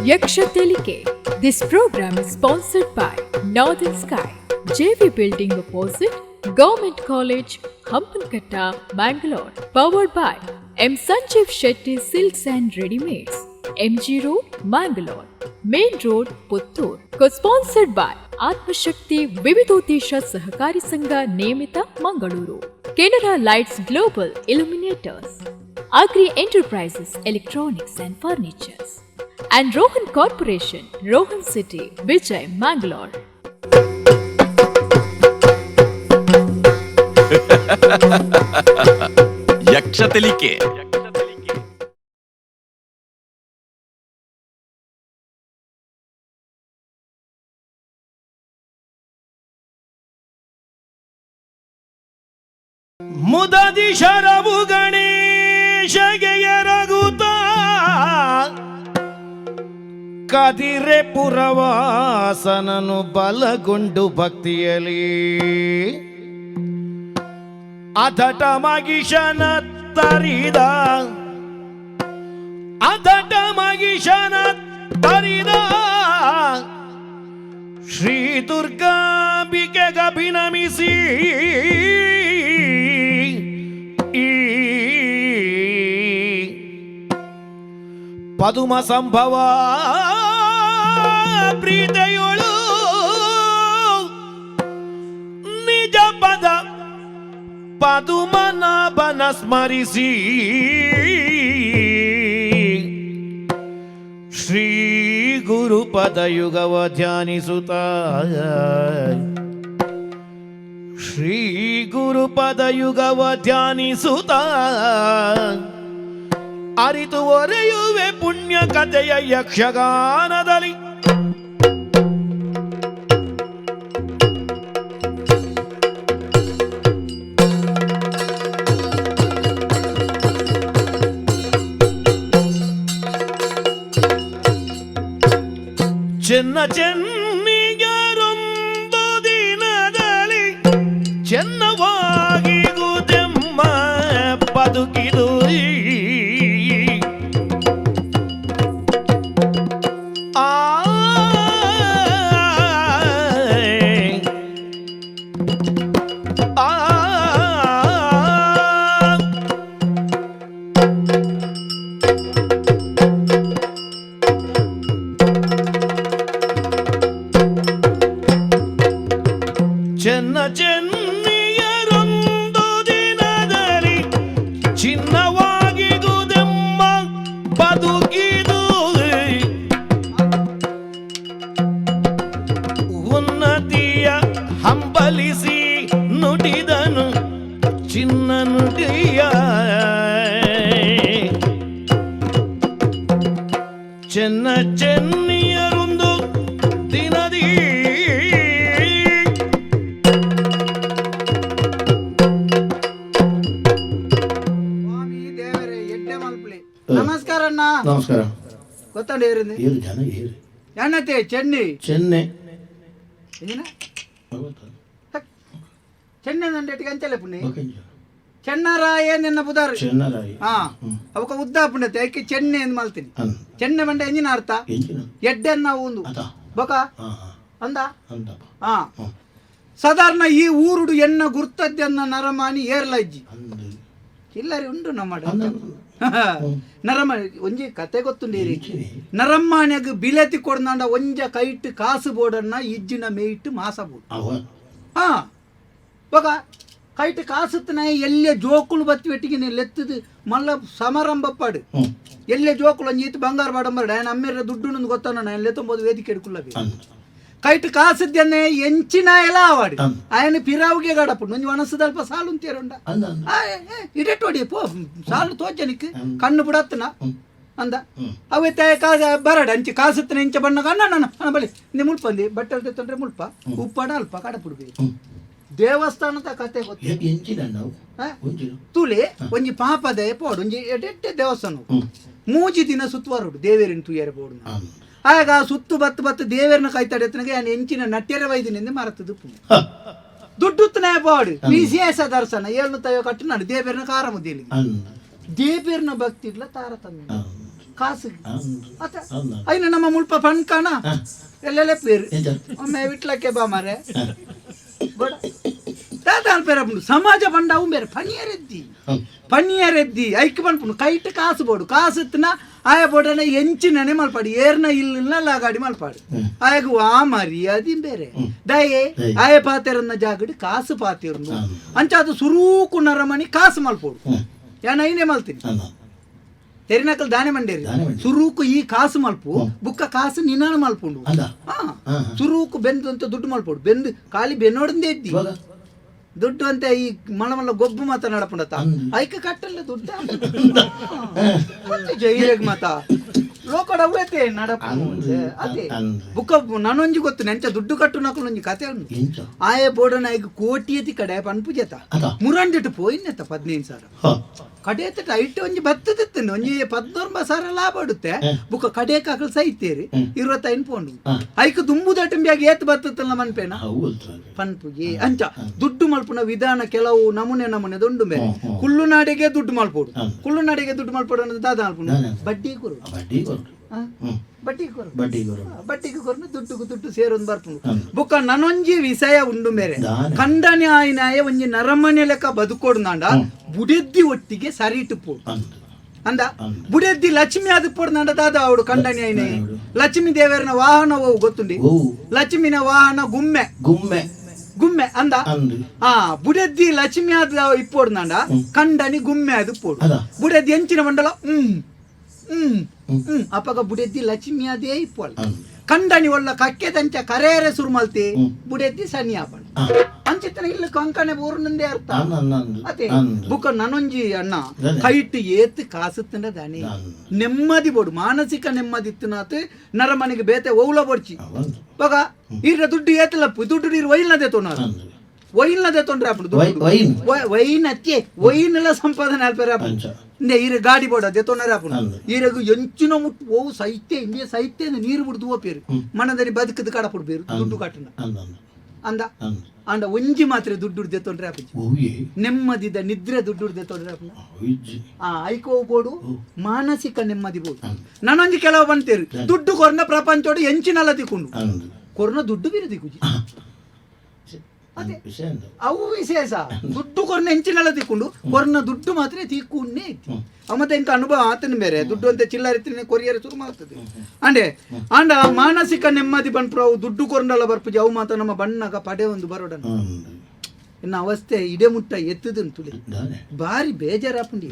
Yaksha Telike. This program is sponsored by Northern Sky, JV Building opposite Government College, Hampankatta, Mangalore. Powered by M. Sanjeev Shetty Silks and Readymades, MG Road, Mangalore, Main Road, Puttur. Co-sponsored by Atmashakti Vividodesha Sahakari Sangha Nemita, Mangaluru. Canara Lights Global Illuminators. Agri Enterprises Electronics and Furnitures. And Rohan Corporation, Rohan City, Vijay, Mangalore. ಯಕ್ಷ ತೆಲಿಕೆ. ಮುದದಿ ಶರವು ಗಣೇಶಗೆ ಎರಗುತ್ತ ಕದಿರೆ ಪುರವಾಸನನು ಬಲಗೊಂಡು ಭಕ್ತಿಯಲಿ ಅದಟ ಮಗಿಷನ ತರಿದ, ಅದಟ ಮಗಿಷನ ತರಿದ ಶ್ರೀ ದುರ್ಗಾಂಬಿಕೆಗಭಿನಮಿಸಿ ಈ ಪದುಮ ಸಂಭವ ಪ್ರೀತೆಯೊಳು ನಿಜ ಪದ ಪದುಮನಾಭನ ಸ್ಮರಿಸಿ ಶ್ರೀ ಗುರು ಪದಯುಗವ ಧ್ಯಾನಿಸುತ್ತ, ಶ್ರೀ ಗುರು ಪದಯುಗವ ಧ್ಯಾನಿಸುತ್ತ ಅರಿತು ಒರೆಯುವೆ ಪುಣ್ಯ ಕಥೆಯ ಯಕ್ಷಗಾನದಲ್ಲಿ. ಚೆನ್ನ ಚೆನ್ನಿಗರೊಂದು ದಿನದಲ್ಲಿ ಚೆನ್ನವಾಗಿಗುದೆಮ್ಮ ಬದುಕಿದು. ಆ ಆ ಚೆನ್ನ ಚೆನ್ನಿಯರೊಂದು ದಿನದಲ್ಲಿ ಚಿನ್ನವಾಗಿಗುದೆಮ್ಮ ಬದುಕಿದು. ಉನ್ನತಿಯ ಹಂಬಲಿಸಿ ನುಡಿದನು ಚಿನ್ನ ನುಡಿಯ. ಚೆನ್ನ ಚೆನ್ನಿಯರೊಂದು ದಿನದಿ. ಸ್ವಾಮಿ ದೇವರೇ ಎಡ್ಡೆ ಮಲ್ಪಲಿ. ನಮಸ್ಕಾರ ಅಣ್ಣ. ನಮಸ್ಕಾರ. ಗೊತ್ತಂಡ ಏರಿಂది? ಏರು ಜನ ಏರು. ಎಣ್ಣತೆ ಚೆನ್ನಿ. ಚೆನ್ನೆ. ಎಂಜಿನ ಚೆನ್ನೆ ನಂಡೆಟ್ಟಿಗೆ ಅಂಚಲೆ ಪುಣ್ಯ ಚೆನ್ನರಾಯ ನಿನ್ನ ಬುದಾರು. ಚೆನ್ನರಾಯಿ. ಹಾ, ಅವಕ ಉದ್ದ ಪುಣ್ಯತೆ ಐಕೆ ಚೆನ್ನೆ ಎಂದು ಮಲ್ತೀನಿ. ಚೆನ್ನೆ ಮಂಡೆ ಎಂಜಿನ ಅರ್ಥ? ಎಂಜಿನ? ಎಡ್ಡೆ ನಾವು ಒಂದು ಅದ. ಬೊಕ ಹಾ ಹಾ. ಅಂದ. ಅಂತಪ್ಪ. ಹಾ, ಸಾಧಾರಣ ಈ ಊರುಡು ಎನ್ನ ಗುರ್ತದ್ದೆನ್ನ ನರಮಾನಿ ಏರ್ಲಜ್ಜಿ. ಅಂದು. ಚಿಲ್ಲರಿ ಉಂಟು ನಮ್ಮ ನರಮ. ಒಂಜಿ ಕತೆ ಗೊತ್ತುಂಡು ಈ ರೀತಿ. ನರಮ್ಮಾನ್ಯಾಗ ಬಿಲೆತಿ ಕೊಡ್ನಾಂಡ ಒಂಜ ಕೈಟ್ ಕಾಸು ಬೋಡನ್ನ ಇಜ್ಜಿನ ಮೇಯಿಟ್ಟು ಮಾಸ ಬೋಡು. ಅವ. ಹಾ, ಬೊಕ ಕೈಟ್ ಕಾಸುತ್ತನ ಎಲ್ಲೆ ಜೋಕುಲು ಬತ್ತಿ வெಟ್ಟಿಗೆ ಲೆತ್ತದು ಮಲ್ಲ ಸಮಾರಂಭ ಪಾಡು. ಎಲ್ಲೆ ಜೋಕುಲು ಒಂಜಿ ಇತ್ತು ಬಂಗಾರ ಬಾಡಂಬಾರ ఆయన ಅಮ್ಮೇರ ದುಡ್ಡು ಗೊತ್ತಾನ ನಾನು ಲೆತ್ತೊಂಬೋದು ವೇದಿಕೆ ಎಡ್ಕುಲ್ಲವೆ. ಅಂದು. ಕೈಟ್ ಕಾಸುದ್ದನ್ನೇ ಎಂಚಿನ ಎಲ್ಲ ಆವಾಡು. ಅಂದ್. ఆయన ಪಿರಾವುಗೆ ಗಡಪು ಒಂಜಿ ವನಸದಲ್ಪ ಸಾಲು ಅಂತೇರುಂಡ. ಅಂದ ಅಂದ. ಇಡೆಟೋಡಿ ಪೋ ಸಾಲು ತೋಜನಿಕ್ ಕಣ್ಣು ಬುಡತ್ತನ ಅಂದ. ಹ್ಮ್. ಅವೆ ಕಾಸ ಬರಡ ಅಂಚೆ ಕಾಸುತ್ತನ ಇಂಚ ಬಣ್ಣ ಅಣ್ಣ ಅಣ್ಣ ಅಣ್ಣ ಬಳಿ ನೀ ಮುಳ್ಪಂದಿ ಬಟ್ಟೆ ತೊಂದ್ರೆ ಮುಳ್ಪ ಉಪ್ಪಾಡ ಅಲ್ಪ ಕಡಪುಡ್ಬಿ. ದೇವಸ್ಥಾನದ ಕತೆ ಗೊತ್ತು? ಎಂಚಿನ ನಾವು? ಆ? ಒಂಜಿನ. ತುಲೆ ಒಂಜಿ ಪಾಪದ ಪೋಡು ಒಂಜಿ ಎಡೆಟ್ಟೆ ದೇವಸ್ಥಾನ ಮೂಜಿ ದಿನ ಸುತ್ತುವರುಡು ದೇವೇರಿನ ತುಯ್ಯರೆ ಪೋಡು. ಅಂದ. ಆಗ ಆ ಸುತ್ತು ಬತ್ತು ಬತ್ತು ದೇವೇರನ ಕೈತಡೆ ಎತ್ತನಗೆ ఆయన ಎಂಚಿನ ನಟ್ಯರ ವೈದ್ಯನಿಂದ ಮರತದು ಪುಣ್ಯ ದುಡ್ಡುತ್ತನೇ ಪಾಡು ವಿಶೇಷ ದರ್ಶನ ಏಳ್ನು ತಯೋ ಕಟ್ಟನಾಡು ದೇವೇರನ ಕಾರಮುದ್ದಿಲಿ. ಅಂದ. ದೇವೇರನ ಭಕ್ತಿಗ್ಲ ತಾರತಮ್ಯ. ಅಂದ. ಕಾಸು ಅತ ಐನ ನಮ್ಮ ಮುಲ್ಪ ಪಣ್ಕಾಣ ಎಲ್ಲೆಲ್ಲ ಪೇರು ಒಮ್ಮೆ ವಿಟ್ಲಕ್ಕೆ ಬಾ ಮಾರೆ ಬೋಡ ತಾತ ಅಲ್ಪೇರ ಸಮಾಜ ಬಂಡ ಅವು ಬೇರೆ ಪನಿಯರೆದ್ದಿ ಪನಿಯರೆದ್ದಿ ಐಕ್ ಪನ್ಪುಂಡು ಕೈಟ್ ಕಾಸು ಬೋಡು ಕಾಸುತ್ನ ಆಯ ಬೋಡನ ಎಂಚಿನನೆ ಮಲ್ಪಾಡು ಏರ್ನ ಇಲ್ಲ ಲಾಗಾಡಿ ಮಲ್ಪಾಡು ಆಯಗ ಆ ಮರ್ಯಾದಿ ಬೇರೆ ದಯೆ ಆಯ ಪಾತೆರನ್ನ ಜಾಗಡಿ ಕಾಸು ಪಾತಿರ್ನು ಅಂಚ ಅದು ಸುರೂಕು ನರಮಣಿ ಕಾಸು ಮಲ್ಪೋಡು ಯಾನ ಐನೇ ಮಲ್ತೀನಿ ತೆರಿನಕಲ್ ದಾನೆ ಮಂಡೇರಿ ಸುರೂಕು ಈ ಕಾಸು ಮಲ್ಪು ಬುಕ್ಕ ಕಾಸು ನಿನ್ನಾನ ಮಲ್ಪುಂಡು ಸುರೂಕು ಬೆಂದು ಅಂತ ದುಡ್ಡು ಮಲ್ಪೋಡು ಬೆಂದು ಖಾಲಿ ಬೆನ್ನೋಡಂದೇ ಇದ್ದಿ ದುಡ್ಡು ಅಂತ ಈ ಮಳ ಮಲ್ಲ ಗೊಬ್ಬು ಮಾತ ನಡಪುಂಡತ ಐಕ ಕಟ್ಟಲ್ಲ ದುಡ್ಡು ಜೈರೇಗ್ ಮಾತ ಲೋಕಡ ಅವೈತೆ ನಡಪ ಅದೇ ಬುಕ್ಕ ನಾನೊಂಜಿ ಗೊತ್ತು ನೆಂಚ ದುಡ್ಡು ಕಟ್ಟು ನಕಲೊಂಜಿ ಕತೆ ಉಂಡು ಆಯೆ ಬೋಡನ ಐಗ ಕೋಟಿ ಎತಿ ಕಡೆ ಪನ್ಪುಜತ ಮುರಂಡಿಟ್ಟು ಪೋಯಿನೆತ್ತ 15,000 ಕಡೆತ ಐಟ್ ಒಂಜಿ ಬತ್ತದಿತ್ತು ಒಂಜಿ 19,000 ಲಾಭ ಇಡುತ್ತೆ ಬುಕ್ಕ ಕಡೆಕ ಅಕಲ್ ಸೈತೇರಿ 25 ಪೋಂಡು ಐಕ್ ದುಂಬುದಟಂಬಿಯಾಗಿ ಏತ್ ಬತ್ತಲ್ಲ ಮನ್ಪೇನ ಪನ್ಪುಜಿ ಅಂಚ ದುಡ್ಡು ಮಲ್ಪುನ ವಿಧಾನ ಕೆಲವು ನಮೂನೆ ನಮೂನೆ ದುಂಡು ಮೇಲೆ ಕುಳ್ಳುನಾಡಿಗೆ ದುಡ್ಡು ಮಲ್ಪೋಡು ಕುಳ್ಳುನಾಡಿಗೆ ದುಡ್ಡು ಮಲ್ಪೋಡು ಅನ್ನೋದು ದಾದ ಮಲ್ಪುಂಡು ಬಡ್ಡಿ ಕೊರು ಬಡ್ಡಿ ಕೊರು ಬಡ್ಡಿಗೆ ಕೊರು ದುಡ್ಡುಗು ದುಡ್ಡು ಸೇರೊಂದು ಬರ್ಪುಂಡು ಬುಕ್ಕ ನನೊಂಜಿ ವಿಷಯ ಉಂಡು ಮೇರೆ ಕಂಡನೆ ಆಯ್ನಾಯ ಒಂಜಿ ನರಮನೆ ಲೆಕ್ಕ ಬದುಕೋಡು ನಾಂಡ ಬುಡೆದ್ದಿ ಒಟ್ಟಿಗೆ ಸರಿ ಇಟ್ಟು ಅಂದ ಬುಡೆದ್ದಿ ಲಕ್ಷ್ಮಿ ಅದು ಪೋಡು ದಾದ ಅವಡು ಕಂಡನಿ ಆಯ್ನೆ ಲಕ್ಷ್ಮಿ ದೇವರನ ವಾಹನ ಓವು ಗೊತ್ತುಂಡಿ ಲಕ್ಷ್ಮಿನ ವಾಹನ ಗುಮ್ಮೆ ಗುಮ್ಮೆ ಗುಮ್ಮೆ ಅಂದ ಆ ಬುಡೆದ್ದಿ ಲಕ್ಷ್ಮಿ ಆದ ಇಪ್ಪೋಡು ನಾಂಡ ಕಂಡನಿ ಗುಮ್ಮೆ ಅದು ಪೋಡು ಬುಡೆದ್ದಿ ಎಂಚಿನ ಮಂಡಲ ಹ್ಮ್ ಹ್ಮ್ ಹ್ಮ್ ಅಪ್ಪಗ ಬುಡೆದ್ದಿ ಲಕ್ಷ್ಮಿ ಅದೇ ಇಪ್ಪೋಳು ಕಂಡನಿ ಒಳ್ಳ ಕಕ್ಕೆದಂಚ ಕರೇರೆ ಸುರುಮಲ್ತಿ ಬುಡೆದ್ದಿ ಸನಿ ಆಪಣ ಅಂಚಿತ್ತನ ಇಲ್ಲ ಕಂಕಣೆ ಊರ್ನಂದೇ ಅರ್ಥ ಅದೇ ಬುಕ್ಕ ನನೊಂಜಿ ಅಣ್ಣ ಕೈಟ್ ಏತ್ ಕಾಸುತ್ತಂಡ ದಾನಿ ನೆಮ್ಮದಿ ಬೋಡು ಮಾನಸಿಕ ನೆಮ್ಮದಿ ಇತ್ತನಾತ್ ನರಮನಿಗೆ ಬೇತೆ ಓವ್ಲ ಬೊಡ್ಚಿ ಬಗ ಈರ ದುಡ್ಡು ಏತಲಪ್ಪು ದುಡ್ಡು ನೀರು ಒಯ್ಲದೆ ತೊನಾರ ಒಯ್ಲದೆ ತೊಂದ್ರೆ ಅಪ್ಪು ವೈನ್ ಅತ್ತೆ ವೈನ್ ಎಲ್ಲ ಸಂಪಾದನೆ ಅಲ್ಪೇರ ಇಂದೆ ಈರ ಗಾಡಿ ಬೋಡ ಅದೇ ತೊಂದರೆ ಆಪುಂಡು ಈರಗು ಎಂಚಿನ ಮುಟ್ಟು ಓವು ಸೈತೆ ಇಂದೇ ಸೈತೆ ನೀರು ಬಿಡ್ದು ಓಪೇರು ಮನದಲ್ಲಿ ಬದುಕದ ಕಡಪುಡು ಬೇರು ದುಡ್ಡು ಕಟ್ಟನ ಅಂದ ಅಂಡ ಒಂಜಿ ಮಾತ್ರ ದುಡ್ಡು ತೊಂದರೆ ಆಪುಜಿ ನೆಮ್ಮದಿದ ನಿದ್ರೆ ದುಡ್ಡು ತೊಂದರೆ ಆಪುಂಡು ಆ ಐಕೋ ಬೋಡು ಮಾನಸಿಕ ನೆಮ್ಮದಿ ಬೋಡು ನಾನೊಂಜಿ ಕೆಲವು ಬಂತೇರು ದುಡ್ಡು ಕೊರ್ನ ಪ್ರಪಂಚೋಡು ಎಂಚಿನಲ್ಲ ತಿಕ್ಕೊಂಡು ಕೊರ್ನ ದುಡ್ಡು ಬೀರು ದಿಕ್ಕುಜಿ ಅದೇ ಅವು ವಿಶೇಷ ದುಡ್ಡು ಕೊರ್ನ ಎಂಚಿನೆಲ್ಲ ತಿಕ್ಕೊಂಡು ಕೊರ್ನ ದುಡ್ಡು ಮಾತ್ರ ತಿಕ್ಕೊಂಡೇ ಇತ್ತು ಮತ್ತೆ ಇಂಕ ಅನುಭವ ಆತನ ಬೇರೆ ದುಡ್ಡು ಅಂತ ಚಿಲ್ಲರೆ ಕೊರಿಯರ್ ಶುರು ಮಾಡ್ತದೆ ಅಂಡೆ ಅಂಡ ಮಾನಸಿಕ ನೆಮ್ಮದಿ ಬಂದ್ಪ್ರ ಅವು ದುಡ್ಡು ಕೊರ್ನಲ್ಲ ಬರ್ಪುಜಿ ಅವು ಮಾತ್ರ ನಮ್ಮ ಬಣ್ಣಗ ಪಡೆ ಒಂದು ಬರೋಡನ ಇನ್ನು ಅವಸ್ಥೆ ಇಡೆ ಮುಟ್ಟ ಎತ್ತದನ್ ತುಳಿ ಬಾರಿ ಬೇಜಾರಾಪುಂಡಿ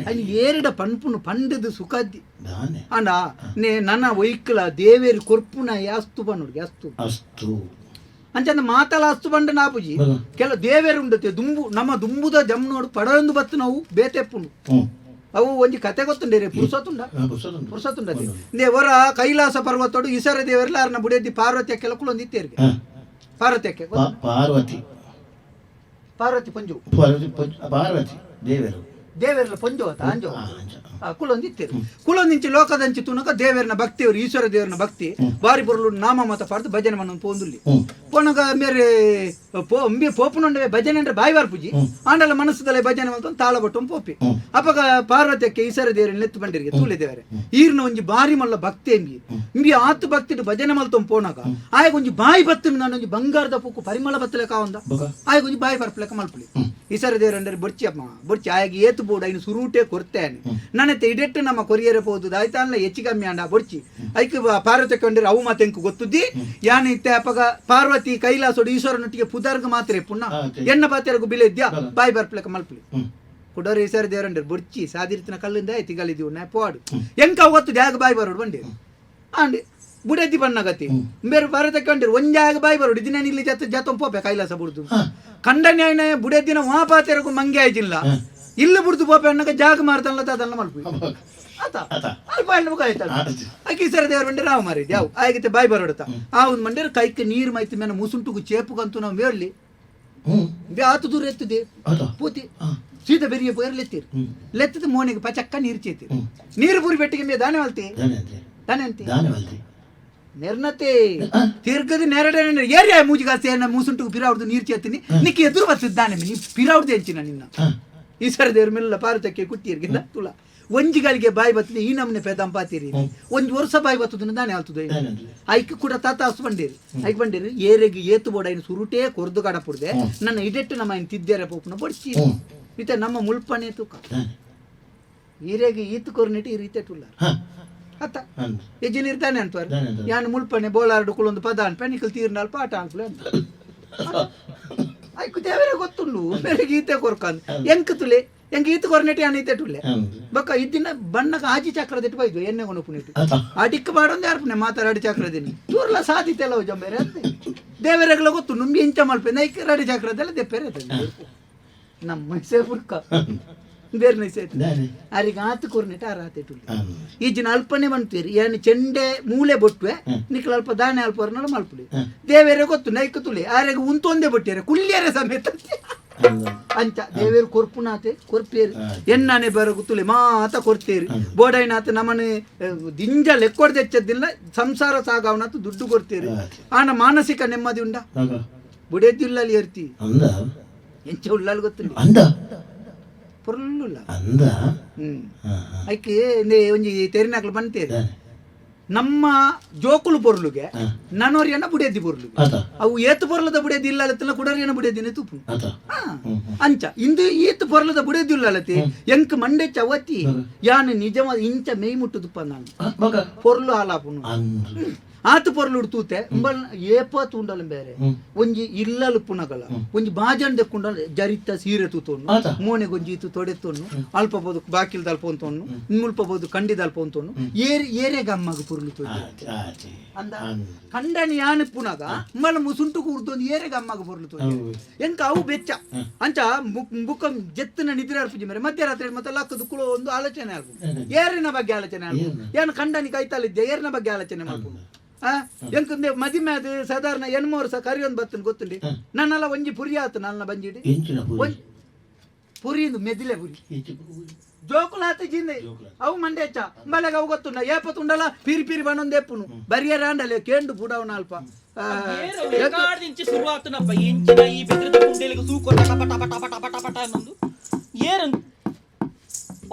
ಅಲ್ಲಿ ಏರಡ ಪನ್ಪುನು ಪಂಡದು ಸುಖದ್ದಿ ಅಂಡ ನೇ ನನ್ನ ಒಯ್ಕಲ ದೇವೇರು ಕೊರ್ಪುನ ಯಾಸ್ತು ಬನ್ನೋಡು ಯಾಸ್ತು ಅಸ್ತು ಅಂಚಂದ ಮಾತಲ ಅಸ್ತು ಬಂಡ ನಾಪುಜಿ ಕೆಲ ದೇವೇರು ಉಂಡತೆ ದುಂಬು ನಮ್ಮ ದುಂಬುದ ಜಮ್ನೋಡು ಪಡೊಂದು ಬತ್ತು ನಾವು ಬೇತೆಪ್ಪುಂಡು ಅವು ಒಂಜಿ ಕತೆ ಗೊತ್ತುಂಡೆ ರೇ ಪುರುಸತುಂಡ ಪುರುಸತುಂಡ ದೇವರ ಕೈಲಾಸ ಪರ್ವತೋಡು ಈಶ್ವರ ದೇವರೆಲ್ಲ ಅರ್ನ ಬುಡಿಯದ್ದಿ ಪಾರ್ವತಿಯ ಕೆಲ ಕುಲೊಂದಿತ್ತೇರಿಗೆ ಪಾರ್ವತಿಯಕ್ಕೆ ಪಾರ್ವತಿ ಪಾರ್ವತಿ ಪಂಜು ಪಾರ್ವತಿ ದೇವರು ದೇವರೆಲ್ಲ ಪಂಜು ಆತ ಅಂಜು ಕುಲೊಂದಿತ್ತೇರು ಕುಲೊಂದಿಂಚಿ ಲೋಕದಂಚಿ ತುನಕ ದೇವರನ ಭಕ್ತಿಯವರು ಈಶ್ವರ ದೇವರನ ಭಕ್ತಿ ಬಾರಿ ಬರಲು ನಾಮ ಮತ ಪಾಡ್ದು ಭಜನೆ ಮಣ್ಣು ಪೋಂದುಲ್ಲಿ ಪೋನಗ ಮೇರೆ ಪೋ ಅಂಬಿ ಪೋಪುನೊಂಡವೆ ಭಜನೆ ಅಂದ್ರೆ ಬಾಯಿ ವಾರ್ಪುಜಿ ಆಂಡಲ ಮನಸ್ಸುದಲ್ಲೇ ಭಜನೆ ಮಂತ ತಾಳ ಬಟ್ಟು ಪೋಪಿ ಅಪಗ ಪಾರ್ವತಿಯಕ್ಕೆ ಈಶ್ವರ ದೇವರನ್ನ ನೆತ್ತು ಬಂಡಿರಿಗೆ ತೂಲೆ ದೇವರೇ ಈರ್ನ ಒಂಜಿ ಬಾರಿ ಮಲ್ಲ ಭಕ್ತಿ ಎಂಬಿ ಇಂಬಿ ಆತು ಭಕ್ತಿ ಭಜನೆ ಮಲ್ತೊಂ ಪೋನಗ ಆಯಗ ಒಂಜಿ ಬಾಯಿ ಬತ್ತು ನಾನೊಂಜಿ ಬಂಗಾರದ ಪೂಕು ಪರಿಮಳ ಬತ್ತಲೆಕ ಅವಂದ ಆಯಗ ಒಂಜಿ ಬಾಯಿ ಬರ್ಪಲೆಕ ಮಲ್ಪುಲಿ ಈಶ್ವರ ದೇವರಂದ್ರೆ ಬೊರ್ಚಿ ಅಮ್ಮ ಬೊರ್ಚಿ ಆಯಗ ಏತು ಬೋಡು ಐನು ಸುರೂಟೆ ಕೊರ್ತೆ ನನತ್ತೆ ಇಡೆಟ್ಟು ನಮ್ಮ ಕೊರಿಯರೆ ಪೋದು ಆಯ್ತಾನ್ಲ ಹೆಚ್ಚು ಕಮ್ಮಿ ಅಂಡ ಬೊರ್ಚಿ ಐಕ್ ಪಾರ್ವತಿ ಕೊಂಡ್ರೆ ಅವು ಮಾತೆಂಕು ಗೊತ್ತುದ್ದಿ ಯಾನ ಇತ್ತೆ ಅಪಗ ಪಾರ್ವತಿ ಕೈಲಾಸೋಡು ಈಶ್ವರನೊಟ್ಟಿಗೆ ಪುದರ್ಗ ಮಾತ್ರೆ ಪುಣ್ಣ ಎಣ್ಣ ಪಾತೆರಗು ಬಿಲೆ ಇದ್ಯಾ ಬಾಯಿ ಬರ್ಪಲೆಕ ಮಲ್ಪುಲಿ ಕುಡೋರು ಈಶ್ವರ ದೇವರಂಡ್ರೆ ಬೊರ್ಚಿ ಸಾದಿರ್ತಿನ ಕಲ್ಲಿಂದ ತಿಗಲಿದ್ದೀವಿ ನಾ ಪೋಡು ಎಂಕ ಗೊತ್ತು ಜಾಗ ಬಾಯಿ ಬರೋಡು ಬಂಡಿ ಆಂಡಿ ಬುಡದಿ ಬಣ್ಣಗತಿ ಬೇರೆ ಭಾರತಕ್ಕೆ ಕಂಡಿರು ಒಂಜಾಗ ಬಾಯಿ ಬರೋಡು ದಿನ ಇಲ್ಲಿ ಜತ ಜತಂ ಪೋಪೆ ಕೈಲಾಸ ಬುಡ್ದು ಕಂಡನ್ಯಾಯನ ಬುಡದಿನ ವಾಪಾತೆರಗು ಮಂಗೆ ಆಯ್ಜಿಲ್ಲ ಇಲ್ಲ ಬುಡ್ದು ಪೋಪೆ ಅಣ್ಣಗ ಜಾಗ ಮಾರ್ತಲ್ಲ ಅದನ್ನ ಮಲ್ಪು ಆತ ಅಲ್ಪ ಹಣ್ಣು ಆಯ್ತಲ್ಲ ಆಕೆ ಸರ ದೇವರು ಬಂಡೆ ರಾವ್ ಮಾರಿದ್ ಯಾವ ಆಯ್ಕೆ ಬಾಯಿ ಬರೋಡತ ಆ ಒಂದು ಮಂಡ್ಯರು ಕೈಗೆ ನೀರು ಮೈತಿ ಮೇನ ಮುಸುಂಟುಗು ಚೇಪುಗಂತೂ ನಾವು ಮೇರ್ಲಿ ಆತು ದೂರ ಎತ್ತದೆ ಪೂತಿ ಸೀದಾ ಬೆರಿಯ ಪೋಯರ್ ಲೆತ್ತೀರಿ ಲೆತ್ತದ ಮೋನಿಗೆ ಪಚಕ್ಕ ನೀರು ಚೇತಿ ನೀರು ಪೂರಿ ಬೆಟ್ಟಿಗೆ ಮೇ ದಾನೆ ಮಲ್ತಿ ದಾನೆ ಅಂತಿ ನೆರ್ನತೆ ತಿರ್ಗದ ನೆರಡೆ ಏರಿಯಾ ಮೂಜಿಗಾಸ್ತಿ ಮೂಸುಂಟುಗು ಪಿರಾವ್ದು ನೀರು ಚೇತೀನಿ ನಿಕ್ಕೆ ಎದುರು ಬರ್ತಿದ್ದಾನೆ ನೀ ಪಿರಾವ್ದು ಎಂಚಿನ ನಿನ್ನ ಈಶ್ವರ ದೇವ್ರ ಮೆಲ್ಲ ಪಾರುತಕ್ಕೆ ಕುಟ್ಟಿಯರ್ಗಿಲ್ಲ ತುಳ ಒಂಜಿ ಗಳಿಗೆ ಬಾಯಿ ಬತ್ತದೆ ಈ ನಮ್ಮನೆ ಪೆದಂಪಾತಿರಿ ಒಂಜಿ ವರ್ಷ ಬಾಯಿ ಬತ್ತದ ದಾನೆ ಆಲ್ತದೆ. ಐಕ್ ಕೂಡ ತಾತಾಸು ಬಂಡೇರಿ ಐಕ್ ಬಂಡೇರಿ ಏರೆಗ್ ಏತು ಬೋಡ ಐನ್ ಸುರುಟೇ ಕೊರ್ದು ಕಡಪುಡ್ದೆ ನನ್ನ ಇಡೆಟ್ಟು ನಮ್ಮ ಐನ್ ತಿದ್ದೇರ ಪೋಪುನ ಬೊಡ್ಚಿ ಇತ್ತೆ ನಮ್ಮ ಮುಲ್ಪನೆ ತೂಕ ಈರೆಗ್ ಈತು ಕೊರ್ನಿಟ್ಟು ಈ ರೀತಿ ತುಲ್ಲಾರ ಅತ್ತ ಯಜ್ಜಿ ಇರ್ತಾನೆ ಅಂತಾರೆ ಯಾನ್ ಮುಲ್ಪನೆ ಬೋಲಾರ್ಡು ಕುಲೊಂದು ಪದ ಅನ್ಪೆ ನಿಕಲ್ ತೀರ್ನಾಲ್ ಪಾಠ ಅನ್ಪಲೆ ಅಂತ ಐಕು ದೇವರೇ ಗೊತ್ತುಂಡು ಬೇರೆ ಗೀತೆ ಕೊರ್ಕಂದ್ ಎಂಕ್ ತುಲೆ ಎಂಕ್ ಈತ ಕೊರ್ನೆಟ್ ಯಾನ್ ಈತೆ ತುಲೆ ಬೊಕ್ಕ ಇದ್ದಿನ ಬಣ್ಣಕ ಆಜಿ ಚಕ್ರದಿಟ್ಟು ಬೈದು ಎಣ್ಣೆ ಕೊನಪುನಿಟ್ಟು ಅಡಿಕ್ ಬಾಡೊಂದು ಯಾರ್ಪುನೆ ಮಾತಾಡ ಅಡಿ ಚಕ್ರದಿನಿ ತೂರ್ಲ ಸಾಧಿತೆ ಅಲ್ಲ ಜಂಬೇರೆ ಅಂತೆ ದೇವರೆಗ್ಲ ಗೊತ್ತು ನುಂಬಿ ಇಂಚ ಮಲ್ಪೆ ನೈಕ್ ರಡಿ ಚಕ್ರದೆಲ್ಲ ದೆಪ್ಪೆರೆ ನಮ್ಮ ಸೇಫುಡ್ಕ ಬೇರೆ ನೈಸೆ ಅರಿಗೆ ಆತು ಕೊರ್ನೆಟ್ ಆರ ಆತೆ ತುಲೆ ಈ ಜಿನ ಅಲ್ಪನೆ ಬಂತೀರಿ ಏನು ಚೆಂಡೆ ಮೂಲೆ ಬೊಟ್ಟುವೆ ನಿಕ್ಲ ಅಲ್ಪ ದಾನೆ ಅಲ್ಪ ಹೊರನಲ್ಲ ಮಲ್ಪುಲಿ ದೇವೇರೆ ಗೊತ್ತು ನೈಕ್ ತುಲೆ ಆರೆಗೆ ಉಂತೊಂದೇ ಬೊಟ್ಟಿಯರೆ ಕುಲ್ಯರೆ ಸಮೇತ ಅಂಚ ದೇವೇರು ಕೊರ್ಪುನಾತೆ ಕೊರ್ಪೇರು ಎನ್ನಾನೆ ಬರಗು ತುಲೆ ಮಾತ ಕೊರ್ತೇರು ಬೋಡೈನಾಥ ನಮನೆ ದಿಂಜ ಲೆಕ್ಕೊಡ್ದೆಚ್ಚದಿಲ್ಲ ಸಂಸಾರ ಸಾಗವನಾಥ ದುಡ್ಡು ಕೊಡ್ತೇರು ಆನ ಮಾನಸಿಕ ನೆಮ್ಮದಿ ಉಂಡ ಬುಡೆದ್ದಿಲ್ಲಲ್ಲಿ ಏರ್ತಿ ಎಂಚ ಉಳ್ಳಾಲ್ ಗೊತ್ತಿಲ್ಲ ಪೊರ್ಲುಲ್ಲ. ಹ್ಮ್ ಐಕ್ ಒಂಜಿ ತೆರಿನಾಕ್ಲು ಬಂತೇರು ನಮ್ಮ ಜೋಕುಲು ಪೊರ್ಲುಗೆ ನನೋರಿಯನ್ನ ಬುಡಿಯದ್ದಿ ಪೊರ್ಲುಗೆ ಅವು ಏತು ಪೊರ್ಲದ ಬುಡಿಯದ್ದಿ ಇಲ್ಲ ಅಲತ್ತಲ್ಲ ಕುಡರಿಯನ್ನ ಬುಡಿಯದ್ದಿನ ತುಪ್ಪು. ಅಂಚ ಇಂದು ಈತ್ ಪೊರ್ಲದ ಬುಡಿಯದ್ದಿ ಇಲ್ಲ ಅಲತಿ ಎಂಕ್ ಮಂಡೆ ಚವತಿ ಯಾನು ನಿಜವಾದ ಇಂಚ ಮೇಯ್ ಮುಟ್ಟುದುಪ್ಪ ನಾನು ಪೊರ್ಲು ಹಾಲಾಪುನು ಆತು ಪೊರ್ಲು ತೂತೆ ಉಂಬಲ್ ಏಪ ತೂಂಡಲ ಬೇರೆ ಒಂಜಿ ಇಲ್ಲಲು ಪುನಗಲ ಒಂಜಿ ಬಾಜನ್ ದೆಕ್ಕೊಂಡಲ ಜರಿತ ಸೀರೆ ತೂತೊನ್ನು ಮೋನೆಗೊಂಜಿ ಇತ್ತು ತೊಡೆತೊನ್ನು ಅಲ್ಪ ಬೋದು ಬಾಕಿಲ್ದ ಅಲ್ಪ ಅಂತೊನ್ನು ಮುಲ್ಪ ಬೋದು ಕಂಡಿದ ಅಲ್ಪ ಅಂತೊನ್ನು ಏರ್ ಏರೆಗ ಅಮ್ಮಗ ಪುರ್ಲು ತೋಜಿ ಅಂದ ಕಂಡನಿ ಯಾನ್ ಪುನಗ ಉಂಬಲ ಮುಸುಂಟು ಕೂರ್ದೊಂದು ಏರೆಗ ಅಮ್ಮಗ ಪೊರ್ಲು ತೋಜಿ ಎಂಕ ಅವು ಬೆಚ್ಚ ಅಂಚ ಬುಕ್ಕ ಜೆತ್ತಿನ ನಿದ್ರೆ ಅರ್ಪುಜಿ ಮೇರೆ ಮಧ್ಯರಾತ್ರಿ ಮತ್ತೆ ಲಕ್ಕದ ಕುಳೋ ಒಂದು ಆಲೋಚನೆ ಆಲ್ಪುಂಡು ಏರಿನ ಬಗ್ಗೆ ಆಲೋಚನೆ ಆಲ್ಪುಂಡು ಏನು ಕಂಡನಿ ಕೈತಾಲಿದ್ದೆ ಏರಿನ ಬಗ್ಗೆ ಆಲೋಚನೆ ಮಾಡ್ಕೊಂಡು ಎಂಕಂದೆ ಮದಿಮೆ ಅದು ಸಾಧಾರಣ ಎನ್ಮೋರು ಸಹ ಕರಿಯೊಂದು ಬತ್ತನ್ ಗೊತ್ತುಂಡಿ ನನ್ನೆಲ್ಲ ಒಂಜಿ ಪುರಿ ಆತು ನನ್ನ ಬಂಜಿಡಿ ಪುರಿ ಇಂದು ಮೆದಿಲೆ ಪುರಿ ಜೋಕುಲಾತ ಜಿಂದೆ ಅವು ಮಂಡೇಚ ಬಲೆಗ ಅವು ಗೊತ್ತುಂಡ ಏಪ ತುಂಡಲ ಪಿರಿ ಪಿರಿ ಬಣ್ಣೊಂದು ಎಪ್ಪುನು ಬರಿಯರ ಆಂಡಲೆ ಕೇಂಡು ಬುಡವನ ಅಲ್ಪ ರಿಕಾರ್ಡ್ ಶುರು ಆತನಪ್ಪ ಎಂಚಿನ ಈ ಬೆದ್ರದ ಕುಂಡೇಲಿಗೆ ಸೂಕೊಟ್ಟ ಪಟ ಪಟ ಪಟ ಪಟ ಪಟ ಅನ್ನೊಂದು ಏರಂದು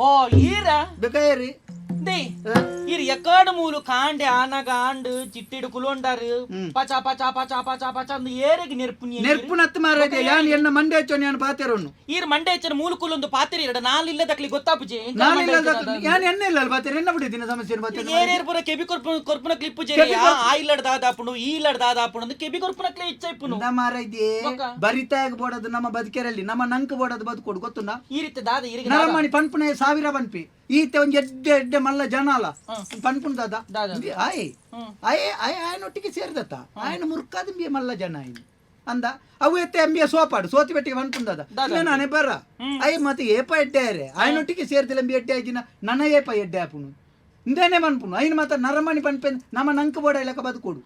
ಓ ಈರ ಬೇಕಾಯರಿ they ಈರ್ ಎಕಾಡು ಮೂಲು ಕಾಂಡೆ ಆನಗ ಆಂಡ್ ಚಿಟ್ಟಿಡು ಕುಲೊಂಡಾರು ಪಚ ಪಚ ಪಚ ಪಚ ಪಚ ಅಂದು ಏರೆಗ್ ನೆರ್ಪುನಿ ನೆರ್ಪುನತ್ತು ಮಾರಾಯ್ದೆ ಯಾನ್ ಎನ್ನ ಮಂಡೇಚೋ ಯಾನ್ ಪಾತೆರೊನ್ನು ಈರ್ ಮಂಡೇಚನ ಮೂಲು ಕುಲೊಂದು ಪಾತಿರಿ ಎರಡ ನಾಲ್ ಇಲ್ಲ ದಕ್ಲಿ ಗೊತ್ತಾಪುಜೆ ನಾನಿಲ್ಲ ಯಾನ್ ಎನ್ನ ಇಲ್ಲ ಪಾತೆರ ಎನ್ನ ಬಿಡಿದಿನ ಸಮಸ್ಯೆ ಪಾತೆರ ಏರೇರ್ ಪೂರ ಕೆಬಿ ಕೊರ್ಪು ಕೊರ್ಪುನ ಕ್ಲಿಪ್ ಜರಿ ಆ ಇಲ್ಲಡ್ ದಾದಾಪುಣು ಈ ಇಲ್ಲಡ್ ದಾದಾಪುಣು ಅಂದು ಕೆಬಿ ಕೊರ್ಪುನ ಕ್ಲೇ ಇಚ್ಛ ಇಪ್ಪುನು ಮಾರಾಯ್ದೆ ಬರಿತಾಗ ಬೋಡದು ನಮ್ಮ ಬದುಕೆರಲ್ಲಿ ನಮ್ಮ ನಂಕ್ ಬೋಡದು ಬದುಕೋಡು ಗೊತ್ತುಂಡ ಈ ರೀತಿ ದಾದ ಈರಿಗೆ ನರಮಣಿ ಪನ್ಪುನೆ ಸಾವಿರ ಪನ್ಪಿ ಈತೆ ಒಂಜಿ ಎಡ್ಡೆ ಎಡ್ಡೆ ಮಲ್ಲ ಜನ ಅಲ್ಲ ಪನ್ಪುನ್ ದಾದ ಆಯ್ ಆಯ್ ಆಯ್ ಆಯನೊಟ್ಟಿಗೆ ಸೇರಿದತ್ತ ಆಯನ ಮುರ್ಕಾದ ಅಂಬಿಯ ಮಲ್ಲ ಜನ ಆಯ್ನ ಅಂದ ಅವು ಎತ್ತೆ ಅಂಬಿಯ ಸೋಪಾಡು ಸೋತಿ ಬೆಟ್ಟಿಗೆ ಪನ್ಪುನ್ ದಾದ ನಾನೇ ಬರ ಆಯ್ ಮತ್ತೆ ಏಪ ಎಡ್ಡೆ ಆಯ್ರೆ ಆಯನೊಟ್ಟಿಗೆ ಸೇರ್ದಿಲ್ಲ ಅಂಬಿ ಎಡ್ಡೆ ಆಯ್ಜಿನ ನನ್ನ ಏಪ ಎಡ್ಡೆ ಆಪುನು ಇಂದೇನೆ ಪನ್ಪುನು ಐನ ಮಾತ್ರ ನರಮಣಿ ಪನ್ಪೆ ನಮ್ಮ ನಂಕ್ ಬೋಡ ಇಲ್ಲಕ ಬದುಕೋಡು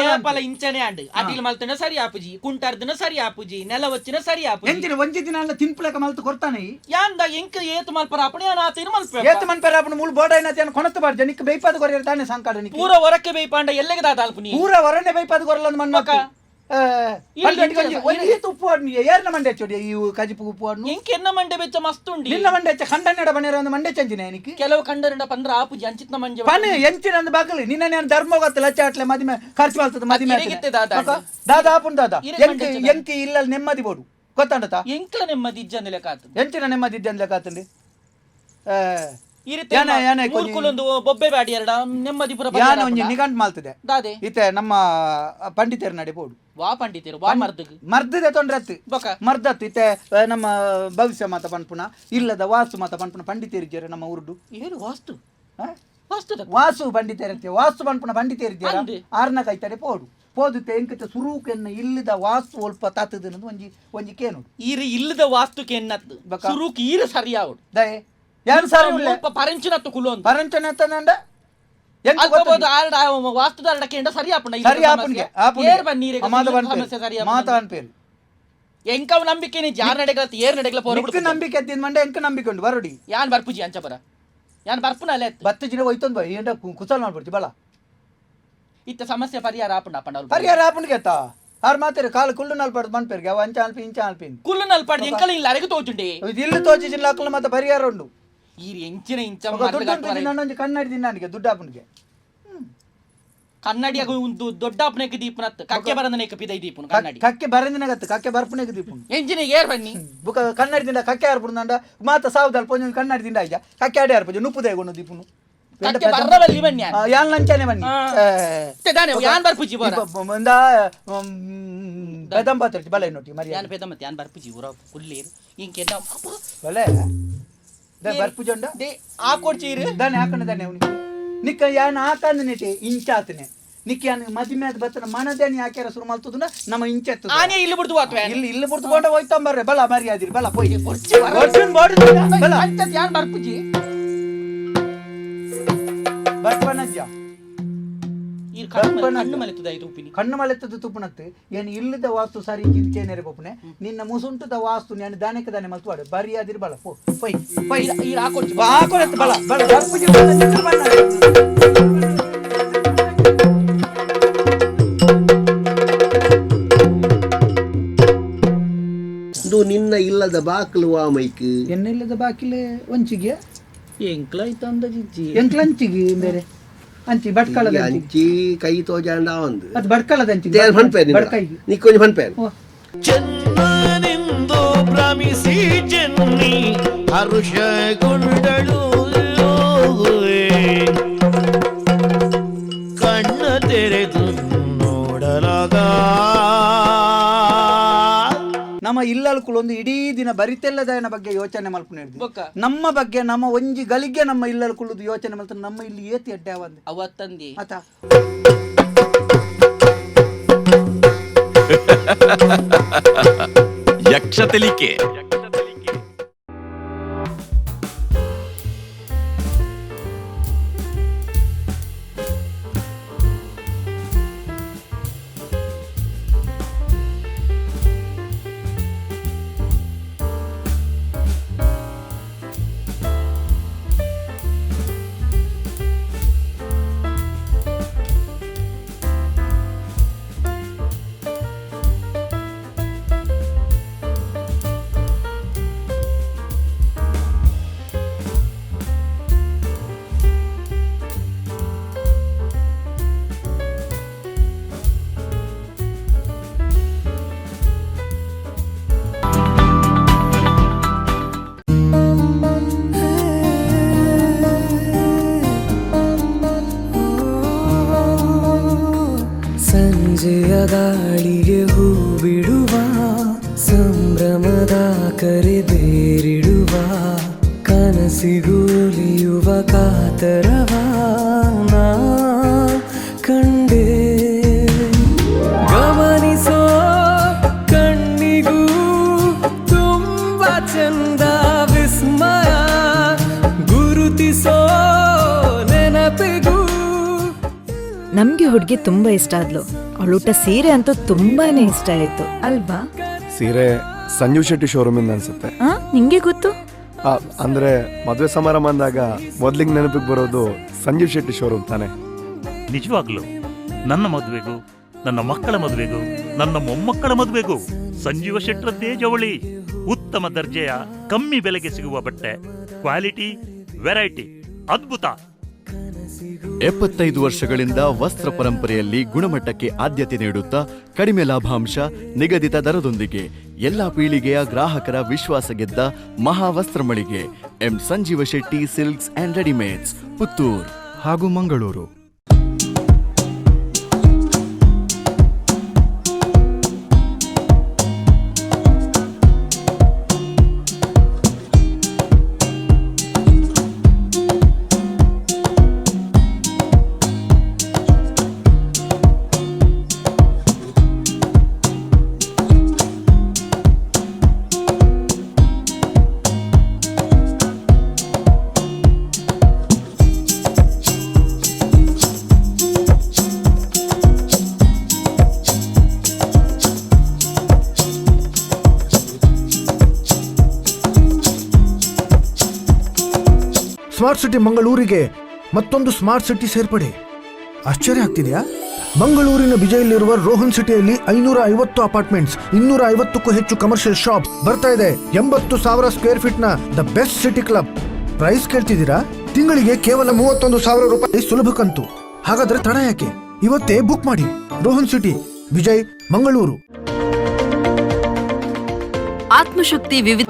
ಏಪಲ ಇಂಚನೆ ಅಂಡ್ ಅಟಿಲ್ ಮಲ್ತನ ಸರಿ ಆಪುಜಿ ಕುಂಟಾರ್ದನ ಸರಿ ಆಪುಜಿ ನೆಲ ವಚ್ಚಿನ ಸರಿ ಆಪುಜಿ ಎಂಚಿನ ಒಂಜಿ ದಿನ ಅಲ್ಲ ತಿನ್ಪುಲಕ ಮಲ್ತು ಕೊರ್ತಾನೆ ಈ. ಯಾಂದ ಎಂಕ್ ಏತು ಮಲ್ಪರ ಆಪುಣಿ ಯಾನ್ ಆತೇನು ಮಲ್ಪೆ ಏತು ಮನ್ಪೆರ ಆಪುನು ಮೂಲು ಬೋಡ ಐನ ಕೊಣತು ಬಾರ್ಜ ನಿಕ್ ಬೇಯ್ಪಾದ ಕೊರಿಯರ್ ತಾನೆ ಸಂಕಾಡ ನಿಕ್ ಪೂರ ಹೊರಕ್ಕೆ ಬೇಯ್ಪಾಂಡ ಎಲ್ಲೆಗೆ ದಾದ ಆಲ್ಪುನಿ ಪೂರ ಹೊರನೆ ಬೈಪಾದ ಕೊರಲಂದು ಮಣ್ಣ ಉಪ್ಪು ಆಡ್ನಿ ಏರ್ನ ಮಂಡೆ ಚೋಡಿ ಈ ಕಜಿಪು ಉಪ್ಪು ಆಡ್ನು ಎಂಕ್ ಎನ್ನ ಮಂಡೆ ಬೆಚ್ಚ ಮಸ್ತ್ ಉಂಡಿ ನಿನ್ನ ಮಂಡೆ ಹೆಚ್ಚ ಖಂಡನೆಡ ಬನೇರ ಒಂದು ಮಂಡೆ ಚಂಜಿನ എനിക്ക് ಕೆಲವು ಕಂಡರಂಡ ಪಂದ್ರ ಆಪುಜಿ ಅಂಚಿತ್ನ ಮಂಜೆ ಪನ್ ಎಂಚಿನ ಅಂದ್ ಬಾಕಲಿ ನಿನ್ನ ನಾನು ಧರ್ಮ ಗೊತ್ತಲ್ಲ ಚಾಟ್ಲೆ ಮದಿಮೆ ಖರ್ಚು ಮಾಡ್ತದೆ ಮದಿಮೆ ಇರಿಗಿತ್ತೆ ದಾದ ದಾದ ಆಪುನ್ ದಾದ ಇರಿಗ್ ಎಂಕ್ ಮಂಡೆ ಚಂದ. ಎಂಕ್ ಇಲ್ಲ ನೆಮ್ಮದಿ ಬೋಡು ಗೊತ್ತಾಂಡತ ಎಂಕ್ಲ ನೆಮ್ಮದಿ ಇಜ್ಜಂದ ಲೆಕ್ಕ ಎಂಚಿನ ನೆಮ್ಮದಿ ಇದ್ದೆ ಅಂದ್ಲೆಕಾತಂಡಿ ಈ ರೀತಿ ಯಾನ- ಯಾನ ಮೂರ್ ಕೊಂಜಿ- ಕುಲೊಂದು ಬೊಬ್ಬೆ ಬ್ಯಾಡಿ ಎರಡ ನೆಮ್ಮದಿ ಪೂರ ಯಾನ ಒಂಜಿ ನಿಘಂಟ್ ಮಾಲ್ತದೆ ದಾದೆ ಇತ್ತೆ ನಮ್ಮ ಪಂಡಿತರ ನಡೆ ಬೋಡು ವಾ ಪಂಡಿತರು ವಾ ಮರ್ದಗ್ ಮರ್ದದೆ ತೊಂದ್ರೆ ಅತ್ತು ಬೊಕ ಮರ್ದತ್ತು ಇತ್ತೆ ನಮ್ಮ ಭವಿಷ್ಯ ಮಾತ ಪನ್ಪುನ ಇಲ್ಲದ ವಾಸ್ತು ಮಾತ ಪನ್ಪುನ ಪಂಡಿತರಿದ್ದಾರೆ ನಮ್ಮ ಊರುಡು ಏನು ವಾಸ್ತು ಆ? ವಾಸ್ತು ವಾಸು ಪಂಡಿತರತ್ತೆ ವಾಸ್ತು ಪನ್ಪುನ ಪಂಡಿತರಿದ್ದೀರ ಅಂದೆ. ಆರ್ನ ಕೈತಡೆ ಪೋಡು ಪೋದುತ್ತೆ ಎಂಕತೆ ಸುರೂಕೆನ್ನ ಇಲ್ಲದ ವಾಸ್ತು ಒಲ್ಪ ತಾತದ ಒಂಜಿ ಒಂಜಿ ಕೇನುಡು ಈರು ಇಲ್ಲದ ವಾಸ್ತುಕ್ಕೆ ಎನ್ನತ್ತು ಬೊಕ? ಸುರುಕ್ ಈರು ಸರಿಯಾವಡು ದಯೆ ಯಾರು ಸಾರಿ ಉಳ್ಳೆ ಪರಂಚಿನತ್ತು ಕುಲೊಂದು ಪರಂಚನ ತಂದ ಎಂತ ಅಲ್ಪ ಗೊತ್ತುಂಡು? ಬೋದು ಆರ್ಡ ವಾಸ್ತುದ ಆರ್ಡ ಕೇಂದ್ರ ಸರಿ ಆಪುಂಡ ಸರಿ ಆಪುನ್ಗೆ ಏರ್ ಬನ್ನೀರೆ ಮಾತ ಸಮಸ್ಯೆ ಸರಿ ಮಾತ ಅನ್ಪೇರು ಎಂಕವ್ ನಂಬಿಕೆ ನೀ ಜಾರ್ ನಡೆಗಳ ಏರ್ ನಡೆಗಳ ಪೋರ ನಿಕ್ಕು ನಂಬಿಕೆ ಅದ್ದಿನ ಮಂಡೆ ಎಂಕ ನಂಬಿಕೆ ಉಂಡು ಬರೋಡಿ ಯಾನ್ ಬರ್ಪುಜಿ ಅಂಚ ಬರ ಯಾನ್ ಬರ್ಪುನ ಅಲೆ ಬತ್ತು ಜಿನ ಹೋಯ್ತೊಂದು ಬಾ ಏಂಡ ಕುಸಲ್ ಮಾಡ್ಬಿಡ್ತಿ ಬಲ ಇತ್ತ ಸಮಸ್ಯೆ ಪರಿಹಾರ ಆಪುಂಡ ಅಪ್ಪಂಡ ಅವ್ಲು. ಪರಿಹಾರ ಆಪುನ್ಗೆ ಅತ್ತ ಆರ್ ಮಾತೇರು ಕಾಲು ಕುಳ್ಳು ನಲ್ಪಾಡ್ದು ಮನ್ಪೇರ್ಗೆ ಅವ ಅಂಚ ಅಲ್ಪಿ ಇಂಚ ಅಲ್ಪಿ ಕುಲ್ಲು ನಲ್ಪಾಡ್ದು ಎಂಕಲ ಇಲ್ಲ ಅರೆಗೆ ತೋಜುಂಡೆ ಇದು ಇಲ್ಲಿ ತೋಚಿ ಜಿಲ್ಲಾಕಲ್ಲ ಮತ್ತೆ ಪರಿಹಾರ ಉಂಡು. ಈರ್ ಎಂಚಿನ ಇಂಚ ಬೊಕ ಮರ್ಲ್ ದುಡ್ಡು ಕಟ್ಟುವರೆ. ನನೊಂಜಿ ಕನ್ನಡಿ ದಿನಾನಿಗೆ ದುಡ್ಡು ಆಪುನಿಗೆ. ಕನ್ನಡಿ ಅಗು ಒಂದು ದೊಡ್ಡ ಅಪ್ನೆಕ್ ದೀಪನತ್ ಕಕ್ಕೆ ಬರಂದನೇಕ ಪಿದೈ ದೀಪನು ಕನ್ನಡಿ. ಕಕ್ಕೆ ಬರಂದಿನಗತ್ತು ಕಕ್ಕೆ ಬರ್ಪುನೆಗೆ ದೀಪುನು. ಎಂಚಿನ ಏರ್ ಬನ್ನಿ. ಬುಕ ಕನ್ನಡಿ ದಿಂದ ಕಕ್ಕೆ ಆರ್ಪುಂಡ ಮಾತ ಸಾವುದಲ್ಪ ಒಂಜೊಂಜಿ ಕನ್ನಡಿ ದಿಂದ ಆಯ್ಜ ಕಕ್ಕೆ ಆಡಿ ಆರ್ಪುಜ ನುಪ್ಪುದೇ ಕೊಂಡು ದೀಪುನು. ಕಕ್ಕೆ ಬರ್ರ ಬಲ್ಲಿ ಬನ್ನಿ ಯಾನ್. ಯಾನ್ ಲಂಚನೆ ಬನ್ನಿ. ಆ. ಇತ್ತೆ ದಾನೆ ಯಾನ್ ಬರ್ಪುಜಿ ಬೋರ. ಮುಂದ ಬೆದಂ ಪಾತ್ರ ಬಲೆ ನೋಟಿ ಮರಿ. ಯಾನ್ ಪೇದ ಮತ್ತೆ ಯಾನ್ ಬರ್ಪುಜಿ ಊರ ಕುಲ್ಲೇರು ಇಂಕೆನ್ನ ಬಲೆ ದ ಬರ್ಪುಜೊಂಡ. They ಆ ಕೊಡ್ಚೀರು. ದಾನೆ ಹಾಕೊಂಡು ದಾನೆ ಅವನಿಗೆ ನಿಕ್ಕ ಯಾನ್ ಹಾಕಂದ ನೆಟೆ ಇಂಚಾತನೆ ನಿಕ್ಕ ಯಾನ್ ಮದಿಮೆ ಆದ್ ಬತ್ತನ ಮನದೇನಿ ಹಾಕ್ಯಾರ ಶುರು ಮಲ್ತುದುನ ನಮ್ಮ ಇಂಚೆತ್ತದ. ಆನೆ ಇಲ್ಲಿ ಬಿಡ್ದು ವಾತ್ವೆ. ಇಲ್ಲಿ ಇಲ್ಲಿ ಬಿಡ್ತು ಕೊಂಡ ಹೋಯ್ತಂಬರ್ರೆ ಬಲ ಮರ್ಯಾದಿರಿ ಬಲ ಪೋಯ್. ಕೊಡ್ಚಿ. ಕೊಡ್ಚಿನ್ ಬಾಡಿ ಬಲ. ಅಂಚತ್ ಯಾನ್ ಬರ್ಪುಜಿ. ಬರ್ಪನಜ್ಜ. ಈರ್ ಕಣ್ಣು ಬರ್ಪನಜ್ಜ. ಕಣ್ಣು ಮಲೆತದ ಇದು ಉಪ್ಪಿನಿ. ಕಣ್ಣು ಮಲೆತ್ತದ ತುಪ್ಪುನತ್ತು ಏನು ಇಲ್ಲದ ವಾಸ್ತು ಸರಿ ಇಂಚೇನೇರೆ ಬೋಪುನೆ ನಿನ್ನ ಮುಸುಂಟದ ವಾಸ್ತು ನಾನು ದಾನಕ್ಕೆ ದಾನೆ ಮಲ್ತು ವಾಡು ಬರಿಯಾದಿರಿ ಬಲ ಪೋ ಪೊಯ್ ಪೊಯ್. ಈರ್ ಹಾಕೊಡ್ಚಿ. ಹಾಕೊಳತ್ತು ಬಲ ಬಲ ಬರ್ಪುಜಿ ಬಲ ನಿಂತ್ರು ಬಣ್ಣ. ಇದು ನಿನ್ನ ಇಲ್ಲದ ಬಾಕ್ಲು ವಾ ಮೈಕ್. ಎನ್ನಿಲ್ಲದ ಬಾಕಿಲೆ ಒಂಚಿಗೆ. ಎಂಕ್ಲಾಯ್ತು ಜಿಜ್ಜಿ. ಎಂಕ್ಲಂಚಿಗೆ ಬೇರೆ ಅಂಚಿ ಭಟ್ಕಳದ ಅಂಚಿ. ಅಂಚಿ ಕೈ ತೋಜಾಂಡ ಒಂದು ಅದು ಭಟ್ಕಳದ ಅಂಚಿ. ಫನ್ಪೆ. ಬಡ್ಕೈಗೆ. ನಿಕ್ಕೊಂಜಿ ಫನ್ಪೆ. ಓ. ಚೆನ್ನನೆಂದು ಭ್ರಮಿಸಿ ಚೆನ್ನಿ ಹರುಷಗೊಂಡಳು, ಕಣ್ಣ ತೆರೆದು ನೋಡಲಾಗ ನಮ್ಮ ಇಲ್ಲಲ್ಕುಲು ಒಂದು ಇಡೀ ದಿನ ಬರಿತೆಲ್ಲದನ ಬಗ್ಗೆ ಯೋಚನೆ ಮಲ್ಪುನ. ಬೊಕ್ಕ? ನಮ್ಮ ಬಗ್ಗೆ ನಮ್ಮ ಒಂಜಿ ಗಳಿಗೆ ನಮ್ಮ ಇಲ್ಲಲ್ಕುಳುದು ಯೋಚನೆ ಮಲ್ತ ನಮ್ಮ ಇಲ್ಲಿ ಏತಿ ಅಡ್ಡೆ ಅವಂದೆ. ಅವತ್ತಂದಿ. ಆತ. ಯಕ್ಷ ತೆಲಿಕೆ. ಸಂಜೆಯ ಗಾಳಿಗೆ ಹೂ ಬಿಡುವ ಸಂಭ್ರಮದ ಕರೆ ಬೇರಿಡುವ ಕನಸಿಗೂಲಿಯುವ ಕಾತರವ ನಾ ಕಂಡೆ. ಗಮನಿಸೋ ಕಣ್ಣಿಗೂ ತುಂಬ ಚಂದ ವಿಸ್ಮಯ ಗುರುತಿಸೋ ನೆನಪಿಗೂ. ನಮ್ಗೆ ಹುಡುಗಿ ತುಂಬಾ ಇಷ್ಟ ಆದ್ಲು. ಅವಳುಟ್ಟ ಸೀರೆ ಅಂತೂ ತುಂಬಾನೇ ಇಷ್ಟ ಆಯ್ತು ಅಲ್ವಾ? ಸೀರೆ ಸಂಜೀವ್ ಶೆಟ್ಟಿ ಶೋರೂಮಿಂದ ಅನ್ಸುತ್ತೆ. ಆ, ನಿಂಗೆ ಗೊತ್ತು? ಅಂದ್ರೆ ಮದುವೆ ಸಮಾರಂಭ ಅಂದಾಗ ಮೊದ್ಲಿಗೆ ನೆನಪಿಗೆ ಬರೋದು ಸಂಜೀವ್ ಶೆಟ್ಟಿ ಶೋರೂಮ್ ತಾನೆ. ನಿಜವಾಗ್ಲೂ ನನ್ನ ಮದುವೆಗೂ, ನನ್ನ ಮಕ್ಕಳ ಮದುವೆಗೂ, ನನ್ನ ಮೊಮ್ಮಕ್ಕಳ ಮದುವೆಗೂ ಸಂಜೀವ ಶೆಟ್ಟರದ್ದೇ ಜವಳಿ. ಉತ್ತಮ ದರ್ಜೆಯ ಕಮ್ಮಿ ಬೆಲೆಗೆ ಸಿಗುವ ಬಟ್ಟೆ, ಕ್ವಾಲಿಟಿ, ವೆರೈಟಿ ಅದ್ಭುತ. 75 ವರ್ಷಗಳಿಂದ ವಸ್ತ್ರ ಪರಂಪರೆಯಲ್ಲಿ ಗುಣಮಟ್ಟಕ್ಕೆ ಆದ್ಯತೆ ನೀಡುತ್ತಾ ಕಡಿಮೆ ಲಾಭಾಂಶ, ನಿಗದಿತ ದರದೊಂದಿಗೆ ಎಲ್ಲಾ ಪೀಳಿಗೆಯ ಗ್ರಾಹಕರ ವಿಶ್ವಾಸ ಗೆದ್ದ ಮಹಾವಸ್ತ್ರ ಮಳಿಗೆ M Sanjeeva Shetty silks and readymades, Puttur ಹಾಗೂ ಮಂಗಳೂರು. ಸ್ಮಾರ್ಟ್ ಸಿಟಿ ಮಂಗಳೂರಿಗೆ ಮತ್ತೊಂದು ಸ್ಮಾರ್ಟ್ ಸಿಟಿ ಸೇರ್ಪಡೆ. ಆಶ್ಚರ್ಯ ಆಗ್ತಿದೆಯಾ? ಮಂಗಳೂರಿನ ಬಿಜೈಲಿರುವ ರೋಹನ್ ಸಿಟಿಯಲ್ಲಿ 550 ಅಪಾರ್ಟ್ಮೆಂಟ್ಸ್, 250ಕ್ಕೂ ಹೆಚ್ಚು ಕಮರ್ಷಿಯಲ್ ಶಾಪ್ಸ್ ಬರ್ತಾ ಇದೆ. 80,000 ಸ್ಕ್ವೇರ್ ಫೀಟ್ ನ the best city club. Price ಕೇಳ್ತಿದ್ದೀರಾ? ತಿಂಗಳಿಗೆ ಕೇವಲ 31,000 ರೂಪಾಯಿ ಸುಲಭ ಕಂತು. ಹಾಗಾದ್ರೆ ತಡ ಯಾಕೆ? ಇವತ್ತೇ ಬುಕ್ ಮಾಡಿ. ರೋಹನ್ ಸಿಟಿ, ವಿಜಯ್, ಮಂಗಳೂರು. ಆತ್ಮಶಕ್ತಿ ವಿವಿಧ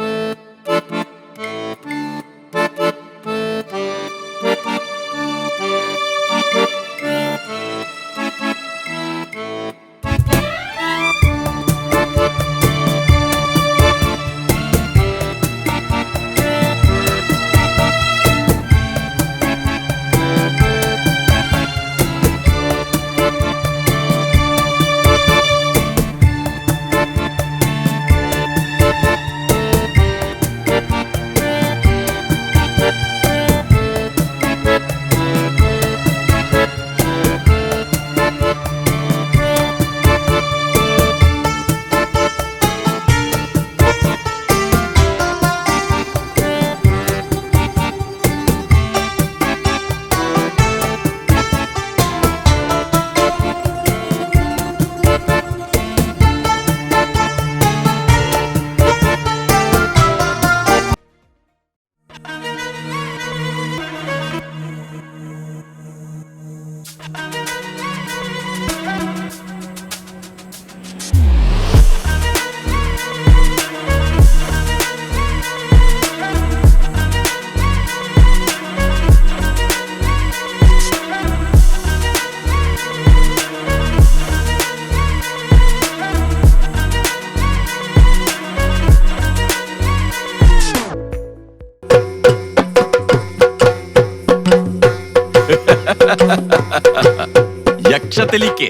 ಯಕ್ಷ ತೆಲಿಕೆ.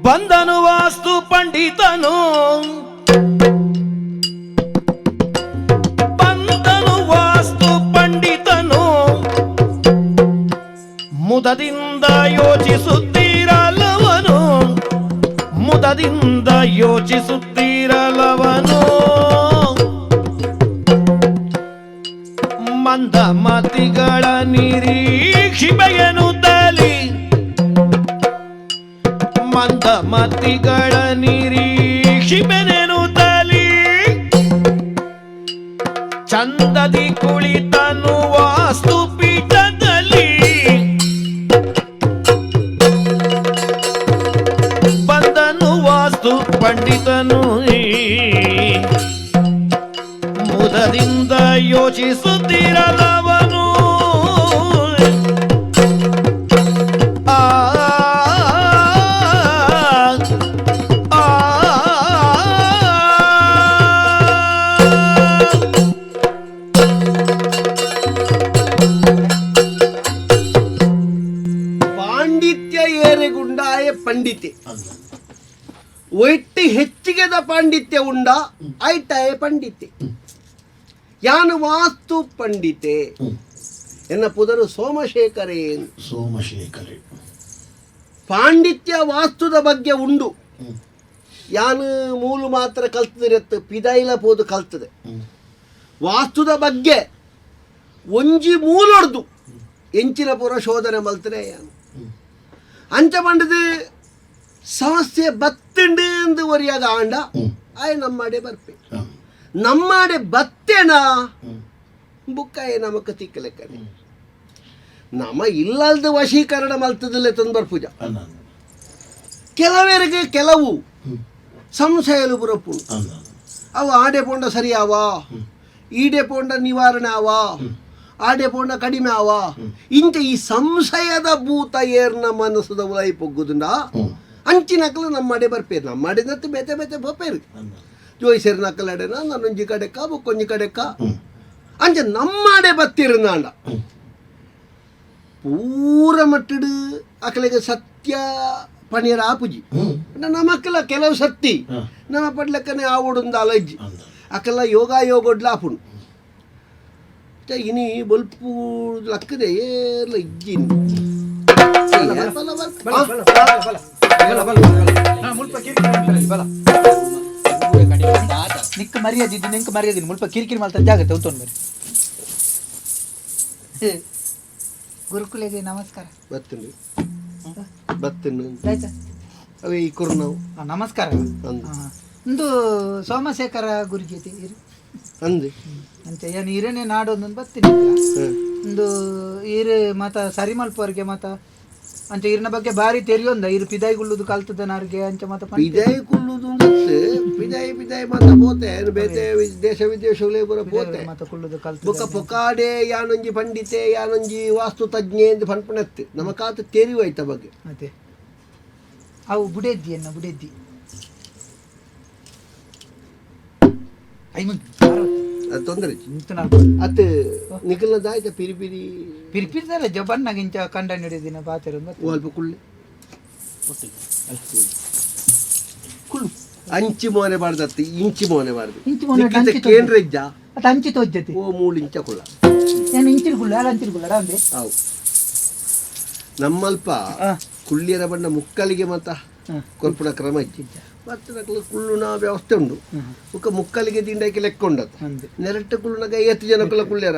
ಬಂದನು ವಾಸ್ತು ಪಂಡಿತನು, ಬಂದನು ವಾಸ್ತು ಪಂಡಿತನು, ಮುದದಿಂದ ಯೋಚಿಸುತ್ತೀರಲವನು, ಮುದದಿಂದ ಯೋಚಿಸುತ್ತೀರಲವನು. ಮಂದಮತಿಗಳ ನಿರೀಕ್ಷಿಪೆಯನು ತಲಿ, ಮಂದಮತಿಗಳ ನಿರೀಕ್ಷಿಪೆನೆನು ತಲಿ, ಚಂದದಿ ಕುಳಿತನು ವಾಸ್ತು ಪೀಠದಲ್ಲಿ. ಬಂದನು ವಾಸ್ತು ಪಂಡಿತನು, ಮುದದಿಂದ ಯೋಚಿಸುತ್ತಿರಲವನು. ಆ ಆ ಪಾಂಡಿತ್ಯ ಏರೆಗುಂಡಾಯ ಪಂಡಿತೆ, ಒಟ್ಟಿ ಹೆಚ್ಚಿಗೆದ ಪಾಂಡಿತ್ಯ ಉಂಡ ಐಟಾಯ ಪಂಡಿತೆ. ಯಾನು ವಾಸ್ತು ಪಂಡಿತೆ ಎನ್ನ ಪುದರು ಸೋಮಶೇಖರೇ. ಸೋಮಶೇಖರೇ. ಪಾಂಡಿತ್ಯ ವಾಸ್ತುದ ಬಗ್ಗೆ ಉಂಡು. ಯಾನು ಮೂಲು ಮಾತ್ರ ಕಲ್ತದಿರತ್ತು, ಪಿದೈಲ ಪೋದು ಕಲ್ತದೆ. ವಾಸ್ತುದ ಬಗ್ಗೆ ಒಂಜಿ ಮೂಲೊಡ್ದು ಎಂಚಿನ ಪೂರ ಶೋಧನೆ ಮಲ್ತನೆ ಯಾನು. ಅಂಚ ಪಂಡದು ಸಮಸ್ಯೆ ಬತ್ತುಂಡು ಎಂದು ಒರಿಯಾಗ ಆಂಡ ಆಯ್ ನಮ್ಮಾಡೆ ಬರ್ಪೆ, ನಮ್ಮಾಡೆ ಬತ್ತೇನಾ ಬುಕ್ಕಾಯ ನಮಕ್ ತಿಕ್ಕಲೆಕ್ಕನೆ. ನಮ ಇಲ್ಲಲ್ದು ವಶೀಕರಣ ಮಲ್ತದಲ್ಲೇ ತಂದು ಪೂಜ. ಕೆಲವರಿಗೆ ಕೆಲವು ಸಂಶಯಲು ಬರಪು, ಅವು ಆಡೆ ಪೋಂಡ ಸರಿಯಾವ, ಈಡೆ ಪೋಂಡ ನಿವಾರಣೆ ಆವ, ಆಡೆ ಪೋಂಡ ಕಡಿಮೆ ಆವ, ಇಂತ ಈ ಸಂಶಯದ ಭೂತ ಏರ್ನ ಮನಸ್ಸದ ಉಲೈ ಪೊಗ್ಗುದುಂಡ ಅಂಚಿನಕಲು ನಮ್ಮಡೆ ಬರ್ಪೇರು. ನಮ್ಮಡೆ ನತ್ತು ಬೇತೆ ಬೇತೆ ಬಪ್ಪೇರು ಜೋಯಿಸೇರು ನಕ್ಕಲಡೆನ ನನ್ನೊಂಜಿ ಕಡೆಕ್ಕ ಬೊಕ್ಕೊಂಜಿ ಕಡೆಕ್ಕ ಅಂಚ ನಮ್ಮಡೆ ಬತ್ತಿರುನಾಂಡ ಪೂರ ಮಟ್ಟಿಡು ಅಕಲೆಗೆ ಸತ್ಯ ಪಣಿಯರ ಆಪುಜಿ. ನಮಕ್ಕಲ ಕೆಲವು ಸತ್ತಿ ನಮ್ಮ ಪಡ್ಲಕ್ಕನೆ ಆವಡುಂದ ಅಲಜ್ಜಿ ಅಕಲ ಯೋಗ ಯೋಗೊಡ್ಲ ಆಪುಂಡು. ಇನಿ ಬೊಲ್ಪು ಲಕ್ಕದೆ ಏರ್ಲ ಇಜ್ಜಿ. ನಿಕ್ಕ ಮರ್ಯಾದೆ ಇದ್ದು ನಿಂಕ ಮರ್ಯಾದೆ ಮುಲ್ಪ ಕಿರಿಕಿರಿ ಮಾಡ್ತಾರೆ, ಜಾಗ್ರತೆ ಉಂಟು ಮರಿ. ಗುರುಕುಲೆಗೆ ನಮಸ್ಕಾರ. ಬತ್ತುಂಡು ಬತ್ತುಂಡು ಅವೇ ಈ ಕುರ್ನವು. ನಮಸ್ಕಾರ. ಇಂದು ಸೋಮಶೇಖರ ಗುರುಜಿ. ಅಂದು ಅಂಚ ಏನು ಇರೇನೆ ನಾಡೊಂದೊಂದು ಬತ್ತೀನಿ ಒಂದು ಈರು ಮಾತ ಸರಿ ಮಲ್ಪವರಿಗೆ ಮಾತ ಅಂಚ ಇರ್ನ ಬಗ್ಗೆ ಬಾರಿ ತೆರಿಯೊಂದ ಇರು ಪಿದಾಯಿ ಗುಳ್ಳುದು ಕಲ್ತದನಾರ್ಗೆ ಅಂಚ ಮಾತ ಪಿದಾಯಿ ಕುಳ್ಳುದು ಪಿದಾಯಿ ಪಿದಾಯಿ ಮಾತ ಪೋತೆ ಬೇತೆ ದೇಶ ವಿದೇಶಗಳೇ ಬರ ಪೋತೆ ಮಾತ ಕುಳ್ಳುದು ಕಲ್ತ ಬೊಕ ಪೊಕಾಡೆ ಯಾನೊಂಜಿ ಪಂಡಿತೆ ಯಾನೊಂಜಿ ವಾಸ್ತು ತಜ್ಞೆ ಎಂದು ಪನ್ಪಣತ್ತೆ ನಮ್ಮ ಕಾತ ತೆರಿವಾಯ್ತ ಬಗ್ಗೆ ಅದೇ ಅವು ಬುಡೆದ್ದಿ ಎನ್ನ ಬುಡೆದ್ದಿ ಅದು ತೊಂದರೆ ಅತ್ ನಿಖಲ್ನದ ಆಯ್ತಾ ಪಿರಿ ಪಿರಿ ಪಿರಿ ಪಿರಿ ಜಬನ್ನಾಗಿಂಚ ಕಂಡ ಹಿಡಿದಿನ ಪಾತ್ರ ಅಲ್ಪ ಕುಳ್ಳೆ ಕುಳ್ಳು ಅಂಚಿ ಮೋನೆ ಬಾರ್ದತ್ತು ಇಂಚಿ ಮೋನೆ ಬಾರ್ದು ಇಂಚಿ ಮೋನೆ ಕೇಂದ್ರ ಇಜ್ಜ ಅದು ಅಂಚಿ ತೋಜ್ಜತಿ ಓ ಮೂಳು ಇಂಚ ಕುಳ್ಳ ಏನು ಇಂಚಿನ ಕುಳ್ಳ ಅಲ್ಲ ಅಂಚಿನ ಕುಳ್ಳ ಅಂದೆ ಅವು ನಮ್ಮಲ್ಪ ಕುಳ್ಳಿಯರ ಬಣ್ಣ ಮುಕ್ಕಲಿಗೆ ಮತ್ತ ಕೊರ್ಪುಣ ಕ್ರಮ ಇಜ್ಜಿ ಮತ್ತೆ ನಕಲು ಕುಳ್ಳುನ ವ್ಯವಸ್ಥೆ ಉಂಡು ಬೊಕ್ಕ ಮುಕ್ಕಲಿಗೆ ದಿಂಡಕ್ಕೆ ಲೆಕ್ಕ ಉಂಡತ್ತ ನೆರಟ್ಟು ಕುಳ್ಳುನಾಗ ಏತ್ ಜನಕ್ಕಲ ಕುಳ್ಳಿಯರ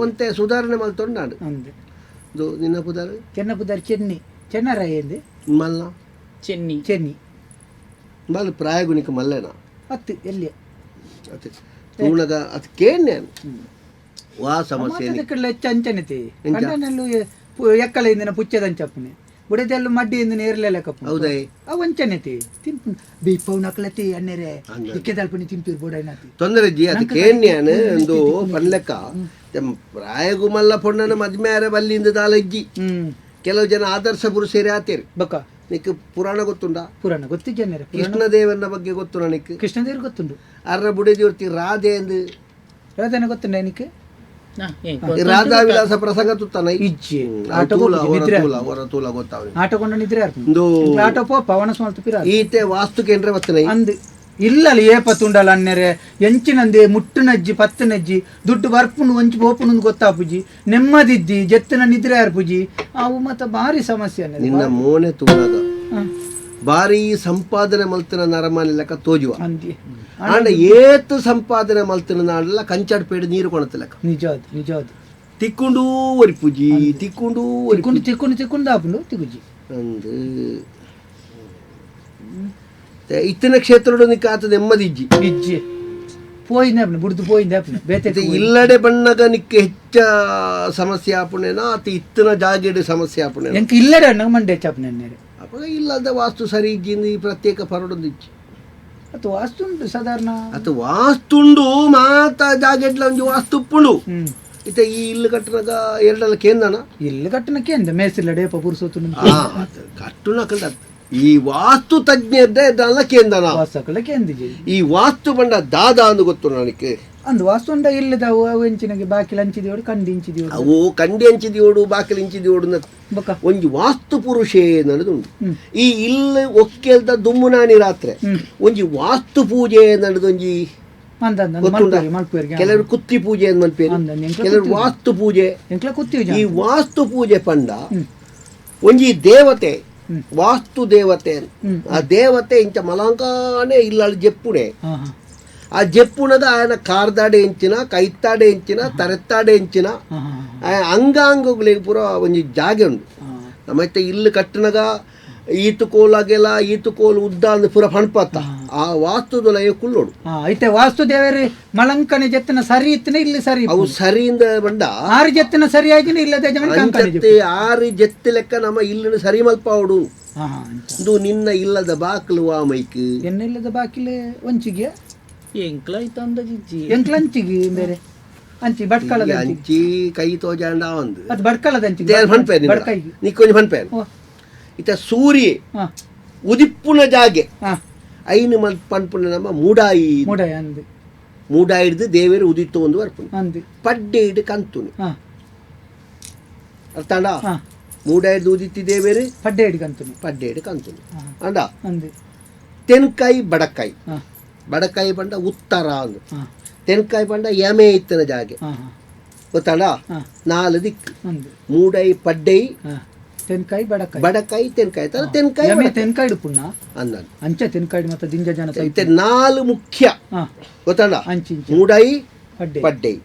ಒಂತೆ ಸುಧಾರಣೆ ಮಲ್ತೊಂಡಾಡು ಇದು ನಿನ್ನ ಪುದಾರು ಚೆನ್ನ ಪುದಾರ್ ಚೆನ್ನಿ ಚೆನ್ನರಾಯ ಎಂದೆ ಮಲ್ಲ ಚೆನ್ನಿ ಚೆನ್ನಿ ಮಲ್ಲ ಪ್ರಾಯಗುಣಿಕ ಮಲ್ಲೇನ ಅತ್ತು ಎಲ್ಲಿ ಅತ್ತೆ ತೂಣಗ ಅದು ಕೇಣ್ಯ ವಾ ಸಮಸ್ಯೆ ಹೆಚ್ಚು ಅಂಚನೆತಿ ಕಂಡನಲ್ಲು ಎಕ್ಕಲ ಇಂದಿನ ಪುಚ್ಚದಂಚಪ್ಪನೆ ಬುಡದೆಲ್ಲ ಮಡ್ಡಿ ಇಂದಿನ ಏರ್ಲೆ ಲೆಕ್ಕಪ್ಪ ಹೌದಾ ಅವು ಅಂಚನೆತಿ ತಿನ್ಪು ಬೀಪವ್ ನಕಲತಿ ಅಣ್ಣೆರೆ ದಿಕ್ಕೆದಲ್ಪನಿ ತಿಂತೀರ್ ಬೋಡೈನಾತಿ ತೊಂದರೆ ಜಿ ಅದು ಕೇಣ್ಯಾನ ಒಂದು ಪನ್ಲೆಕ್ಕ ಪ್ರಾಯಗು ಮಲ್ಲ ಪೊಣ್ಣನ ಮದ್ಮೇರೆ ಬಲ್ಲಿಂದ ದಾಲಜ್ಜಿ ಕೆಲವು ಜನ ಆದರ್ಶ ಪುರುಷರೇ ಆತೇರಿ ಬಕ್ಕ ನಿಕ್ ಪುರಾಣ ಗೊತ್ತುಂಡ ಪುರಾಣ ಗೊತ್ತಿದ್ದೇನೆ ಕೃಷ್ಣದೇವನ ಬಗ್ಗೆ ಗೊತ್ತು ನನಗೆ ಕೃಷ್ಣದೇವರು ಗೊತ್ತುಂಡು ಅರ್ರ ಬುಡದಿರ್ತಿ ರಾಧೆ ಎಂದು ರಾಧೆನ ಗೊತ್ತುಂಡ ನಿಕ್ ರಾಧಾ ವಿಲಾಸ ಪ್ರಸಂಗ ತುತ್ತಾನ ಇಜ್ಜಿ ತೂಲ ಗೊತ್ತಾವ ಆಟೋ ಕೊಂಡ ನಿದ್ರೆ ಆಟೋ ಪೋ ಪವನ ಸ್ಮಲ್ತು ಪಿರ ಈತೆ ವಾಸ್ತು ಕೇಂದ್ರ ಬತ್ತನ ಅಂದ್ ಇಲ್ಲಲ್ಲ ಏಪ ತುಂಡಲ್ಲ ಅನ್ನೆರೆ ಎಂಚಿನಂದೆ ಮುಟ್ಟುನಜ್ಜಿ ಪತ್ತನಜ್ಜಿ ದುಡ್ಡು ಬರ್ಪುಂಡು ಒಂಚಿ ಪೋಪುಂಡು ಗೊತ್ತಾಪುಜಿ ನೆಮ್ಮದಿದ್ದಿ ಜೆತ್ತಿನ ನಿದ್ರೆ ಆರ್ಪುಜಿ ಅವು ಮತ್ತ ಭಾರಿ ಸಮಸ್ಯೆ ನಿನ್ನ ಮೋನೆ ತೂನಾಗ ಭಾರಿ ಸಂಪಾದನೆ ಮಲ್ತಿನ ನರಮಾನಿ ಲೆಕ್ಕ ತೋಜುವ ಆಂಡ ಏತು ಸಂಪಾದನೆ ಮಲ್ತಿನ ನಾಡಲ್ಲ ಕಂಚಾಡ್ ಪೇಡು ನೀರು ಕೊಣತ ಲೆಕ್ಕ ನಿಜ ನಿಜ ತಿಕ್ಕೊಂಡು ಒರಿಪುಜಿ ತಿಕ್ಕೊಂಡು ತಿಕ್ಕೊಂಡು ತಿಕ್ಕೊಂಡು ತಿಕ್ಕೊಂಡು ಆಪುಂಡು ತಿಗುಜಿ ಅಂದು ಇತ್ತಿನ ಕ್ಷೇತ್ರಡು ನಿಕ್ಕ ಆತ ನೆಮ್ಮದಿ ಇಜ್ಜಿ ಇಜ್ಜಿ ಪೋಯಿಂದೆ ಬುಡ್ದು ಪೋಯಿಂದೆ ಬೇತೆ ಇಲ್ಲಡೆ ಬಣ್ಣಗ ನಿಕ್ಕ ಹೆಚ್ಚ ಸಮಸ್ಯೆ ಆಪುಣೇನ ಆತ ಇತ್ತಿನ ಜಾಗೆಡ್ ಸಮಸ್ಯೆ ಆಪುಣೆ ಎಂಕ ಇಲ್ಲಡೆ ಅಣ್ಣಗ ಮಂಡೆ ಹೆಚ್ಚಾಪುಣೆ ಅಪ್ಪಗ ಇಲ್ಲದ ವಾಸ್ತು ಸರಿ ಇಜ್ಜಿ ಪ್ರತ್ಯೇಕ ಪರಡೊಂದು ಇಜ್ಜಿ ಅದು ವಾಸ್ತುಂಡು ಸಾಧಾರಣ ಅದು ವಾಸ್ತುಂಡು ಮಾತ ಜಾಗೆಡ್ಲ ಒಂಜಿ ವಾಸ್ತು ಉಪ್ಪುಂಡು ಇತ್ತೆ ಈ ಇಲ್ಲು ಕಟ್ಟನಾಗ ಎರಡಲ್ಲ ಕೇಂದನ ಇಲ್ಲು ಕಟ್ಟನ ಕೇಂದ ಮೇಸಿಲ್ಲಡೆ ಪುರುಸೋತು ಕಟ್ಟುನ ಈ ವಾಸ್ತು ತಜ್ಞ ಕೇಂದನ ವಾಸ್ತುಕಲ ಕೇಂದಿಜಿ ಈ ವಾಸ್ತು ಬಂಡ ದಾದಾ ಅಂದು ಗೊತ್ತು ನನಗೆ ಅಂದು ವಾಸ್ತು ಉಂಡ ಇಲ್ಲದ ಅವು ಎಂಚಿನಗೆ ಬಾಕಿಲ್ ಹಂಚಿದಿಯೋಡು ಕಂಡಿ ಇಂಚಿದಿಯೋಡು ಅವು ಕಂಡಿ ಹಂಚಿದಿಯೋಡು ಬಾಕಿಲ್ ಇಂಚಿದಿಯೋಡು ಒಂಜಿ ವಾಸ್ತು ಪುರುಷೇ ನಡೆದುಂಟು ಈ ಇಲ್ಲ ಒಕ್ಕೆಲ್ದ ದುಮ್ಮುನಾನಿ ರಾತ್ರಿ ಒಂಜಿ ವಾಸ್ತು ಪೂಜೆ ನಡೆದೊಂಜಿ ಕೆಲವರು ಕುತ್ತಿ ಪೂಜೆ ಅಂತ ಮಲ್ಪೇರು, ಕೆಲವರು ವಾಸ್ತು ಪೂಜೆ. ಈ ವಾಸ್ತು ಪೂಜೆ ಪಂಡ ಒಂಜಿ ದೇವತೆ ವಾಸ್ತು ದೇವತೆ, ಆ ದೇವತೆ ಇಂಚ ಮಲಾಂಕಾನೆ ಇಲ್ಲ ಜೆಪ್ಪುಣೆ, ಆ ಜೆಪ್ಪುಣದ ఆయన ಕಾರ್ದಾಡೆ ಎಂಚಿನ ಕೈತಾಡೆ ಎಂಚಿನ ತರೆತ್ತಾಡೆ ಎಂಚಿನ ಅಂಗಾಂಗಗಳಿಗೆ ಪೂರ ಒಂಜಿ ಜಾಗೆ ಉಂಡು. ನಮ್ಮೈತೆ ಇಲ್ಲು ಕಟ್ಟನಗ ಈತು ಕೋಲು ಅಗೆಲ ಈತು ಕೋಲು ಉದ್ದ ಅಂದ್ ಪೂರ ಪಣಪತ್ತ ಆ ವಾಸ್ತುದೊಲಯ ಕುಳ್ಳೋಡು. ಐತೆ ವಾಸ್ತು ದೇವರೇ ಮಲಂಕನೆ ಜೆತ್ತನ ಸರಿ ಇತ್ತನೆ ಇಲ್ಲಿ ಸರಿ ಅವು ಸರಿಯಿಂದ ಬಂಡ ಆರು ಜೆತ್ತನ ಸರಿಯಾಗಿ ಇಲ್ಲದೆ ಆರು ಜೆತ್ತು ಲೆಕ್ಕ ನಮ್ಮ ಇಲ್ಲಿನ ಸರಿ ಮಲ್ಪಾವಡು. ಇದು ನಿನ್ನ ಇಲ್ಲದ ಬಾಕಿಲು ಆ ಮೈಕ್ ಎನ್ನ ಇಲ್ಲದ ಬಾಕಿಲು ಒಂಚಿಗೆ ಎಂಕ್ಲ ಐತ ಅಂದಾಜಿಜ್ಜಿ ಎಂಕ್ಲ ಅಂಚಿಗೆ ಬೇರೆ ಅಂಚಿ ಬಟ್ಕಳದ ಅಂಚಿ ಕೈ ತೋಜಾಂಡ ಒಂದು ಅದು ಬಟ್ಕಳದ ಅಂಚಿ ಫನ್ಪೇನ್ ನಿಕ್ಕೊಂಜಿ ಫನ್ಪೇನ್ ಇತ ಸೂರ್ಯ ಉದಿಪ್ಪುನ ಜಾಗೆ ಐನು ಪನ್ಪುನ ನಮ್ಮ ಮೂಡಾಯಿ ಮೂಡಾಯಿ ಅಂದು ಮೂಡಾಯಿಡ್ದು ದೇವರು ಉದಿತ್ತು ಒಂದು ಬರ್ಪುನ ಅಂದು ಪಡ್ಡೆ ಇಡು ಕಂತುನು ಅರ್ಥಾಂಡ ಮೂಡಾಯಿಡ್ದು ಉದಿತ್ತಿ ದೇವೇರು ಪಡ್ಡೆ ಇಡು ಕಂತುನು ಪಡ್ಡೆ ಇಡು ಕಂತುನು ಅಂಡ ಅಂದು ತೆನ್ಕಾಯಿ ಬಡಕಾಯಿ ಬಡಕಾಯಿ ಬಂಡ ಉತ್ತರ ಅಂದು ತೆನ್ಕಾಯಿ ಬಂಡ ಯಮೆ ಇತ್ತನ ಜಾಗೆ ಗೊತ್ತಾಡ ನಾಲು ದಿಕ್ಕು ಮೂಡೈ ಪಡ್ಡೈ ತೆನ್ಕಾಯಿ ಬಡಕಾಯಿ ಬಡಕಾಯಿ ತೆನ್ಕಾಯಿ ತರ ತೆನ್ಕಾಯಿ ತೆನ್ಕಾಯಿ ಪುಣ್ಣ ಅಂದ ಅಂಚೆ ತೆನ್ಕಾಯಿ ಮತ್ತೆ ದಿಂಜ ಜನ ಇತ್ತೆ ನಾಲು ಮುಖ್ಯ ಗೊತ್ತಾಡ ಮೂಡೈ ಪಡ್ಡೈ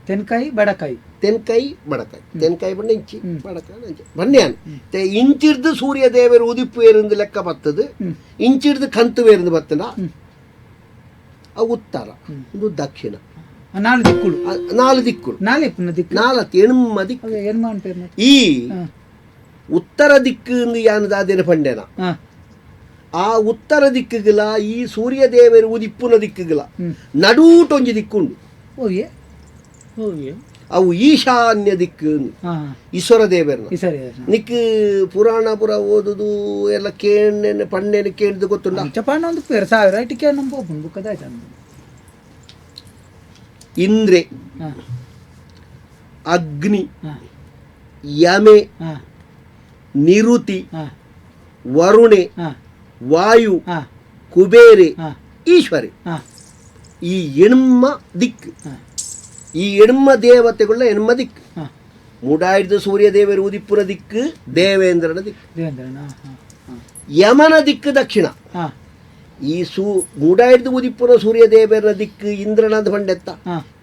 ತೆನ್ಕಾಯಿ ಬಡಕಾಯಿ ತೆನ್ಕಾಯಿ ಬಡಕಾಯಿ ತೆನ್ಕಾಯಿ ಬಂಡ ಇಂಚಿ ಬಡಕಾಯಿ ಅಂಚೆ ಬನ್ಯಾನ್ ಇಂಚಿರ್ದು ಸೂರ್ಯ ದೇವರು ಉದಿಪ್ಪು ಏರಿಂದು ಲೆಕ್ಕ ಬರ್ತದೆ ಇಂಚಿರ್ದು ಕಂತು ಏರಿಂದು ಬರ್ತದ ಉತ್ತರ ಇದು ದಕ್ಷಿಣ. ನಾಲ್ ದಿಕ್ಕುಳು ನಾಲ್ ದಿಕ್ಕುಳು ನಾಲ್ ದಿಕ್ಕು ನಾಲತ್ತು ಎಣ್ಮ ದಿಕ್ಕು ಈ ಉತ್ತರ ದಿಕ್ಕು ಯಾನದಾದೇನ ಪಂಡೆನ ಆ ಉತ್ತರ ದಿಕ್ಕುಗಳ ಈ ಸೂರ್ಯದೇವರು ಉದಿಪ್ಪುನ ದಿಕ್ಕುಗಳ ನಡೂಟೊಂಜಿ ದಿಕ್ಕುಂಡು ಅವು ಈಶಾನ್ಯ ದಿಕ್ಕು ಈಶ್ವರ ದೇವರನ್ನ ನಿಕ್ ಪುರಾಣ ಪುರ ಓದುದು ಎಲ್ಲ ಕೇಣ್ಣೆ ಪಣ್ಣೆನೆ ಕೇಳಿದು ಗೊತ್ತುಂಡ ಇಂದ್ರೆ ಅಗ್ನಿ ಯಮೆ ನಿರುತಿ ವರುಣೆ ವಾಯು ಕುಬೇರೆ ಈಶ್ವರೆ ಈ ಎಣ್ಮ ದಿಕ್ಕು ಈ ಎಣ್ಮ ದೇವತೆಗಳ ಎಣ್ಮ ದಿಕ್ಕು ಮೂಡಾಯಿದ ಸೂರ್ಯದೇವರು ಉದಿಪ್ಪುರ ದಿಕ್ಕು ದೇವೇಂದ್ರನ ದಿಕ್ಕು ಯಮನ ದಿಕ್ಕು ದಕ್ಷಿಣ ಈ ಮೂಡಾಯಿದ ಉದಿಪ್ಪುರ ಸೂರ್ಯದೇವರ ದಿಕ್ಕು ಇಂದ್ರನದ ಪಂಡೆತ್ತ